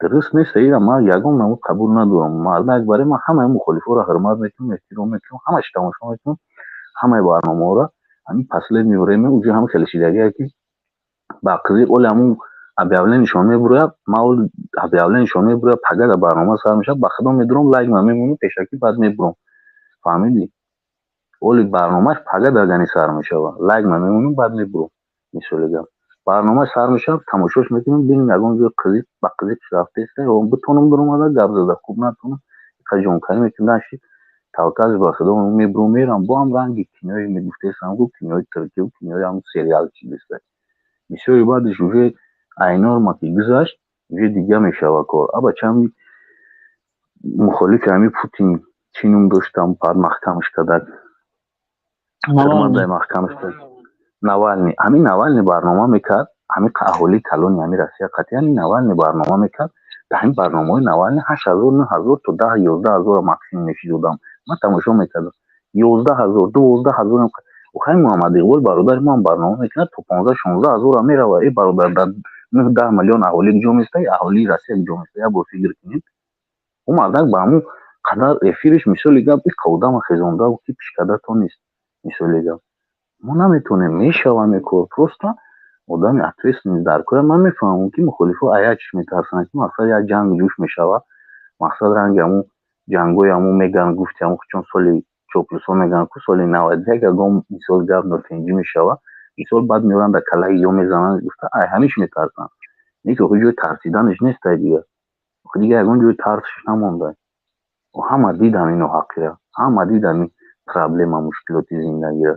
дуруст нест. Ира ман ягон намуд қабул надорам. Мардак, барои ман ҳамаи мухолифҳоро ҳурмат мекунам, эҳтиром мекунам, ҳамаш тамошо мекунам, ҳамаи барномаҳоро. Ҳамин последнее время уже ҳам хеле шидагие, ки ба қизиқ оли ҳамун объявлениешон мебурояд, ман оли объявлениешон мебурояд, пага дар барнома сар мешавад, ба худо медурам, лайк ма мемонам пешакӣ, баъд мебурам, фаҳмидӣ? Оли барномааш пага дагани сар мешавад, лайк ма мемонам, баъд мебурам. Мисоли гап, барнома сар мешавад, тамошош мекунем, бинем ягон ҷои қизиқ ба қизиқ рафтеста, битонам дуромада гап зада, хуб натонам, ҷонканӣ мекунам, наши таваккалш ба худо, мебурам, мерам. Бо ҳам ранги кинои мегуфтесам, гу кинои туркию кинои ҳам сериал чизеста. Бисёри баъдиш уже ай норма ки гузашт, уже дига мешава кор. Абача, мухолифи ҳами Путин чӣ ном доштам, баъд маҳкамаш кардак, маҳкамаш кард, Навални. Ҳамин Навални барнома мекард, ҳамин аҳолии калони ҳамин Россия қатъиян Навални барнома мекард. Дар ҳамин барномаҳои Навални 8000, 9000 то 10, 11 ҳазор максимум мешид одам. Ман тамошо мекардам, 11 000, 12 000. Охай, Муҳаммад Иқбол бародари мо ҳам барнома мекунад, то 15, 16 ҳазорам мерава. Э бародар, дар 9 миллион аҳолӣ куҷо места, аҳолии Россия куҷо места? Як бор фикр кунед. Ӯ мардак ба ҳамун қадар эфириш, мисоли гап, иқа одама хезонда, ки пишкада то нест. Мисоли гап, мо наметонем, мешавам кор, просто одами ответственный дар кора. Ман мефаҳмам, ки мухолифо як чиз метарсанд, ки мақсад як ҷанг ҷӯш мешавад, мақсад ранги ҳамун ҷангҳои ҳамун меган, гуфти ҳамун чун соли чоплусо мегӯянд, ку соли 91 ягон, мисол гап, нотинҷӣ мешавад, мисол, баъд меоранд, дар калаи ё мезананд, гуфта, ай ҳамиш метарсанд. Не ки охи ҷои тарсиданаш нестай дигар, охи дигар ягон ҷои тарсиш намонда. Ҳама дидам ино ҳақира, ҳама дидам ин проблема, мушкилоти зиндагиро.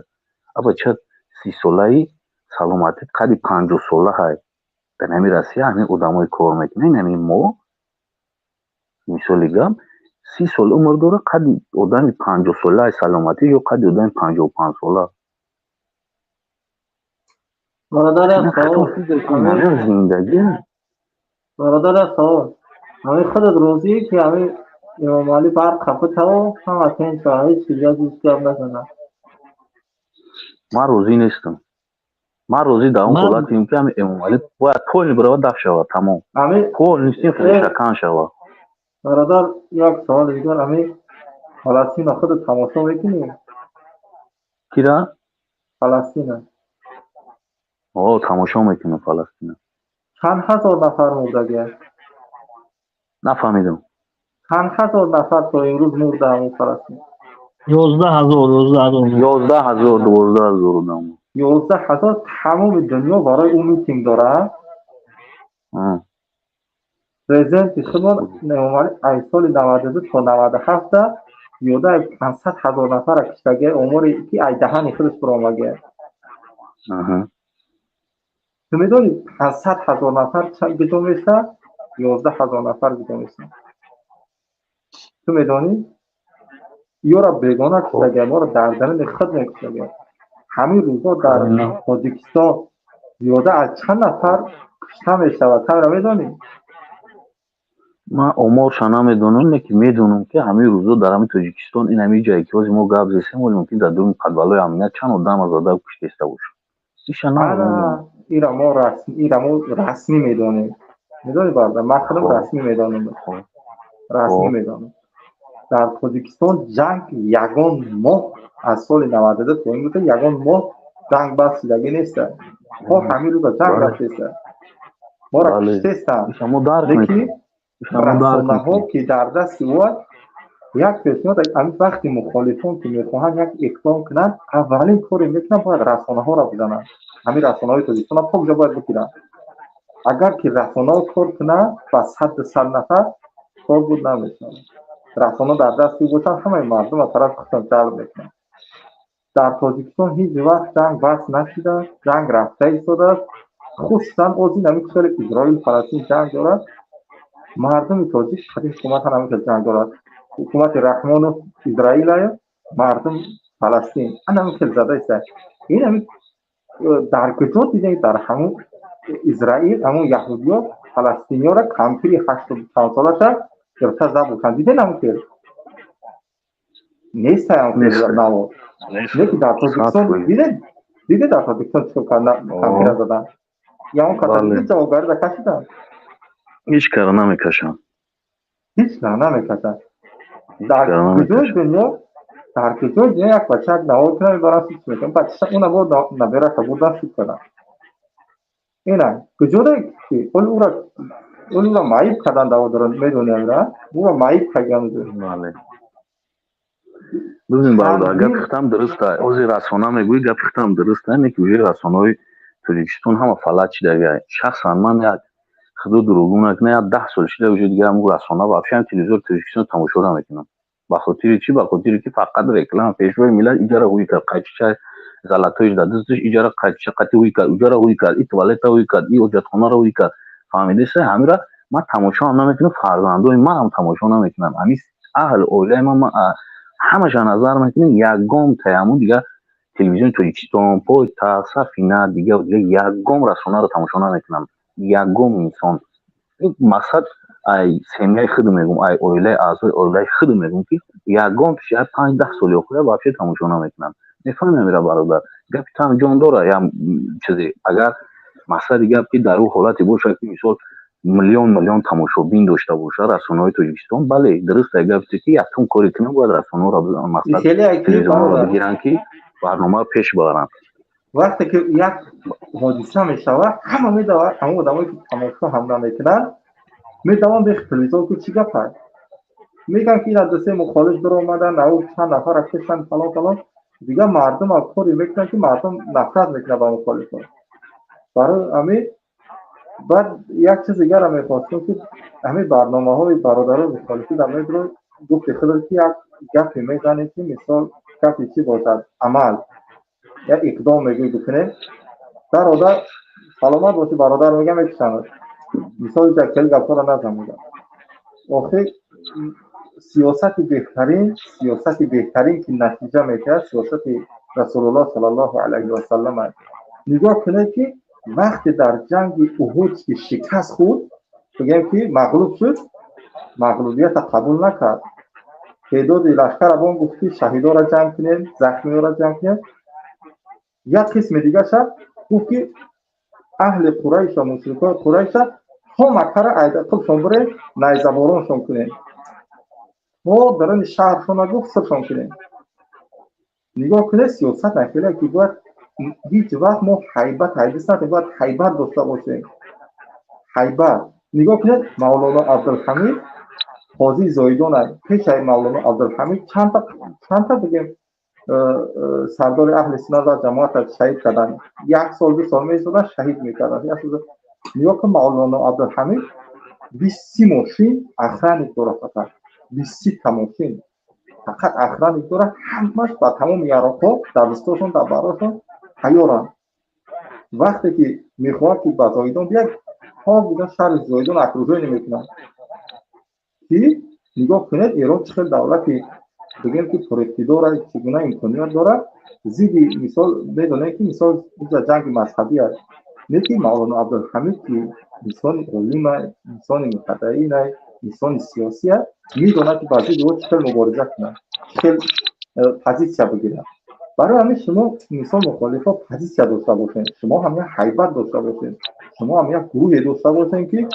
Аба ча 30-солаи саломатӣ қади 50-сола ҳай. Дар ҳамин Россия ҳамин одамое кор мекунанд, ҳамин мо, мисоли гап, 30 сол умр дора, қади одами 50-солаи саломатӣ ё қади одами 55-сола. Бародар, як савол. Зиндагӣ. Бародар, як савол: ҳамин худат розӣ, ки ҳамин Эмомалӣ барқ хафа таво, ҳама тинч ва ҳеҷ чиз гап назанад? Ман розӣ нестам. Ман розӣ дар он ҳолатем, ки ҳамин Эмомалӣ бояд полный биравад, даф шавад, тамом, полностью решакан шавад. Бародар, як саволи дигар: ҳамин Фаластина худат тамошо мекунӣ? Кира? Фаластина. О, тамошо мекунам Фаластина. Чанд ҳазор нафар мурдагия? Нафаҳмидам. Чанд ҳазор нафар то имрӯз мурда ҳамин Фаластин? 11 000, 11 000. 11 000, 12 000 одам. 11 000. Тамоми дунё барои ӯ митинг дорад. Президенти худмон Эмомалӣ аз соли 92 то 97-та зиёда аз 500 000 нафара киштагия, оморе ки ай даҳани худаш баромагия. Ту медонӣ, 500 000 нафар куҷо мешавад, 11 000 нафар куҷо мешавад? Ту медонӣ, ёра бегона киштагия, моро дар даруни худ мекиштагия. Ҳамин рӯзҳо дар Тоҷикистон зиёда аз чанд нафар кушта мешавад, тавра медонӣ? Ман оморша намедонам, лекин медонам, ки ҳамин рӯзҳо дар ҳамин Тоҷикистон, ин ҳамин ҷое ки ҳозир мо гап зесем, оли мумкин дар дуруни подвалҳои амният чанд одама зада куштеста бошад. Иша намедонам. Ира мо расм, ира мо расмӣ медонем. Медонӣ, бародар, ман худам расмӣ медонам, расмӣ медонам: дар Тоҷикистон ҷанг ягон моҳ аз соли 92 то имрӯза ягон моҳ ҷанг бас шудагӣ неста. Мо ҳамин рӯза ҷанг рафтеста, моро киштестанд, лекин расонаҳо, ки дар дасти ӯ як пешниҳод, ҳамин вақти мухолифон, ки мехоҳанд як иқдом кунанд, аввалин коре мекунанд, бояд расонаҳоро бизананд. Ҳамин расонаҳои Тоҷикистона покҷа бояд бигиранд. Агар ки расонаҳо кор кунанд, ба сад нафар кор буд намешавад. Расона дар дасти ӯ бошанд, ҳамаи мардум аз тарафи худшон ҷалб мекунанд. Дар Тоҷикистон ҳеҷ вақт ҷанг бас нашудааст, ҷанг рафта истодааст. Хусусан озин ҳамин хеле Изроил, Фаластин ҷанг дорад, мардуми тоҷик қади ҳукумат ҳамин хел ҷанг дорад. Ҳукумати Раҳмонов Израилая, мардум Фаластин, ана ҳамин хел зада иста. Ин ҳамин дар куҷо дидем? Дар ҳамун Израил ҳамун яҳудиё фаластиниёра, кампири 80 чанд солаша гирифта забухтан. Дидем ҳамин хел нест, ҳамин хел наво неки. Дар Тоҷикистон дидем, диде, дар Тоҷикистон чикор кардан? Кампира задан. Ягон каса диде ҷавобгарида кашидан? Ҳеҷ кара намекашам. Ҳеҷ кара намекашам. Дар куҷои дунё, дар куҷои дунё як бача як навор кунам, мебарам, суд мекунам бачаша, уна бо набераша бурдан, суд кардам. Ина куҷода ки оли ура маиб кардан даво дорад, медони, амира ура маиб кардан. Бибин, бародар, гапи хитам дуруста. Ҳозир расона мегӯӣ, гапи хитам дуруста, не ки уже расонаҳои Тоҷикистон ҳама фалаҷ шидага. Шахсан ман, як худо дурӯғгӯ накунад, як 10 сол шида уже дигар ҳамун расона, вообще ҳам телевизори Тоҷикистон тамошо намекунам. Ба хотири чӣ? Ба хотире ки фақат реклама. Пешвои миллат иҷара ҳуй кард, қайчича золотоиш дар дасташ, иҷара қайчича қати ҳуй кард, уҷара ҳуй кард, и туалета ҳуй кард, и ҳоҷатхонаро ҳуй кард. Фаҳмидеса? Ҳамира ман тамошоам намекунам, фарзандои ман ҳам тамошо намекунам. Ҳамин аҳли оилаи ман ҳамаша назар мекунем, ягон таяммун дигар телевизиони Тоҷикистон, Пойтахт, Сафина, дигар ягон расонаро тамошо намекунам, ягон инсон. Мақсад, ай семьяи худ мегум, ай оилаи, аъзои оилаи худ мегум, ки ягон 5-10 соли охира вообще тамошо намекунам. Мефаҳмем ира, бародар, гапи там ҷон дора. Я чизе, агар мақсади гап ки дар ӯ ҳолате бошад, ки мисол миллион миллион тамошобин дошта бошад расонаҳои Тоҷикистон, бале, дуруст ай гапи ки якум коре кунам, бояд расонаҳоро, мақсад, телевизионҳоро бигиранд, ки барномаро пеш баранд. Вақте ки як ҳодиса мешавад, ҳама медавад, ҳамон одамое ки тамошо ҳам намекунанд, медаванд бех телевизор, ки чӣ гап аст. Мегӯянд, ки ина дусе мухолиф биромадан, ау чанд нафара кушанд, фалон фалон. Дигар мардум аз коре мекунанд, ки мардум нафрат мекунад ба мухолифон. Барои ҳамин баъд як чиз дигарам мехостем, ки ҳамин барномаҳои бародарои мухолифӣ дар медро гуфти худро, ки як гапе мезанед, ки мисол гапи чӣ бошад, амал, як иқдом мегӯй бикунем. Бародар, саломат бошӣ, бародар, мегам, мекушамад. Мисоли хеле гапҳоро назан, мегам. Охир сиёсати беҳтарин, сиёсати беҳтарин, ки натиҷа медиҳад, сиёсати Расулуллоҳ саллаллоҳу алайҳи васаллам аст. Нигоҳ кунед, ки вақте дар ҷанги Уҳуд ки шикаст хӯрд, бигӯем, ки мағлуб шуд, мағлубията қабул накард. Теъдоди лашкара бон гуфт, ки шаҳидоро ҷамъ кунем, захмиёро ҷамъ кунем. Як қисми дигаша гуфт, ки аҳли Қурайша, мушрикои Қурайша то Маккара айдақилшон бурем, найзабороншон кунем, то даруни шаҳршона, гуфт, сиршон кунем. Нигоҳ кунед, сиёсат нахеле, ки бояд ҳеҷ вақт мо ҳайбат ҳайбис надорем, бояд ҳайбат дошта бошем, ҳайбат. Нигоҳ кунед, Мавлоно Абдулҳамид қозии Зоидон аст. Пешаи Мавлоно Абдулҳамид чандта, бигем, сардори аҳли суннат ва ҷамоата шаҳид карданд. Як сол, 2 сол меистодан, шаҳид мекарданд. Нигоҳ кун, Мавлоно Абдулҳамид 20-30 мошин охранник дорад, фақат 20-30 та мошин фақат охранник дорад, ҳамаш ба тамоми яроқҳо дар дастошон, дар барошон тайёранд. Вақте ки мехоҳад, ки ба Зоидон бияд, то бида шаҳри Зоидон окружение мекунанд. Ки нигоҳ кунед, Эрон чӣ хел давлати, бигем, ки пуриқтидора, чӣ гуна имконият дорад. Зидди, мисол, медонем, ки мисол инҷа ҷанги мазҳабӣ аст, не ки Мавлоно Абдулҳамид, ки инсони олима, инсони мутадаин, инсони сиёсӣ аст, медонад, ки ба зидди ӯ чӣ хел мубориза кунад, чӣ хел позитсия бигирад. Барои ҳамин шумо, мисол, мухолифо позитсия дошта бошед, шумо ҳам як ҳайбат дошта бошед, шумо ҳам як гурӯҳе дошта бошед, ки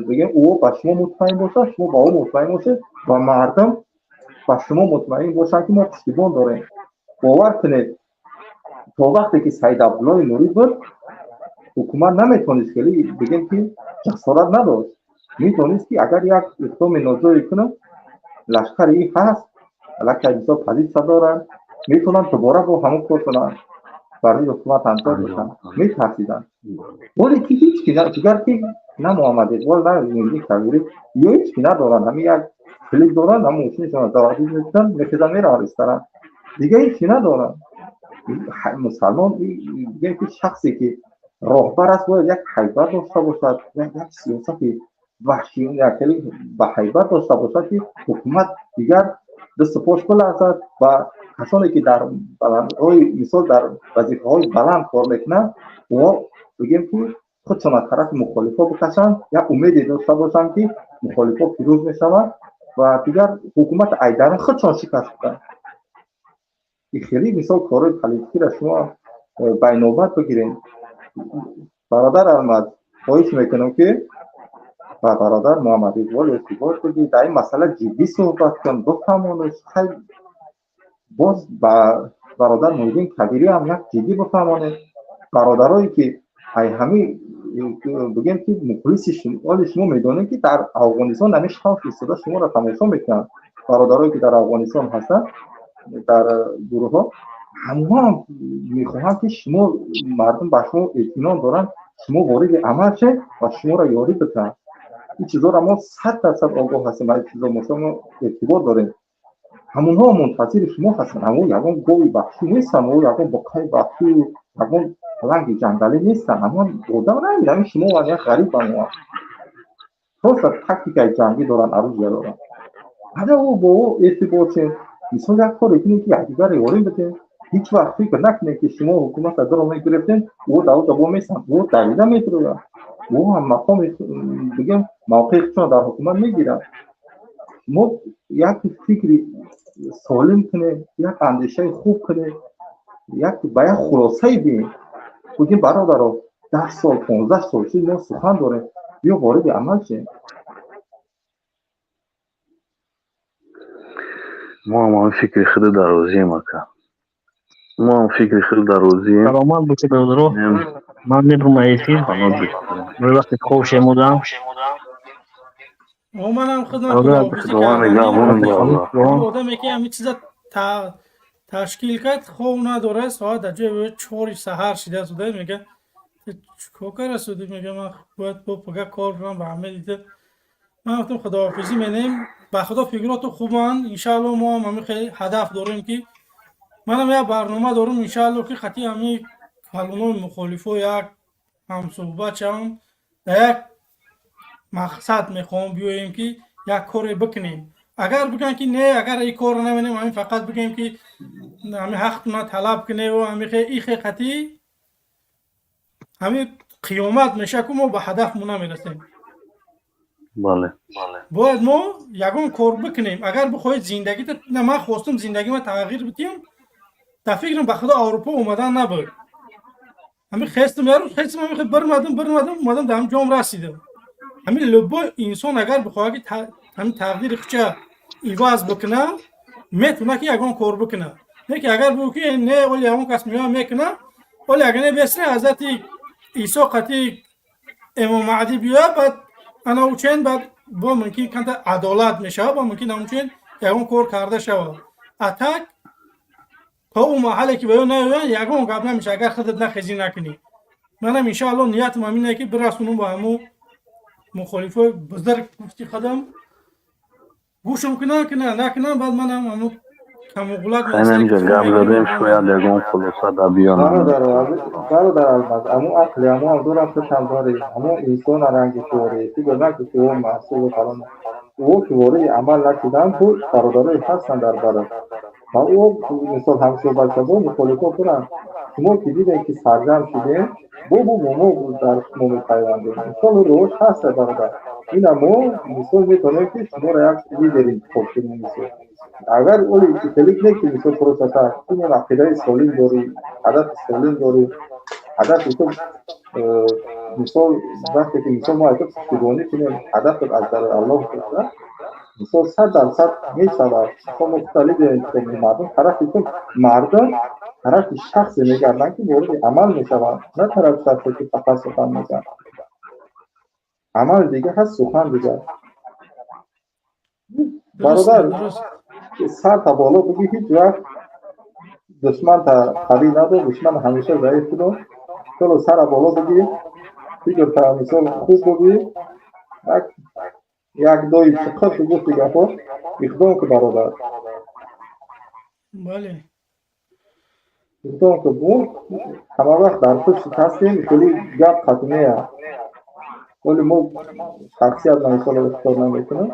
бигем, ӯ ба шумо мутмаин бошад, шумо ба ӯ мутмаин бошед ва мардум ба шумо мутмаин бошанд, ки мо пуштибон дорем. Бовар кунед, то вақте ки Саид Абдуллои Нурӣ буд, ҳукумат наметавонист хеле, бигем, ки ҷасорат надошт. Метавонист, ки агар як иқдоми ноҷое кунад, лашкари ин ҳаст, аллакай мисол позитсия доранд, метавонанд дубора бо ҳамон кор кунанд, бар рӯи ҳукумат ҳамкор бошанд. Метарсиданд. Воле ки ҳеҷ ки дигар, ки на Муҳаммад Иқбол, на Муҳиддин Кабирӣ, ё ҳеҷ ки надоранд. Ҳамин як клик доранд, ҳамон мошинашон заводить мекунанд, мехезанд, мераванд ресторан, дига ҳеҷ чи надоранд. Мусалмон, бигем, ки шахсе ки роҳбар аст, бояд як ҳайбат дошта бошад, як сиёсати ваҳшӣ хеле ба ҳайбат дошта бошад, ки ҳукумат дигар дасту пош биларзад ва касоне ки дар баландҳои, мисол, дар вазифаҳои баланд кор мекунанд, онҳо, бигем, ки худшон аз тарафи мухолифо бикашанд, як умеде дошта бошанд, ки мухолифо пирӯз мешаванд ва дигар ҳукумат айдарун худшон шикаст кунанд. Хеле, мисол, корҳои политикиро шумо байнобат бигиред. Бародар Алмаз, хоҳиш мекунам, ки ба бародар Муҳаммад Иқбол эътибор бигӣ, дар ин масъала ҷиддӣ суҳбат кун, бифаҳмонаш. Боз ба бародар Муҳиддин Кабирӣ ҳам як ҷиддӣ бифаҳмонед. Бародарое ки ай ҳамин, бигем, ки мухлиси оли шумо, медонед, ки дар Афғонистон ҳамин шавқ истода шуморо тамошо мекунанд. Бародарое ки дар Афғонистон ҳастанд, дар гурӯҳҳо, ҳамонҳо ҳам мехоҳанд, ки шумо, мардум ба шумо эътимод доранд, шумо вориди амал шед ва шуморо ёрӣ бикунанд. Ин чизоро мо 100% огоҳ ҳастем, ин чизо мо шумо эътибор дорем. Ҳамонҳо мунтазири шумо ҳастанд. Ҳамон ягон гови ваҳшӣ нестанд, ё ягон буққаи ваҳшию ягон паланги ҷангалӣ нестанд. Ҳамон одам ҳамин шумо як ғариб ҳамон просто тактикаи ҷангӣ доранд, оружия доранд. Ада ӯ бо ӯ эътибор шед, мисол, як коре кунед, ки якдигарро ёрӣ бидем. Ҳеҷ вақт фикр накунед, ки шумо ҳукуматро даро мегирифтем, ӯ дар оҷа бо местанд, ӯ давида метарояд, ӯ ҳам мақоми Бигем, мавқеи худшон дар ҳукумат мегиранд. Мо як фикри солим кунем, як андешаи хуб кунем, як ба як хулосае бием, бигем: бародаро, 10 сол, 15 сол шуд, мо сухан дорем, биё вориди амал шем. Мо ҳам ҳамин фикри худу дарозием, ака, мо ҳам фикри худу дарозием. Саломат бошед, бародаро, ман мебурам эфир, рӯи вақти хоб шемудам. Манам худам одаме ки ҳамин чиза ташкил кард, хов надорад. Соат дар ҷои 4-и саҳар шидааст. Мега, чикор карасуди? Мега, ман бояд бо пага кор кунам. Ба ҳама дида ман гуфтам, худоҳофизӣ менем. Ба худо, фикроту хубанд. Иншаалло, мо ҳам ҳамин хеле ҳадаф дорем, ки манам як барнома дорам, иншаалло, ки хати ҳамин калонои мухолифо як ҳамсӯҳбат шавам. Дар як мақсад мехоҳам биёем, ки як коре бикунем. Агар бигӯянд, ки не, агар ин корро намекунем, ҳамин фақат бигӯем, ки ҳамин ҳақтона талаб куневу ҳамин ихе қатӣ ҳамин қиёмат мешавад, ку мо ба ҳадафмон намерасем. Бале. Бояд мо ягон кор бикунем. Агар бихоҳед зиндагита, ман хостум зиндагима тағйир бидиҳам, дар фикрам, ба худо, Аврупо омадан набуд. Ҳамин хестум, як рӯз хестум, ҳамин бирмадум, бирмадум, омадам, дар ҳамин ҷом расидам. Ҳамин любой инсон агар бихоҳад, ки ҳамин тақдири худша иваз бикуна, метавона, ки ягон кор бикуна. Не ки агар бигӯ, ки не, оли ягон кас меоя мекуна, оли агар не бесре ҳазрати Исо қати Имом Маҳдӣ биёяд, баъд ана учен, баъд бо мумкин камта адолат мешавад, бо мумкин ҳамчунин ягон кор карда шавад. А так то ӯ маҳалле ки ба ё наёянд, ягон гап намешавад, агар худат нахезӣ, накунӣ. Манам, иншоалло, ниятам ҳамине, ки бирасонам ба ҳамун мухолифои бузург. Гуфти худам, гӯшам кунанд, кунанд, накунанд, баъд манам ҳамун камуғулак. Ҳаминҷо гап задем, шояд ягон хулоса да биёнам. Бародар Алмаз, аму ақли аму ҳам дорам, худам дорӣ, аму инсона ранги ворӣ фикр накун, ки ӯ маъсуму фалон, ӯ ки вориди амал нашуданд, ту бародарое ҳастанд дар барат ва ӯ мисол ҳамсӯҳбат шавон, мухолифо кунанд. Шумо ки дидем, ки сарҷам шудем, бо мо дар мо мепайвандем. Мисол, роҳ ҳаст, бародар. Ина мо мисол метавонем, ки шуморо як лидер интихоб кунем. Мисол, агар оли хелик не, ки мисол просто так, ту ақидаи солим дорӣ, ҳадафи солим дорӣ, ҳадафи ту мисол, вақте ки мисол мо аз ту пуштибонӣ кунем, ҳадафат аз барои Аллоҳ бошад, мисол, 100% мешавад. Мисол, мо худа лидер интихоб мекунем. Мардум тарафи ту, мардум тарафи шахсе мегарданд, ки вориди амал мешаванд, на тарафи шахсе, ки фақат сухан мезанад. Амал дига ҳаст, сухан дигар. Бародар, сар та боло буги, ҳеҷ вақт душман та қавӣ надор, душман ҳамеша заиф будо. Мисол, сара боло буги, фикр та мисол хуб буги, як як дои чиқир ки гуфти гапо, иқдом ку, бародар. Бале. Иқдом ку. Мо ҳама вақт дар пушти ҳастем, хеле гап қатъия, вале мо шахсият на мисол ихтиёр намекунем.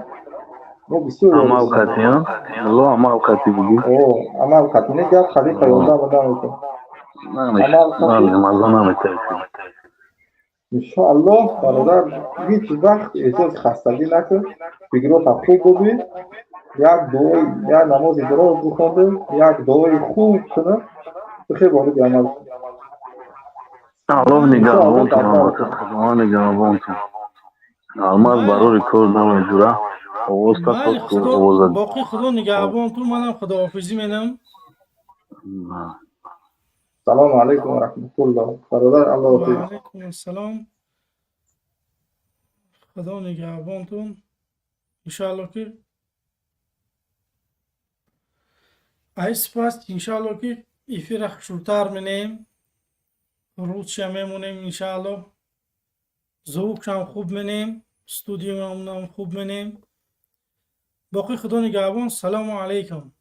Мо бисёр амал қатъия, ло амал қатъи буги. Амал қатъи, не гап қатъи, қаёрда намекунем. Маза наметарсем. Иншоаллоҳ, бародар, ҳеҷ вақт эҳсоси хастагӣ накун, фикрота хуб бубин, як дуои, як намози дуроз бихонду, як дуои хуб куна, бихел вориди амал кун. Аллоҳ нигаҳбонтон, Худованд нигаҳбонтон. Алмаз, барори кор намеҷура, овозта овоза. Боқӣ худо нигаҳбонтон, манам худоҳофизӣ менам. Салому алайкум ва раҳматуллоҳ, бародар, Аллоҳ ҳофиз. Ва алайкум ассалом, худо нигаҳбонтон. Иншоалло, ки ай сипас, иншоалло, ки эфира хушрӯтар менем, рӯзша мемонем, иншоалло, звукшам хуб менем, студиямонам хуб менем. Боқӣ худо нигаҳбон, салому алайкум.